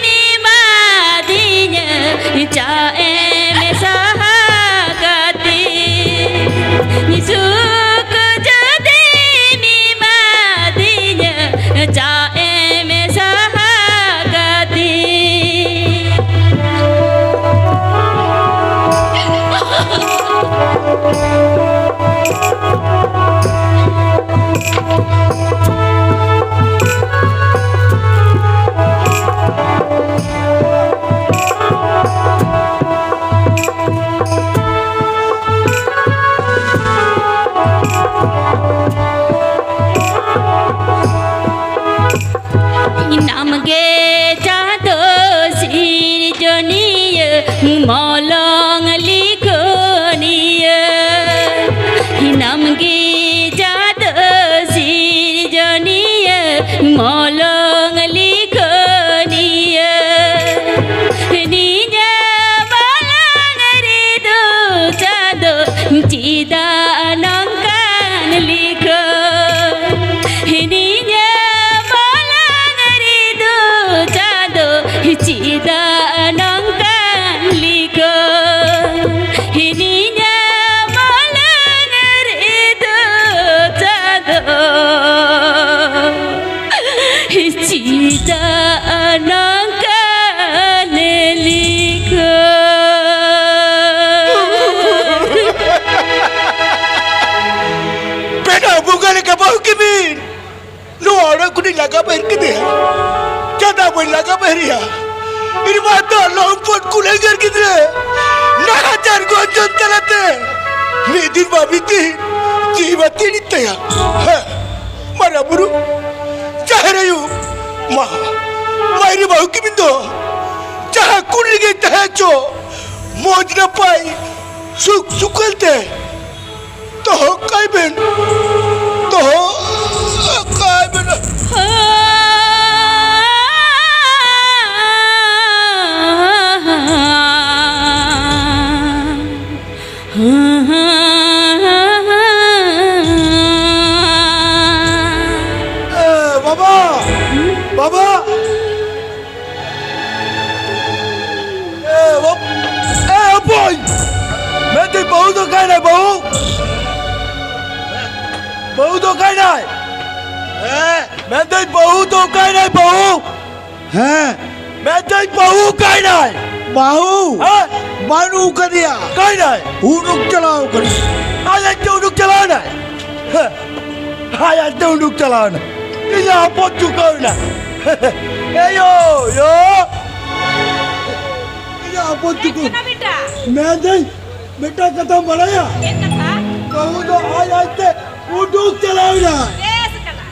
ᱢᱤ ᱢᱟᱫᱤᱧ ᱪᱟᱜ ᱮᱢ ᱥᱟᱦᱟ ᱠᱟᱛᱤ᱾ ᱥᱩᱠ ᱡᱩᱫᱤ ᱢᱤ ᱢᱟᱫᱤᱧ ᱪᱟᱜ ᱮᱢ ᱥᱟᱦᱟ ᱠᱟᱛᱤ᱾ ᱪᱮᱫᱟᱜ ᱱᱚᱝᱠᱟᱱ ᱞᱤᱠᱷᱚᱱ ᱦᱤᱱᱤᱧᱟ ᱢᱚᱞᱚᱝ ᱨᱮᱫᱚ ᱪᱟᱸᱫᱚ? ᱪᱮᱫᱟᱜ ᱱᱚᱝᱠᱟᱱ ᱞᱤᱠᱷᱚᱱ? ᱯᱮᱲᱟ ᱵᱚᱸᱜᱟ ᱞᱮᱠᱟ ᱵᱟᱹᱦᱩ ᱠᱤᱢᱤᱱ᱾ ᱱᱚᱣᱟ ᱚᱲᱟᱜ ᱠᱷᱚᱱᱤᱧ ᱞᱟᱜᱟ ᱵᱟᱦᱮᱨ ᱠᱮᱫᱮᱭᱟ᱾ ᱪᱮᱫᱟᱜ ᱵᱟᱹᱧ ᱞᱟᱜᱟ ᱵᱟᱦᱮᱨᱮᱭᱟ? ᱤᱧ ᱢᱟ ᱫᱚ ᱞᱚᱢᱯᱚᱴ ᱠᱩᱞᱟᱹᱜᱟᱨ ᱜᱤᱫᱽᱨᱟᱹ᱾ ᱱᱟᱦᱟᱪᱟᱨ ᱜᱚᱡᱚᱱ ᱛᱟᱞᱟᱛᱮ ᱢᱤᱫ ᱫᱤᱱ ᱵᱟ ᱢᱤᱫ ᱫᱤᱱ ᱡᱤᱣᱤ ᱢᱟ ᱛᱤᱲᱤᱡ ᱛᱟᱭᱟ᱾ ᱦᱮᱸ, ᱢᱟᱨᱟᱝ ᱵᱩᱨᱩ, ᱡᱟᱦᱮᱨ ᱟᱭᱳ, ᱢᱟ, ᱢᱟᱭᱨᱮ ᱵᱟᱹᱦᱩ ᱠᱤᱢᱤᱱ ᱫᱚ ᱡᱟᱦᱟᱸ ᱠᱩᱲᱤ ᱨᱮᱜᱮ ᱛᱟᱦᱮᱸ ᱦᱚᱪᱚ, ᱢᱚᱡᱽ ᱱᱟᱯᱟᱭ ᱥᱩᱠ ᱥᱩᱠᱟᱹᱞ ᱛᱮ ᱫᱚᱦᱚ ᱠᱟᱭ ᱵᱮᱱ, ᱫᱚᱦᱚ ᱠᱟᱭ ᱵᱮᱱ᱾ ᱮ, ᱵᱟᱵᱟ! ᱵᱟᱵᱟ! ᱮ, ᱵᱟᱵ-, ᱮ, ᱵᱟᱹᱵᱩᱭ! ᱢᱮᱱᱫᱟᱹᱧ, ᱵᱟᱹᱦᱩ ᱫᱚ ᱚᱠᱟᱭᱱᱟᱭ, ᱵᱟᱹᱦᱩ? ᱵᱟᱹᱦᱩ ᱫᱚ ᱚᱠᱟᱭᱱᱟᱭ? ᱦᱮᱸ? ᱢᱮᱱᱫᱟᱹᱧ, ᱵᱟᱹᱦᱩ ᱫᱚ ᱚᱠᱟᱭᱱᱟᱭ, ᱵᱟᱹᱦᱩ? ᱦᱮᱸ? ᱢᱮᱱᱫᱟᱹᱧ, ᱵᱟᱹᱦᱩ ᱚᱠᱟᱭᱱᱟᱭ? ᱵᱟᱹᱦᱩ? ᱦᱮᱸ? ᱵᱟᱹᱱᱩᱜ ᱟᱠᱟᱫᱮᱭᱟ᱾ ᱚᱠᱟᱭᱱᱟᱭ? ᱩᱰᱩᱠ ᱪᱟᱞᱟᱣ ᱟᱠᱟᱱᱟᱭ᱾ ᱟᱡ ᱟᱡᱛᱮ ᱩᱰᱩᱠ ᱪᱟᱞᱟᱣᱱᱟᱭ? ᱦᱮᱸ? ᱟᱡ ᱟᱡᱛᱮ ᱩᱰᱩᱠ ᱪᱟᱞᱟᱣᱱᱟ᱾ ᱤᱧᱟᱹᱜ ᱟᱯᱚᱫ ᱪᱩᱠᱟᱹᱣᱱᱟ᱾ ᱮ ᱭᱳ, ᱭᱳ᱾ ᱤᱧᱟᱹᱜ ᱟᱯᱚᱫ ᱪᱮᱫ ᱪᱩᱠᱟᱹᱣ᱾ ᱠᱟᱱᱟ ᱵᱮᱴᱟ? ᱢᱮᱱᱫᱟᱹᱧ, ᱢᱤᱫᱴᱟᱝ ᱠᱟᱛᱷᱟᱢ ᱵᱟᱲᱟᱭᱟ? ᱪᱮᱫ ᱠᱟᱛᱷᱟ? ᱵᱟᱹᱦᱩ ᱫᱚ ᱟᱡ ᱟᱡᱛᱮ ᱩᱰᱩᱠ ᱪᱟᱞᱟᱣᱱᱟ᱾ ᱵᱮᱥ ᱠᱟᱱᱟ᱾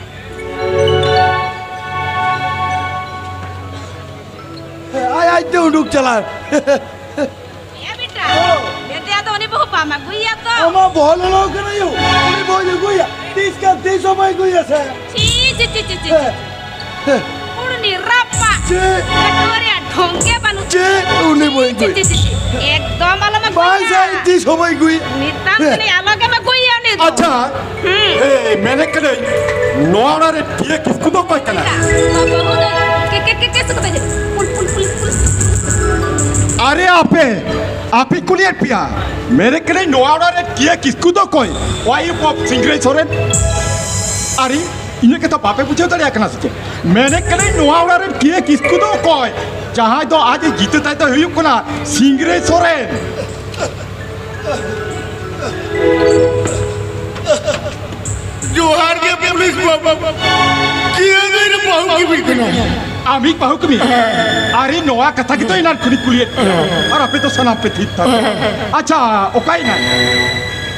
ᱟᱡ ᱟᱡᱛᱮ ᱩᱰᱩᱠ ᱪᱟᱞᱟᱣ᱾ ᱮ ᱵᱮᱴᱟ, ᱚ᱾ ᱢᱮᱱᱫᱟᱹᱧ ᱟᱫᱚ ᱩᱱᱤ ᱵᱟᱹᱦᱩ ᱵᱟᱢ ᱟᱹᱜᱩᱭᱮᱭᱟ ᱛᱚ? ᱟᱢᱟᱜ ᱵᱚᱦᱚᱜ ᱞᱚᱞᱚ ᱠᱟᱱᱟ ᱭᱳ᱾ ᱩᱱᱤ ᱵᱟᱹᱦᱩᱧ ᱟᱹᱜᱩᱭᱟ᱾ ᱛᱤᱥ ᱠᱟᱱ ᱛᱤᱥ ᱦᱚᱸ ᱵᱟᱭ ᱟᱹᱜᱩᱭᱟ ᱥᱮ᱾ ᱪᱤ, ᱪᱤ, ᱪᱤ, ᱪᱤ, ᱪᱤ, ᱦᱮᱸ᱾ ᱪᱤ᱾ ᱦᱮᱸ᱾ ᱩᱲᱱᱤ ᱨᱟᱯᱟᱜ᱾ ᱪᱮᱫ? ᱠᱟᱹᱴᱩᱣᱟᱹ ᱨᱮᱭᱟᱜ ᱰᱷᱚᱝᱜᱮ ᱵᱟᱹᱱᱩᱜ ᱪᱮᱫ? ᱛᱟᱢᱟ᱾ ᱩᱱᱤ ᱵᱟᱹᱧ ᱪᱤ, ᱪᱤ, ᱟᱹᱜᱩᱭᱟ᱾ ᱪᱤ, ᱪᱤ᱾ ᱮᱠᱫᱚᱢ ᱟᱞᱚᱢ ᱵᱟᱭ ᱟᱹᱜᱩᱭᱟ᱾ ᱥᱟᱭ ᱛᱤᱥ ᱦᱚᱸ ᱵᱟᱹᱧ ᱟᱹᱜᱩᱭᱟ᱾ ᱱᱤᱛᱟᱢ ᱦᱮᱸ᱾ ᱡᱟᱹᱱᱤᱡ ᱟᱞᱚ ᱜᱮᱢ ᱟᱹᱜᱩᱭᱟ ᱩᱱᱤ ᱫᱚ᱾ ᱟᱪᱪᱷᱟ, ᱦᱩᱸ᱾ ᱮ, ᱢᱮᱱᱮᱫ ᱠᱟᱹᱱᱟᱹᱧ, ᱱᱚᱣᱟ ᱚᱲᱟᱜ ᱨᱮ ᱰᱤᱭᱮ ᱠᱤᱥᱠᱩ ᱫᱚ ᱚᱠᱚᱭ ᱠᱟᱱᱟᱭ? ᱵᱟᱹᱦᱩ ᱫᱚ ᱠᱮ, ᱠᱮ, ᱠᱮ, ᱠᱮ, ᱥᱩᱠ ᱛᱮ ᱯᱩᱞ, ᱯᱩᱞ, ᱯᱩᱞ, ᱟᱨᱮ ᱟᱯᱮ, ᱟᱯᱮ ᱠᱩᱞᱤᱭᱮᱫ ᱯᱮᱭᱟ, ᱢᱮᱱᱮᱫ ᱠᱟᱹᱱᱟᱹᱧ ᱱᱚᱣᱟ ᱚᱲᱟᱜ ᱨᱮ ᱠᱤᱭᱟᱹ ᱠᱤᱥᱠᱩ ᱫᱚ ᱚᱠᱚᱭ? ᱚᱣᱟᱭ ᱩᱯᱚ ᱥᱤᱝᱨᱟᱹᱭ ᱥᱚᱨᱮᱱ? ᱟᱨᱮ, ᱤᱧᱟᱹᱜ ᱠᱟᱛᱷᱟ ᱵᱟᱯᱮ ᱵᱩᱡᱷᱟᱹᱣ ᱫᱟᱲᱮᱭᱟᱜ ᱠᱟᱱᱟ ᱥᱮ ᱪᱮᱫ? ᱢᱮᱱᱮᱫ ᱠᱟᱹᱱᱟᱹᱧ ᱱᱚᱣᱟ ᱚᱲᱟᱜ ᱨᱮᱱ ᱠᱤᱭᱟᱹ ᱠᱤᱥᱠᱩ ᱫᱚ ᱚᱠᱚᱭ? ᱡᱟᱦᱟᱸᱭ ᱫᱚ ᱟᱡ ᱮ ᱡᱤᱛᱟᱹ ᱛᱟᱭ ᱫᱚ ᱦᱩᱭᱩᱜ ᱠᱟᱱᱟ ᱥᱤᱝᱨᱟᱹᱭ ᱥᱚᱨᱮᱱ᱾ ᱡᱚᱦᱟᱨ ᱜᱮ ᱯᱩᱞᱤᱥ ᱵᱟᱹᱵᱩ᱾ ᱠᱤᱭᱟᱹ ᱜᱟᱹᱭ ᱨᱮ ᱵᱟᱹᱦᱩ ᱠᱤᱢᱤᱱ ᱠᱟᱱᱟ᱾ ᱟᱢᱤᱡ ᱵᱟᱹᱦᱩ ᱠᱤᱢᱤᱱ? ᱟᱨᱮ, ᱱᱚᱣᱟ ᱠᱟᱛᱷᱟ ᱜᱮᱛᱚ ᱮᱱᱟᱱ ᱠᱷᱚᱱᱤᱧ ᱠᱩᱞᱤᱭᱮᱫ ᱯᱮᱭᱟ᱾ ᱟᱨ ᱟᱯᱮ ᱫᱚ ᱥᱟᱱᱟᱢ ᱯᱮ ᱛᱷᱤᱨ ᱛᱷᱟᱨ᱾ ᱟᱪᱪᱷᱟ, ᱚᱠᱟᱭᱮᱱᱟᱭ?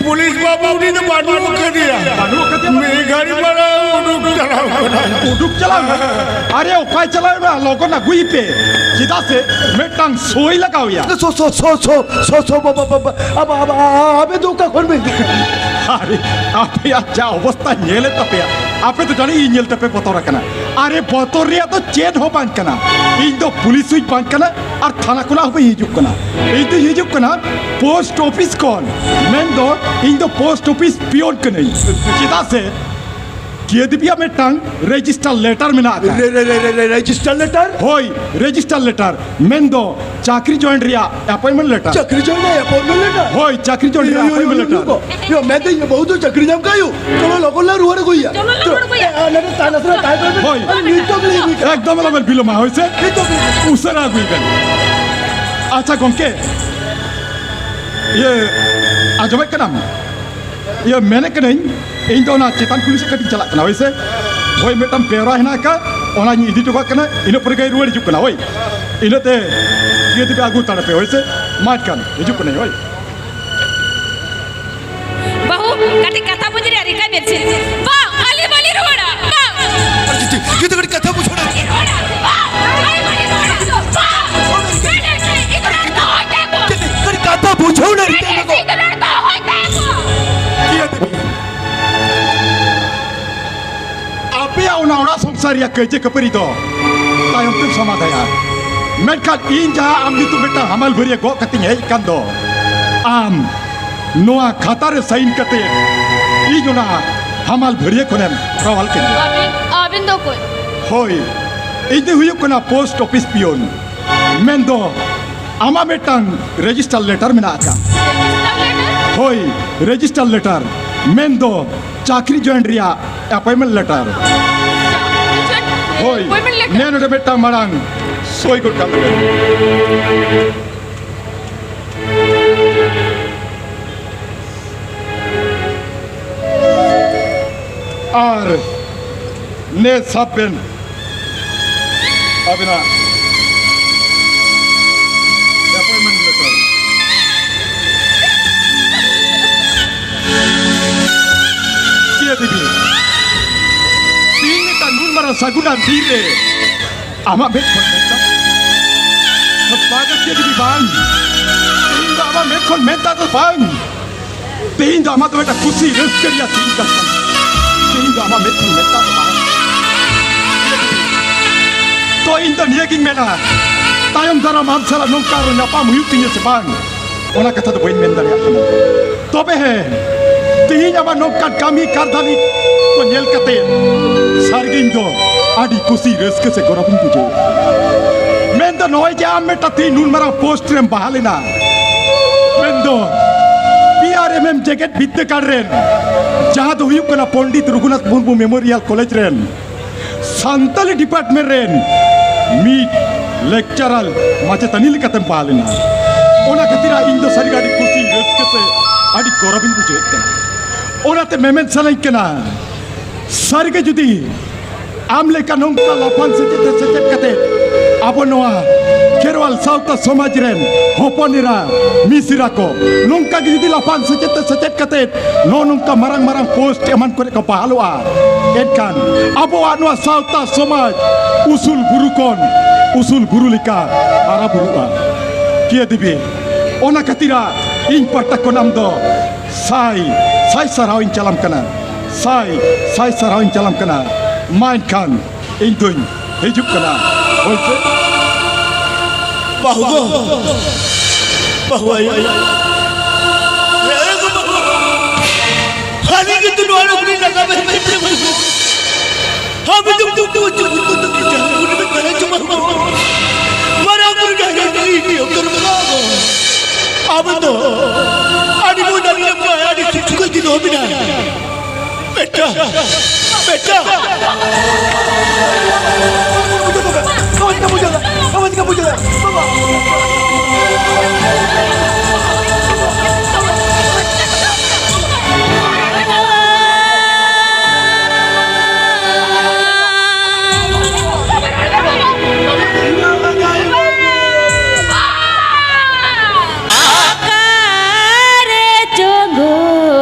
ᱯᱩᱞᱤᱥ ᱵᱟᱹᱵᱩ, ᱩᱱᱤ ᱫᱚ ᱵᱟᱹᱱᱩᱜ ᱟᱠᱟᱫᱮᱭᱟ᱾ ᱵᱟᱹᱱᱩᱜ ᱟᱠᱟᱫᱮᱭᱟ ᱢᱟᱱᱮ? ᱢᱤᱫ ᱜᱷᱟᱹᱲᱤ ᱢᱟᱲᱟᱝ ᱩᱰᱩᱠ ᱪᱟᱞᱟᱣ ᱠᱟᱱᱟᱭ᱾ ᱩᱰᱩᱠ ᱪᱟᱞᱟᱣ ᱮᱱᱟ? ᱟᱨᱮ, ᱚᱠᱟᱭ ᱪᱟᱞᱟᱣ ᱮᱱᱟ? ᱞᱚᱜᱚᱱ ᱟᱹᱜᱩᱭᱮᱯᱮ, ᱪᱮᱫᱟᱜ ᱥᱮ ᱢᱤᱫᱴᱟᱝ ᱥᱳᱭ ᱞᱟᱜᱟᱣ ᱮᱭᱟ᱾ ᱥᱳ, ᱥᱳ, ᱥᱳ, ᱥᱳ, ᱥᱳ, ᱥᱳ, ᱵᱟ, ᱵᱟ, ᱵᱟ, ᱵᱟ, ᱟᱵᱟ, ᱟᱵᱟ, ᱟᱵᱮ ᱫᱚ ᱚᱠᱟ ᱠᱷᱚᱱ ᱵᱮᱱ ᱦᱤᱡᱩᱜ ᱠᱟᱱᱟ? ᱟᱨᱮ, ᱟᱯᱮᱭᱟᱜ ᱡᱟ ᱚᱵᱚᱥᱛᱟ ᱧᱮᱞᱮᱫ ᱛᱟᱯᱮᱭᱟ, ᱟᱯᱮ ᱫᱚ ᱡᱟᱹᱱᱤᱡ ᱤᱧ ᱧᱮᱞ ᱛᱮᱯᱮ ᱵᱚᱛᱚᱨ ᱟᱠᱟᱱᱟ᱾ ᱟᱨᱮ, ᱵᱚᱛᱚᱨ ᱨᱮᱭᱟᱜ ᱫᱚ ᱪᱮᱫ ᱦᱚᱸ ᱵᱟᱝ ᱠᱟᱱᱟ᱾ ᱤᱧ ᱫᱚ ᱯᱩᱞᱤᱥ ᱦᱚᱸᱧ ᱵᱟᱝ ᱠᱟᱱᱟ ᱟᱨ ᱛᱷᱟᱱᱟ ᱠᱷᱚᱱᱟᱜ ᱦᱚᱸ ᱵᱟᱹᱧ ᱦᱤᱡᱩᱜ ᱠᱟᱱᱟ᱾ ᱤᱧ ᱫᱚᱧ ᱦᱤᱡᱩᱜ ᱠᱟᱱᱟ ᱯᱳᱥᱴ ᱚᱯᱷᱤᱥ ᱠᱷᱚᱱ, ᱢᱮᱱᱫᱚ ᱤᱧ ᱫᱚ ᱯᱳᱥᱴ ᱚᱯᱷᱤᱥ ᱯᱤᱭᱚᱱ ᱠᱟᱹᱱᱟᱹᱧ᱾ ᱪᱮᱫᱟᱜ ᱥᱮ ᱠᱤᱭᱟᱹ ᱫᱮᱵᱤᱭᱟᱜ ᱢᱤᱫᱴᱟᱝ ᱨᱮᱡᱤᱥᱴᱟᱨ ᱞᱮᱴᱟᱨ ᱢᱮᱱᱟᱜ ᱟᱠᱟᱫᱟ᱾ ᱨᱮ-, ᱨᱮ-, ᱨᱮ-, ᱨᱮ-, ᱨᱮ-, ᱨᱮᱡᱤᱥᱴᱟᱨ ᱞᱮᱴᱟᱨ? ᱦᱳᱭ, ᱨᱮᱡᱤᱥᱴᱟᱨ ᱞᱮᱴᱟᱨ, ᱢᱮᱱᱫᱚ ᱪᱟᱹᱠᱨᱤ ᱡᱚᱭᱮᱱ ᱨᱮᱭᱟᱜ ᱮᱯᱚᱭᱮᱱᱴᱢᱮᱱᱴ ᱞᱮᱴᱟᱨ᱾ ᱪᱟᱹᱠᱨᱤ ᱡᱚᱭᱮᱱ ᱨᱮᱭᱟᱜ ᱮᱯᱚᱭᱮᱱᱴᱢᱮᱱᱴ ᱞᱮᱴᱟᱨ? ᱦᱳᱭ, ᱪᱟᱹᱠᱨᱤ ᱡᱚᱭᱮᱱ ᱨᱮᱭᱟᱜ ᱤᱭᱳ, ᱤᱭᱳ, ᱮᱯᱚᱭᱮᱱᱴᱢᱮᱱᱴ ᱤᱭᱳ, ᱞᱮᱴᱟᱨ᱾ ᱤᱭᱳ, ᱤᱭᱳ, ᱢᱮᱱᱫᱟᱹᱧ, ᱵᱟᱹᱦᱩ ᱫᱚ ᱪᱟᱹᱠᱨᱤ ᱧᱟᱢ ᱠᱟᱭ ᱦᱩᱭᱩᱜ᱾ ᱪᱚᱞᱚ, ᱞᱚᱜᱚᱱ ᱞᱮ ᱨᱩᱣᱟᱹᱲ ᱟᱹᱜᱩᱭᱮᱭᱟ᱾ ᱪᱚᱞᱚ, ᱞᱮ ᱨᱩᱣᱟᱹᱲ ᱟᱹᱜᱩᱭᱮᱭᱟ᱾ ᱮ, ᱮ, ᱱᱚᱰᱮ ᱛᱟᱦᱮᱸ ᱱᱟᱥᱮ ᱱᱟᱜ ᱛᱟᱦᱮᱸ ᱠᱚᱜ ᱵᱮᱱ᱾ ᱦᱳᱭ᱾ ᱟᱨ ᱱᱤᱛᱚᱜ ᱜᱮᱞᱮ ᱟᱹᱜᱩᱭ ᱠᱟᱱᱟ᱾ ᱮᱠᱫᱚᱢ ᱟᱞᱚᱵᱮᱱ ᱵᱤᱞᱚᱢᱟ, ᱦᱳᱭ ᱥᱮ? ᱱᱤᱛᱚᱜ ᱜᱮᱞᱮ ᱟᱹᱜᱩᱭ ᱠᱟᱱᱟ᱾ ᱩᱥᱟᱹᱨᱟ ᱟᱹᱜᱩᱭ ᱵᱮᱱ᱾ ᱟᱪᱪᱷᱟ ᱜᱚᱢᱠᱮ, ᱤᱭᱟᱹ, ᱟᱸᱡᱚᱢᱮᱫ ᱠᱟᱱᱟᱢ? ᱤᱭᱟᱹ, ᱢᱮᱱᱮᱫ ᱠᱟᱹᱱᱟᱹᱧ, ᱤᱧ ᱫᱚ ᱚᱱᱟ ᱪᱮᱛᱟᱱ ᱠᱩᱞᱦᱤ ᱥᱮᱫ ᱠᱟᱹᱴᱤᱡ ᱪᱟᱞᱟᱜ ᱠᱟᱱᱟ, ᱦᱳᱭ ᱥᱮ? ᱦᱳᱭ, ᱢᱤᱫᱴᱟᱝ ᱵᱮᱣᱨᱟ ᱦᱮᱱᱟᱜ ᱟᱠᱟᱫ, ᱚᱱᱟᱧ ᱤᱫᱤ ᱦᱚᱴᱚ ᱠᱟᱜ ᱠᱟᱱᱟ, ᱤᱱᱟᱹ ᱯᱚᱨᱮ ᱜᱮ ᱨᱩᱣᱟᱹᱲ ᱦᱤᱡᱩᱜ ᱠᱟᱱᱟ, ᱦᱳᱭ᱾ ᱤᱱᱟᱹᱛᱮ ᱤᱭᱟᱹ ᱛᱮᱯᱮ ᱟᱹᱜᱩ ᱦᱟᱛᱟᱲ ᱯᱮ, ᱦᱳᱭ ᱥᱮ? ᱢᱟ ᱮᱱᱠᱷᱟᱱ ᱦᱤᱡᱩᱜ ᱠᱟᱹᱱᱟᱹᱧ, ᱦᱳᱭ᱾ ᱵᱟᱹᱦᱩ, ᱠᱟᱹᱴᱤᱡ ᱠᱟᱛᱷᱟ ᱵᱩᱡᱽ ᱨᱮᱭᱟᱜ ᱨᱤᱠᱟᱹᱭ ᱵᱮᱱ ᱥᱮ᱾ ᱵᱟᱝ, ᱟᱹᱞᱤᱧ ᱵᱟᱹᱞᱤᱧ ᱨᱩᱣᱟᱹᱲᱟ, ᱵᱟᱝ᱾ ᱟᱨ ᱡᱩᱫᱤ, ᱡᱩᱫᱤ ᱠᱟᱹᱴᱤᱡ ᱠᱟᱛᱷᱟ ᱵᱩᱡᱷᱟᱹᱣ ᱞᱮ᱾ ᱵᱟᱹᱞᱤᱧ ᱨᱩᱣᱟᱹᱲᱟ, ᱵᱟᱝ, ᱟᱹᱞᱤᱧ ᱵᱟᱹᱞᱤᱧ ᱨᱩᱣᱟᱹᱲᱟ, ᱵᱟᱝ᱾ ᱤᱧ ᱫᱚ ᱦᱚᱭ ᱛᱟᱦᱮᱸ ᱠᱚᱜ᱾ ᱡᱩᱫᱤ ᱠᱟᱹᱴᱤᱡ ᱠᱟᱛᱷᱟ ᱵᱩᱡᱷᱟᱹᱣ ᱞᱮ ᱨᱤᱠᱟᱹᱭ ᱢᱮ ᱜᱚ᱾ ᱤᱧ ᱫᱚ ᱦᱚᱭ ᱛᱟᱦᱮᱸ ᱠᱚᱜ᱾ ᱤᱭᱟᱹ ᱫᱮᱵᱤ, ᱟᱯᱮᱭᱟᱜ ᱚᱱᱟ ᱚᱲᱟᱜ ᱥᱚᱝᱥᱟᱨ ᱨᱮᱭᱟᱜ ᱠᱟᱹᱭᱡᱟᱹ ᱠᱷᱟᱹᱯᱟᱹᱨᱤ ᱫᱚ ᱛᱟᱭᱚᱢ ᱛᱮᱢ ᱥᱚᱢᱟᱫᱷᱟᱭᱟ, ᱢᱮᱱᱠᱷᱟᱱ ᱤᱧ ᱡᱟᱦᱟᱸ ᱟᱢ ᱧᱩᱛᱩᱢ ᱢᱤᱫᱴᱟᱝ ᱦᱟᱢᱟᱞ ᱵᱷᱟᱹᱨᱭᱟᱹ ᱜᱚᱜ ᱠᱟᱛᱮᱧ ᱦᱮᱡ ᱟᱠᱟᱱ ᱫᱚ, ᱟᱢ ᱱᱚᱣᱟ ᱠᱷᱟᱛᱟ ᱨᱮ ᱥᱟᱭᱤᱱ ᱠᱟᱛᱮ ᱤᱧ ᱚᱱᱟ ᱦᱟᱢᱟᱞ ᱵᱷᱟᱹᱨᱭᱟᱹ ᱠᱷᱚᱱᱮᱢ ᱨᱟᱣᱟᱞ ᱠᱟᱹᱧᱟ᱾ ᱟᱹᱵᱤᱱ, ᱟᱹᱵᱤᱱ ᱫᱚ ᱚᱠᱚᱭ? ᱦᱳᱭ, ᱤᱧ ᱫᱚ ᱦᱩᱭᱩᱜ ᱠᱟᱱᱟ ᱯᱳᱥᱴ ᱚᱯᱷᱤᱥ ᱯᱤᱭᱚᱱ, ᱢᱮᱱᱫᱚ ᱟᱢᱟᱜ ᱢᱤᱫᱴᱟᱝ ᱨᱮᱡᱤᱥᱴᱟᱨ ᱞᱮᱴᱟᱨ ᱢᱮᱱᱟᱜ ᱟᱠᱟᱫ᱾ Register letter? ᱦᱳᱭ, ᱨᱮᱡᱤᱥᱴᱟᱨ ᱞᱮᱴᱟᱨ, ᱢᱮᱱᱫᱚ ᱪᱟᱹᱠᱨᱤ ᱡᱚᱭᱮᱱ ᱨᱮᱭᱟᱜ ᱮᱯᱚᱭᱮᱱᱴᱢᱮᱱᱴ ᱞᱮᱴᱟᱨ᱾ ᱪᱮᱫ? ᱦᱳᱭ, ᱮᱯᱚᱭᱮᱱᱴᱢᱮᱱᱴ ᱞᱮᱴᱟᱨ? ᱱᱮ ᱱᱚᱰᱮ ᱢᱤᱫᱴᱟᱝ ᱢᱟᱲᱟᱝ ᱥᱳᱭ ᱜᱚᱫ ᱠᱟᱜ ᱢᱮ᱾ ᱟᱨ ᱱᱮ ᱥᱟᱵ ᱵᱮᱱ ᱟᱵᱮᱱᱟᱜ ᱮᱯᱚᱭᱮᱱᱴᱢᱮᱱᱴ ᱞᱮᱴᱟᱨ᱾ ᱪᱮᱫ ᱫᱮᱵᱤ? ᱛᱤᱦᱤᱧ ᱢᱤᱫᱴᱟᱝ ᱱᱩᱱ ᱢᱟᱨᱟᱝ ᱥᱟᱹᱜᱩᱱᱟᱱ ᱫᱤᱱ ᱨᱮ ᱟᱢᱟᱜ ᱢᱮᱫ ᱠᱷᱚᱱ ᱢᱮᱫ ᱫᱟᱜ? ᱵᱟᱝ, ᱪᱮᱫ ᱫᱮᱵᱤ ᱵᱟᱝ? ᱛᱤᱦᱤᱧ ᱫᱚ ᱟᱢᱟᱜ ᱢᱮᱫ ᱠᱷᱚᱱ ᱢᱮᱫ ᱫᱟᱜ ᱫᱚ ᱵᱟᱝ᱾ ᱛᱮᱦᱮᱧ ᱫᱚ ᱟᱢᱟᱜ ᱫᱚ ᱢᱤᱫᱴᱟᱝ ᱠᱩᱥᱤ ᱨᱟᱹᱥᱠᱟᱹ ᱨᱮᱭᱟᱜ ᱫᱤᱱ ᱠᱟᱱ ᱛᱟᱢᱟ᱾ ᱛᱮᱦᱮᱧ ᱫᱚ ᱟᱢᱟᱜ ᱢᱮᱫ ᱠᱷᱚᱱ ᱢᱮᱫ ᱫᱟᱜ ᱫᱚ ᱵᱟᱝ᱾ ᱛᱚ, ᱤᱧ ᱫᱚ ᱱᱤᱭᱟᱹ ᱜᱤᱧ ᱢᱮᱱᱟ, ᱛᱟᱭᱚᱢ ᱫᱟᱨᱟᱢ ᱟᱢ ᱥᱟᱞᱟᱜ ᱱᱚᱝᱠᱟ ᱟᱨᱚ ᱧᱟᱯᱟᱢ ᱦᱩᱭᱩᱜ ᱛᱤᱧᱟᱹ ᱥᱮ ᱵᱟᱝ, ᱚᱱᱟ ᱠᱟᱛᱷᱟ ᱫᱚ ᱵᱟᱹᱧ ᱢᱮᱱ ᱫᱟᱲᱮᱭᱟᱜ ᱠᱟᱱᱟ᱾ ᱛᱚᱵᱮ ᱦᱮᱸ, ᱛᱮᱦᱮᱧ ᱟᱢᱟᱜ ᱱᱚᱝᱠᱟᱱ ᱠᱟᱹᱢᱤ ᱠᱟᱨᱫᱷᱟᱱᱤ ᱠᱚ ᱧᱮᱞ ᱠᱟᱛᱮ ᱥᱟᱹᱨᱤᱜᱮ ᱤᱧ ᱫᱚ ᱟᱹᱰᱤ ᱠᱩᱥᱤ ᱨᱟᱹᱥᱠᱟᱹ ᱥᱮ ᱜᱚᱨᱚᱵᱤᱧ ᱵᱩᱡᱷᱟᱹᱣ᱾ ᱢᱮᱱᱫᱚ ᱱᱚᱜᱼᱚᱭ ᱡᱮ ᱟᱢ ᱢᱤᱫᱴᱟᱝ ᱛᱮᱦᱮᱧ ᱱᱩᱱ ᱢᱟᱨᱟᱝ ᱯᱳᱥᱴ ᱨᱮᱢ ᱵᱟᱦᱟᱞ ᱮᱱᱟ, ᱢᱮᱱᱫᱚ ᱯᱤ ᱟᱨ ᱮᱢ ᱮᱢ ᱡᱮᱜᱮᱛ ᱵᱤᱫᱽᱫᱟᱹᱜᱟᱲ ᱨᱮᱱ, ᱡᱟᱦᱟᱸ ᱫᱚ ᱦᱩᱭᱩᱜ ᱠᱟᱱᱟ ᱯᱚᱱᱰᱤᱛ ᱨᱚᱜᱷᱩᱱᱟᱛᱷ ᱢᱩᱨᱢᱩ ᱢᱮᱢᱳᱨᱤᱭᱟᱞ ᱠᱚᱞᱮᱡᱽ ᱨᱮᱱ ᱥᱟᱱᱛᱟᱞᱤ ᱰᱤᱯᱟᱨᱴᱢᱮᱱᱴ ᱨᱮᱱ ᱢᱤᱫ ᱞᱮᱠᱪᱟᱨᱟᱨ ᱢᱟᱪᱮᱛᱟᱹᱱᱤ ᱞᱮᱠᱟᱛᱮᱢ ᱵᱟᱦᱟᱞ ᱮᱱᱟ᱾ ᱚᱱᱟ ᱠᱷᱟᱹᱛᱤᱨ ᱤᱧ ᱫᱚ ᱥᱟᱹᱨᱤᱜᱮ ᱟᱹᱰᱤ ᱠᱩᱥᱤ ᱨᱟᱹᱥᱠᱟᱹ ᱥᱮ ᱟᱹᱰᱤ ᱜᱚᱨᱚᱵᱤᱧ ᱵᱩᱡᱷᱟᱹᱣᱮᱫ ᱠᱟᱱᱟ᱾ ᱚᱱᱟᱛᱮ ᱢᱮᱢᱮᱱ ᱥᱟᱱᱟᱧ ᱠᱟᱱᱟ, ᱥᱟᱹᱨᱤᱜᱮ ᱡᱩᱫᱤ ᱟᱢ ᱞᱮᱠᱟ ᱱᱚᱝᱠᱟ ᱞᱟᱯᱷᱟᱝ ᱥᱮᱪᱮᱫ ᱛᱮ ᱥᱮᱪᱮᱫ ᱠᱟᱛᱮ ᱟᱵᱚ ᱱᱚᱣᱟ ᱠᱷᱮᱨᱣᱟᱞ ᱥᱟᱶᱛᱟ ᱥᱚᱢᱟᱡᱽ ᱨᱮᱱ ᱦᱚᱯᱚᱱ ᱮᱨᱟ ᱢᱤᱥᱨᱟ ᱠᱚ ᱱᱚᱝᱠᱟ ᱜᱮ ᱡᱩᱫᱤ ᱞᱟᱯᱷᱟᱝ ᱥᱮᱪᱮᱫ ᱛᱮ ᱥᱮᱪᱮᱫ ᱠᱟᱛᱮ ᱱᱚᱜᱼᱚ ᱱᱚᱝᱠᱟ ᱢᱟᱨᱟᱝ ᱢᱟᱨᱟᱝ ᱯᱳᱥᱴ ᱮᱢᱟᱱ ᱠᱚᱨᱮ ᱠᱚ ᱵᱟᱦᱟᱞᱚᱜᱼᱟ, ᱮᱱᱠᱷᱟᱱ ᱟᱵᱚᱣᱟᱜ ᱱᱚᱣᱟ ᱥᱟᱶᱛᱟ ᱥᱚᱢᱟᱡᱽ ᱩᱥᱩᱞ ᱵᱩᱨᱩ ᱠᱷᱚᱱ ᱩᱥᱩᱞ ᱵᱩᱨᱩ ᱞᱮᱠᱟ ᱦᱟᱨᱟ ᱵᱩᱨᱩᱜᱼᱟ᱾ ᱠᱤᱭᱟᱹ ᱫᱮᱵᱤ, ᱚᱱᱟ ᱠᱷᱟᱹᱛᱤᱨᱟᱜ ᱤᱧ ᱯᱟᱦᱴᱟ ᱠᱷᱚᱱ ᱟᱢ ᱫᱚ ᱥᱟᱭ ᱥᱟᱭ ᱥᱟᱨᱦᱟᱣ ᱤᱧ ᱪᱟᱞᱟᱢ ᱠᱟᱱᱟ, ᱥᱟᱭ ᱥᱟᱭ ᱥᱟᱨᱦᱟᱣ ᱤᱧ ᱪᱟᱞᱟᱢ ᱠᱟᱱᱟ᱾ ᱢᱟ ᱮᱱᱠᱷᱟᱱ ᱤᱧ ᱫᱚᱧ ᱦᱤᱡᱩᱜ ᱠᱟᱱᱟ᱾ ᱦᱳᱭ ᱥᱮ? ᱵᱟᱹᱦᱩ ᱜᱚ, ᱵᱟᱹᱦᱩ ᱟᱭᱳ, ᱮ ᱜᱚ ᱵᱟᱹᱦᱩ, ᱦᱟᱹᱱᱤ ᱜᱮ ᱛᱚ ᱱᱚᱣᱟ ᱨᱮ ᱩᱱᱤ ᱞᱟᱜᱟ ᱢᱮ, ᱢᱮ, ᱢᱮ, ᱢᱮ᱾ ᱦᱟᱹᱱᱤ ᱜᱮ ᱛᱚ ᱱᱚᱣᱟ ᱨᱮ ᱩᱱᱤ ᱞᱟᱜᱟ ᱢᱮ, ᱢᱮ, ᱢᱮ᱾ ᱢᱟᱨᱟᱝ ᱵᱩᱨᱩ ᱡᱟᱦᱮᱨ ᱟᱭᱳ, ᱤᱧ ᱚᱠᱛᱚ ᱨᱮ ᱟᱵᱚ ᱫᱚ ᱟᱹᱰᱤ ᱢᱚᱡᱽ, ᱟᱹᱰᱤ ᱱᱟᱯᱟᱭ, ᱟᱹᱰᱤ ᱥᱩᱠ ᱥᱩᱠ ᱛᱮ ᱫᱚᱦᱚ ᱢᱮᱱᱟᱜᱼᱟ᱾ ᱵᱮᱴᱟ, ᱵᱮᱴᱟ᱾ ᱵᱟᱵᱟ, ᱪᱤᱠᱟ ᱵᱩᱡᱷᱟᱹᱣ ᱫᱟ? ᱵᱟᱵᱟ, ᱪᱤᱠᱟ ᱵᱩᱡᱷᱟᱹᱣ ᱫᱟ? ᱵᱟᱵᱟ᱾ ᱚᱠᱟᱨᱮ ᱪᱚᱝ ᱜᱚ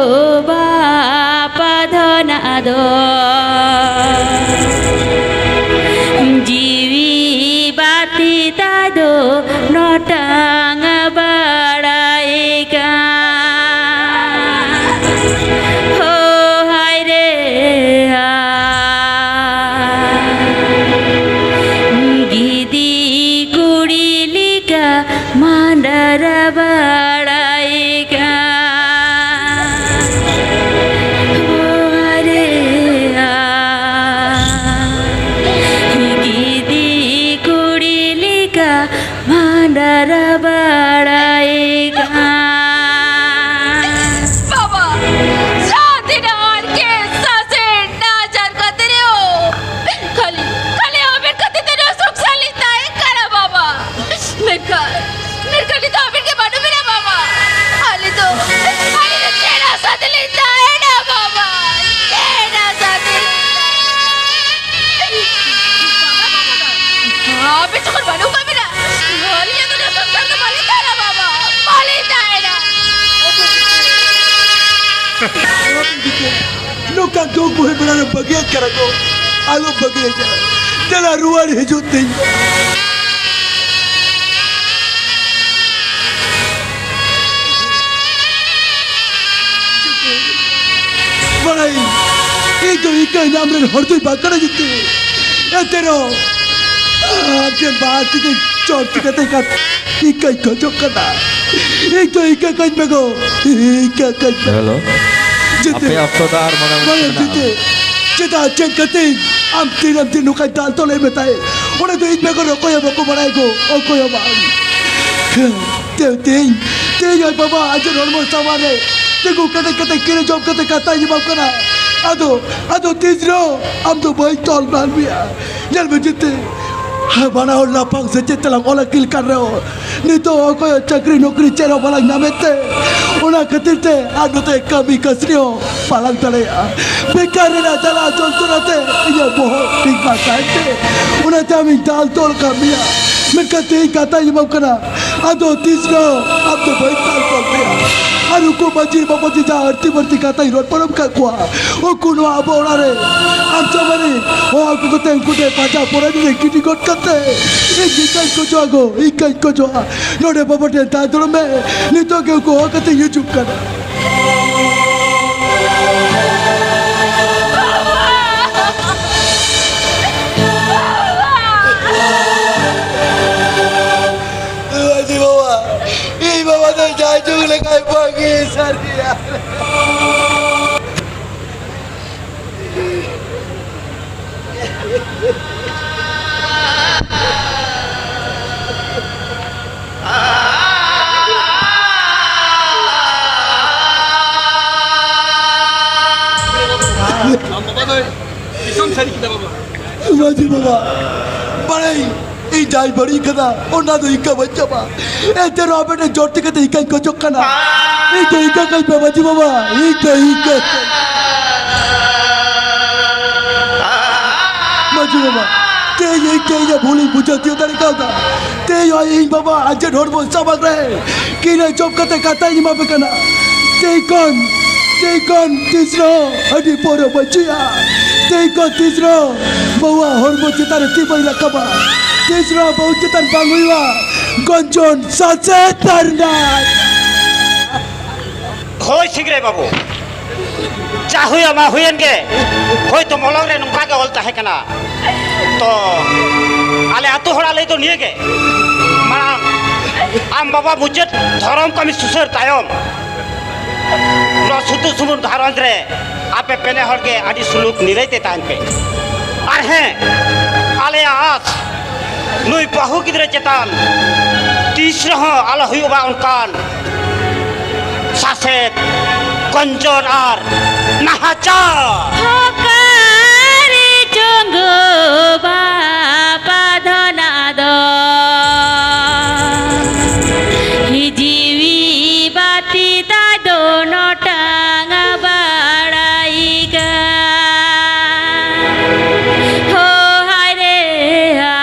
ᱵᱟᱯᱟ ᱫᱷᱚᱱᱟ ᱫᱚ? ᱡᱤᱣᱤ ᱵᱟᱹᱛᱤ ᱛᱟᱭ ᱫᱚ ᱱᱚᱴᱟᱝ ᱵᱟᱲᱟᱭ ᱠᱟᱱ᱾ ᱦᱳ ᱦᱟᱭ ᱨᱮ ᱦᱟᱭ, ᱜᱤᱫᱤ ᱠᱩᱲᱤ ᱞᱮᱠᱟ ᱢᱟᱸᱰᱟᱨ ᱵᱟᱲᱟᱭ ᱠᱟᱱ᱾ ᱦᱳ ᱦᱟᱭ ᱨᱮ ᱦᱟᱭ, ᱜᱤᱫᱤ ᱠᱩᱲᱤ ᱞᱮᱠᱟ ᱢᱟᱸᱰᱟᱨ ᱵᱟᱲᱟᱭ ᱠᱟᱱ᱾ ᱵᱟᱵᱟ, ᱡᱟᱦᱟᱸ ᱛᱤᱱᱟᱹᱜ ᱦᱚᱲ ᱜᱮ ᱥᱟᱥᱮᱛ ᱱᱟᱦᱟᱪᱟᱨ ᱠᱟᱛᱮ ᱨᱮᱦᱚᱸ, ᱠᱷᱟᱹᱞᱤ, ᱠᱷᱟᱹᱞᱤ ᱟᱵᱮᱱ ᱠᱷᱟᱹᱛᱤᱨ ᱛᱮ ᱱᱚᱣᱟ ᱥᱚᱝᱥᱟᱨ ᱞᱤᱧ ᱛᱟᱦᱮᱸ ᱠᱟᱱᱟ ᱵᱟᱵᱟ᱾ ᱢᱮᱱᱠᱷᱟᱱ, ᱢᱮᱱᱠᱷᱟᱱ ᱱᱤᱛᱚᱜ ᱟᱵᱮᱱ ᱜᱮ ᱵᱟᱹᱱᱩᱜ ᱵᱮᱱᱟ ᱵᱟᱵᱟ᱾ ᱟᱹᱞᱤᱧ ᱫᱚ, ᱟᱹᱞᱤᱧ ᱫᱚ ᱪᱮᱫ ᱟᱥᱟ ᱛᱮᱞᱤᱧ ᱛᱟᱦᱮᱱᱟ ᱵᱟᱵᱟ? ᱪᱮᱫ ᱟᱥᱟ ᱛᱮᱞᱤᱧ ᱛᱟᱦᱮᱱᱟ? ᱟᱵᱮᱱ ᱡᱚᱠᱷᱚᱱ ᱵᱟᱹᱱᱩᱜ ᱠᱟᱜ ᱵᱮᱱᱟ, ᱟᱹᱞᱤᱧᱟᱜ ᱫᱚ ᱱᱚᱣᱟ ᱥᱚᱝᱥᱟᱨ ᱫᱚ ᱵᱟᱹᱞᱤᱧ ᱛᱟᱦᱮᱱᱟ ᱵᱟᱵᱟ, ᱵᱟᱹᱞᱤᱧ ᱛᱟᱦᱮᱱᱟ᱾ ᱱᱚᱝᱠᱟ ᱫᱩᱠ ᱵᱩᱦᱤ ᱵᱮᱲᱟ ᱨᱮ ᱵᱟᱹᱜᱤᱭᱟᱹᱧ ᱠᱟᱱᱟ ᱠᱚ, ᱟᱞᱚ ᱵᱟᱹᱜᱤᱭᱟᱹᱧᱟ᱾ ᱫᱮᱞᱟ ᱨᱩᱣᱟᱹᱲ ᱦᱤᱡᱩᱜ ᱛᱤᱧ᱾ ᱵᱟᱲᱟᱭ, ᱤᱧ ᱫᱚ ᱤᱠᱟᱹ ᱧᱟᱢ ᱨᱮᱱ ᱦᱚᱲ ᱫᱚᱧ ᱵᱟᱝ ᱠᱟᱱᱟ ᱡᱤᱛᱩ᱾ ᱮᱱᱛᱮ ᱨᱮᱦᱚᱸ, ᱟᱢ ᱴᱷᱮᱱ ᱵᱟᱨ ᱛᱤᱛᱮ ᱪᱚᱴ ᱠᱟᱛᱮ ᱠᱟᱛ-, ᱤᱠᱟᱹᱧ ᱠᱷᱚᱡᱚᱜ ᱠᱟᱱᱟ᱾ ᱤᱧ ᱫᱚ ᱤᱠᱟᱹ ᱠᱟᱹᱧ ᱢᱮ ᱜᱚ, ᱤᱠᱟᱹ ᱠᱟᱹᱧ ᱢᱮ᱾ ᱦᱮᱞᱳ᱾ ᱡᱤᱛᱩ᱾ ᱟᱯᱮ ᱚᱠᱛᱚ ᱫᱚ ᱟᱨ ᱢᱚᱬᱮ ᱢᱤᱱᱤᱴ ᱵᱟᱝ ᱢᱮᱱᱟᱜᱼᱟ᱾ ᱡᱤᱛᱩ, ᱪᱮᱫᱟᱜ ᱪᱮᱫ ᱠᱟᱛᱮ ᱟᱢ ᱛᱤᱱᱟᱹᱢ ᱫᱤᱱ ᱱᱚᱝᱠᱟᱧ ᱫᱟᱞ ᱛᱚᱞᱮ ᱢᱮᱛᱟᱭ? ᱚᱸᱰᱮ ᱫᱚ ᱤᱧ ᱵᱮᱜᱚᱨ ᱚᱠᱚᱭ ᱦᱚᱸ ᱵᱟᱠᱚ ᱵᱟᱲᱟᱭ ᱜᱚ, ᱚᱠᱚᱭ ᱦᱚᱸ ᱵᱟᱝ᱾ ᱛᱮ-, ᱛᱮᱦᱮᱧ ᱛᱮᱦᱮᱧ ᱟᱡ ᱵᱟᱵᱟ ᱟᱡ ᱦᱚᱲᱢᱚ ᱥᱟᱢᱟᱝ ᱨᱮ ᱛᱤᱸᱜᱩ ᱠᱟᱛᱮ ᱠᱟᱛᱮ ᱠᱤᱨᱤ ᱡᱚᱢ ᱠᱟᱛᱮ ᱠᱟᱛᱷᱟᱧ ᱮᱢᱟᱢ ᱠᱟᱱᱟ᱾ ᱟᱫᱚ ᱟᱫᱚ ᱛᱤᱥ ᱨᱮᱦᱚᱸ ᱟᱢ ᱫᱚ ᱵᱟᱹᱧ ᱛᱚᱞ ᱢᱟᱱ ᱢᱮᱭᱟ᱾ ᱧᱮᱞ ᱢᱮ ᱡᱤᱛᱮ, ᱦᱮᱸ, ᱵᱟᱱᱟ ᱦᱚᱲ ᱞᱟᱯᱷᱟᱝ ᱥᱮᱪᱮᱫ ᱛᱮᱞᱟᱝ ᱚᱞ ᱟᱹᱠᱤᱞ ᱠᱟᱱ ᱨᱮᱦᱚᱸ ᱱᱤᱛᱚᱜ ᱚᱠᱚᱭ ᱪᱟᱹᱠᱨᱤ ᱱᱚᱠᱨᱤ ᱪᱮᱫ ᱦᱚᱸ ᱵᱟᱞᱟᱝ ᱧᱟᱢᱮᱫ ᱛᱮ, ᱚᱱᱟ ᱠᱷᱟᱹᱛᱤᱨ ᱛᱮ ᱟᱨ ᱱᱚᱛᱮ ᱠᱟᱹᱢᱤ ᱠᱟᱹᱥᱱᱤ ᱦᱚᱸ ᱵᱟᱞᱟᱝ ᱫᱟᱲᱮᱭᱟᱜᱼᱟ᱾ ᱵᱮᱠᱟᱨ ᱨᱮᱱᱟᱜ ᱡᱟᱞᱟ ᱡᱚᱱᱛᱨᱚᱱᱟ ᱛᱮ ᱤᱧᱟᱹᱜ ᱵᱚᱦᱚᱜ ᱴᱷᱤᱠ ᱵᱟᱝ ᱛᱟᱦᱮᱱ ᱛᱮ, ᱚᱱᱟᱛᱮ ᱟᱢᱤᱧ ᱫᱟᱞ ᱛᱚᱞ ᱠᱟᱜ ᱢᱮᱭᱟ᱾ ᱢᱮᱱᱠᱷᱟᱱ ᱛᱮᱦᱮᱧ ᱠᱟᱛᱷᱟᱧ ᱮᱢᱟᱢ ᱠᱟᱱᱟ, ᱟᱫᱚ ᱛᱤᱥ ᱨᱮᱦᱚᱸ ᱟᱢ ᱫᱚ ᱵᱟᱹᱧ ᱫᱟᱞ ᱛᱚᱞ ᱢᱮᱭᱟ᱾ ᱟᱨ ᱩᱱᱠᱩ ᱢᱟᱹᱡᱷᱤ ᱵᱟᱵᱟ ᱡᱮ ᱡᱟᱦᱟᱸ ᱟᱹᱲᱛᱤ ᱵᱟᱹᱲᱛᱤ ᱠᱟᱛᱷᱟᱧ ᱨᱚᱲ ᱯᱟᱨᱚᱢ ᱠᱟᱜ ᱠᱚᱣᱟ, ᱩᱱᱠᱩ ᱱᱚᱣᱟ ᱟᱵᱚ ᱚᱲᱟᱜ ᱨᱮ ᱟᱢ ᱡᱟᱶᱟᱭ ᱨᱮ ᱦᱚᱦᱚ ᱟᱹᱜᱩ ᱠᱟᱛᱮ ᱩᱱᱠᱩ ᱴᱷᱮᱱ ᱯᱟᱸᱡᱟ ᱯᱚᱨᱟᱱᱤ ᱨᱮ ᱜᱤᱰᱤ ᱜᱚᱫ ᱠᱟᱛᱮ ᱤᱧ ᱤᱠᱟᱹᱧ ᱠᱷᱚᱡᱚᱜᱼᱟ ᱜᱚ, ᱤᱠᱟᱹᱧ ᱠᱷᱚᱡᱚᱜᱼᱟ᱾ ᱱᱚᱰᱮ ᱵᱟᱵᱟ ᱴᱷᱮᱱ ᱛᱟᱦᱮᱸ ᱫᱩᱲᱩᱵ ᱢᱮ, ᱱᱤᱛᱚᱜ ᱜᱮ ᱩᱱᱠᱩ ᱦᱚᱦᱚ ᱠᱟᱛᱮ ᱦᱤᱡᱩᱜ ᱠᱟᱱᱟ᱾ ᱢᱟᱹᱡᱷᱤ ᱵᱟᱵᱟ, ᱤᱧ ᱵᱟᱵᱟ ᱫᱚ ᱡᱟᱭᱡᱩᱜᱽ ᱞᱮᱠᱟᱭ ᱵᱟᱹᱜᱤ ᱥᱟᱹᱨᱤᱭᱟ᱾ ᱟᱢ ᱵᱟᱵᱟ ᱫᱚᱭ ᱫᱤᱥᱚᱢ ᱥᱟᱹᱨᱤ ᱠᱮᱫᱟ ᱵᱟᱵᱟ᱾ ᱢᱟᱹᱡᱷᱤ ᱵᱟᱵᱟ, ᱵᱟᱲᱟᱭ ᱤᱧ ᱡᱟᱦᱟᱸᱧ ᱵᱟᱹᱲᱤᱡ ᱠᱟᱫᱟ, ᱚᱱᱟ ᱫᱚ ᱤᱧ ᱠᱟ ᱵᱟᱹᱧ ᱪᱟᱵᱟ᱾ ᱮᱱᱛᱮ ᱨᱮᱦᱚᱸ ᱟᱵᱮᱱ ᱴᱷᱮᱱ ᱡᱳᱨ ᱛᱮ ᱠᱟᱛᱮ ᱤᱠᱟᱹᱧ ᱠᱷᱚᱡᱚᱜ ᱠᱟᱱᱟ᱾ ᱤᱧ ᱫᱚ ᱤᱠᱟᱹ ᱠᱟᱹᱧ ᱯᱮ ᱢᱟᱹᱡᱷᱤ ᱵᱟᱵᱟ, ᱤᱧ ᱫᱚ ᱤᱠᱟᱹ ᱠᱟᱹᱧ᱾ ᱢᱟᱹᱡᱷᱤ ᱵᱟᱵᱟ, ᱛᱮᱦᱮᱧ ᱤᱧ ᱛᱮ ᱤᱧᱟᱹᱜ ᱵᱷᱩᱞᱤᱧ ᱵᱩᱡᱷᱟᱹᱣ ᱛᱤᱭᱳᱜ ᱫᱟᱲᱮ ᱠᱟᱣᱫᱟ᱾ ᱛᱮᱦᱮᱧ ᱦᱚᱸ ᱤᱧ ᱵᱟᱵᱟ ᱟᱡ ᱴᱷᱮᱱ ᱦᱚᱲᱢᱚ ᱥᱟᱢᱟᱝ ᱨᱮ ᱠᱤᱨᱤᱧ ᱡᱚᱢ ᱠᱟᱛᱮ ᱠᱟᱛᱷᱟᱧ ᱮᱢᱟ ᱯᱮ ᱠᱟᱱᱟ᱾ ᱛᱮᱦᱮᱧ ᱠᱷᱚᱱ, ᱛᱮᱦᱮᱧ ᱠᱷᱚᱱ ᱛᱤᱥ ᱨᱮᱦᱚᱸ ᱦᱟᱺᱰᱤ ᱯᱟᱹᱣᱨᱟᱹ ᱵᱟᱹᱧ ᱧᱩᱭᱟ᱾ ᱛᱮᱦᱮᱧ ᱠᱷᱚᱱ ᱛᱤᱥ ᱨᱮᱦᱚᱸ ᱵᱟᱹᱦᱩᱣᱟᱜ ᱦᱚᱲᱢᱚ ᱪᱮᱛᱟᱱ ᱨᱮ ᱛᱤ ᱵᱟᱹᱧ ᱨᱟᱠᱟᱵᱟ᱾ ᱛᱤᱥ ᱨᱮᱦᱚᱸ ᱵᱟᱹᱦᱩ ᱪᱮᱛᱟᱱ ᱵᱟᱝ ᱦᱩᱭᱩᱜᱼᱟ ᱜᱚᱧᱡᱚᱱ ᱥᱟᱥᱮᱛ ᱫᱷᱟᱨᱱᱟ᱾ ᱦᱳᱭ ᱥᱤᱝᱨᱟᱹᱭ ᱵᱟᱹᱵᱩ, ᱡᱟ ᱦᱩᱭᱩᱜ ᱢᱟ ᱦᱩᱭᱮᱱ ᱜᱮ᱾ ᱦᱳᱭᱛᱳ ᱢᱚᱞᱚᱝ ᱨᱮ ᱱᱚᱝᱠᱟ ᱜᱮ ᱚᱞ ᱛᱟᱦᱮᱸ ᱠᱟᱱᱟ᱾ ᱛᱚ ᱟᱞᱮ ᱟᱹᱛᱩ ᱦᱚᱲᱟᱜ ᱞᱟᱹᱭ ᱫᱚ ᱱᱤᱭᱟᱹ ᱜᱮ, ᱢᱟᱲᱟᱝ ᱟᱢ ᱵᱟᱵᱟ ᱢᱩᱪᱟᱹᱫ ᱫᱷᱚᱨᱚᱢ ᱠᱟᱹᱢᱤ ᱥᱩᱥᱟᱹᱨ ᱛᱟᱭᱚᱢ ᱱᱚᱣᱟ ᱥᱩᱛᱩ ᱥᱩᱢᱩᱱ ᱜᱷᱟᱨᱚᱸᱡᱽ ᱨᱮ ᱟᱯᱮ ᱯᱮᱱᱮ ᱦᱚᱲ ᱜᱮ ᱟᱹᱰᱤ ᱥᱩᱞᱩᱠ ᱱᱤᱨᱟᱹᱭ ᱛᱮ ᱛᱟᱦᱮᱱ ᱯᱮ᱾ ᱟᱨ ᱦᱮᱸ, ᱟᱞᱮᱭᱟᱜ ᱟᱸᱥ ᱱᱩᱭ ᱵᱟᱹᱦᱩ ᱜᱤᱫᱽᱨᱟᱹ ᱪᱮᱛᱟᱱ ᱛᱤᱥ ᱨᱮᱦᱚᱸ ᱟᱞᱚ ᱦᱩᱭᱩᱜ ᱢᱟ ᱚᱱᱠᱟᱱ ᱥᱟᱥᱮᱛ, ᱠᱚᱧᱡᱚᱨ ᱟᱨ ᱱᱟᱦᱟᱪᱟᱨ᱾ ᱦᱚᱠᱟᱨᱤ ᱪᱚᱸᱜᱚ ᱵᱟᱯᱟ ᱫᱷᱚᱱᱟ ᱫᱚ, ᱦᱤ ᱡᱤᱣᱤ ᱵᱟᱹᱛᱤ ᱛᱟᱭ ᱫᱚ ᱱᱚᱴᱟᱝ ᱵᱟᱲᱟᱭ ᱠᱟ᱾ ᱦᱳ ᱦᱟᱭ ᱨᱮ ᱦᱟ,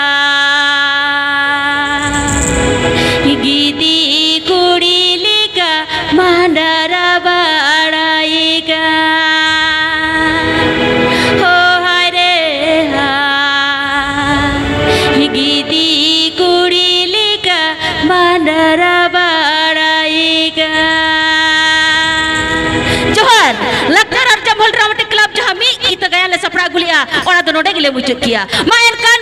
ᱜᱤᱫᱤ ᱠᱩᱲᱤ ᱞᱮᱠᱟ ᱢᱟᱸᱰᱟᱨᱟ ᱵᱟᱲᱟᱭ ᱠᱟ᱾ ᱦᱳ ᱦᱟᱭ ᱨᱮ ᱦᱟ, ᱜᱤᱫᱤ ᱠᱩᱲᱤ ᱞᱮᱠᱟ ᱢᱟᱸᱰᱟᱨᱟ ᱵᱟᱲᱟᱭ ᱠᱟ᱾ ᱡᱚᱦᱟᱨ᱾ ᱞᱟᱠᱪᱟᱨ ᱟᱨ ᱡᱟᱢᱦᱚᱞ ᱰᱨᱟᱢᱟᱴᱤᱠ ᱠᱞᱟᱵᱽ ᱡᱟᱦᱟᱸ ᱢᱤᱫ ᱠᱤᱛᱟᱹ ᱜᱟᱭᱟᱱ ᱞᱮ ᱥᱟᱯᱲᱟᱣ ᱟᱹᱜᱩ ᱞᱮᱜᱼᱟ, ᱚᱱᱟ ᱫᱚ ᱱᱚᱰᱮ ᱜᱮᱞᱮ ᱢᱩᱪᱟᱹᱫ ᱠᱮᱜᱼᱟ᱾ ᱢᱟ ᱮᱱᱠᱷᱟᱱ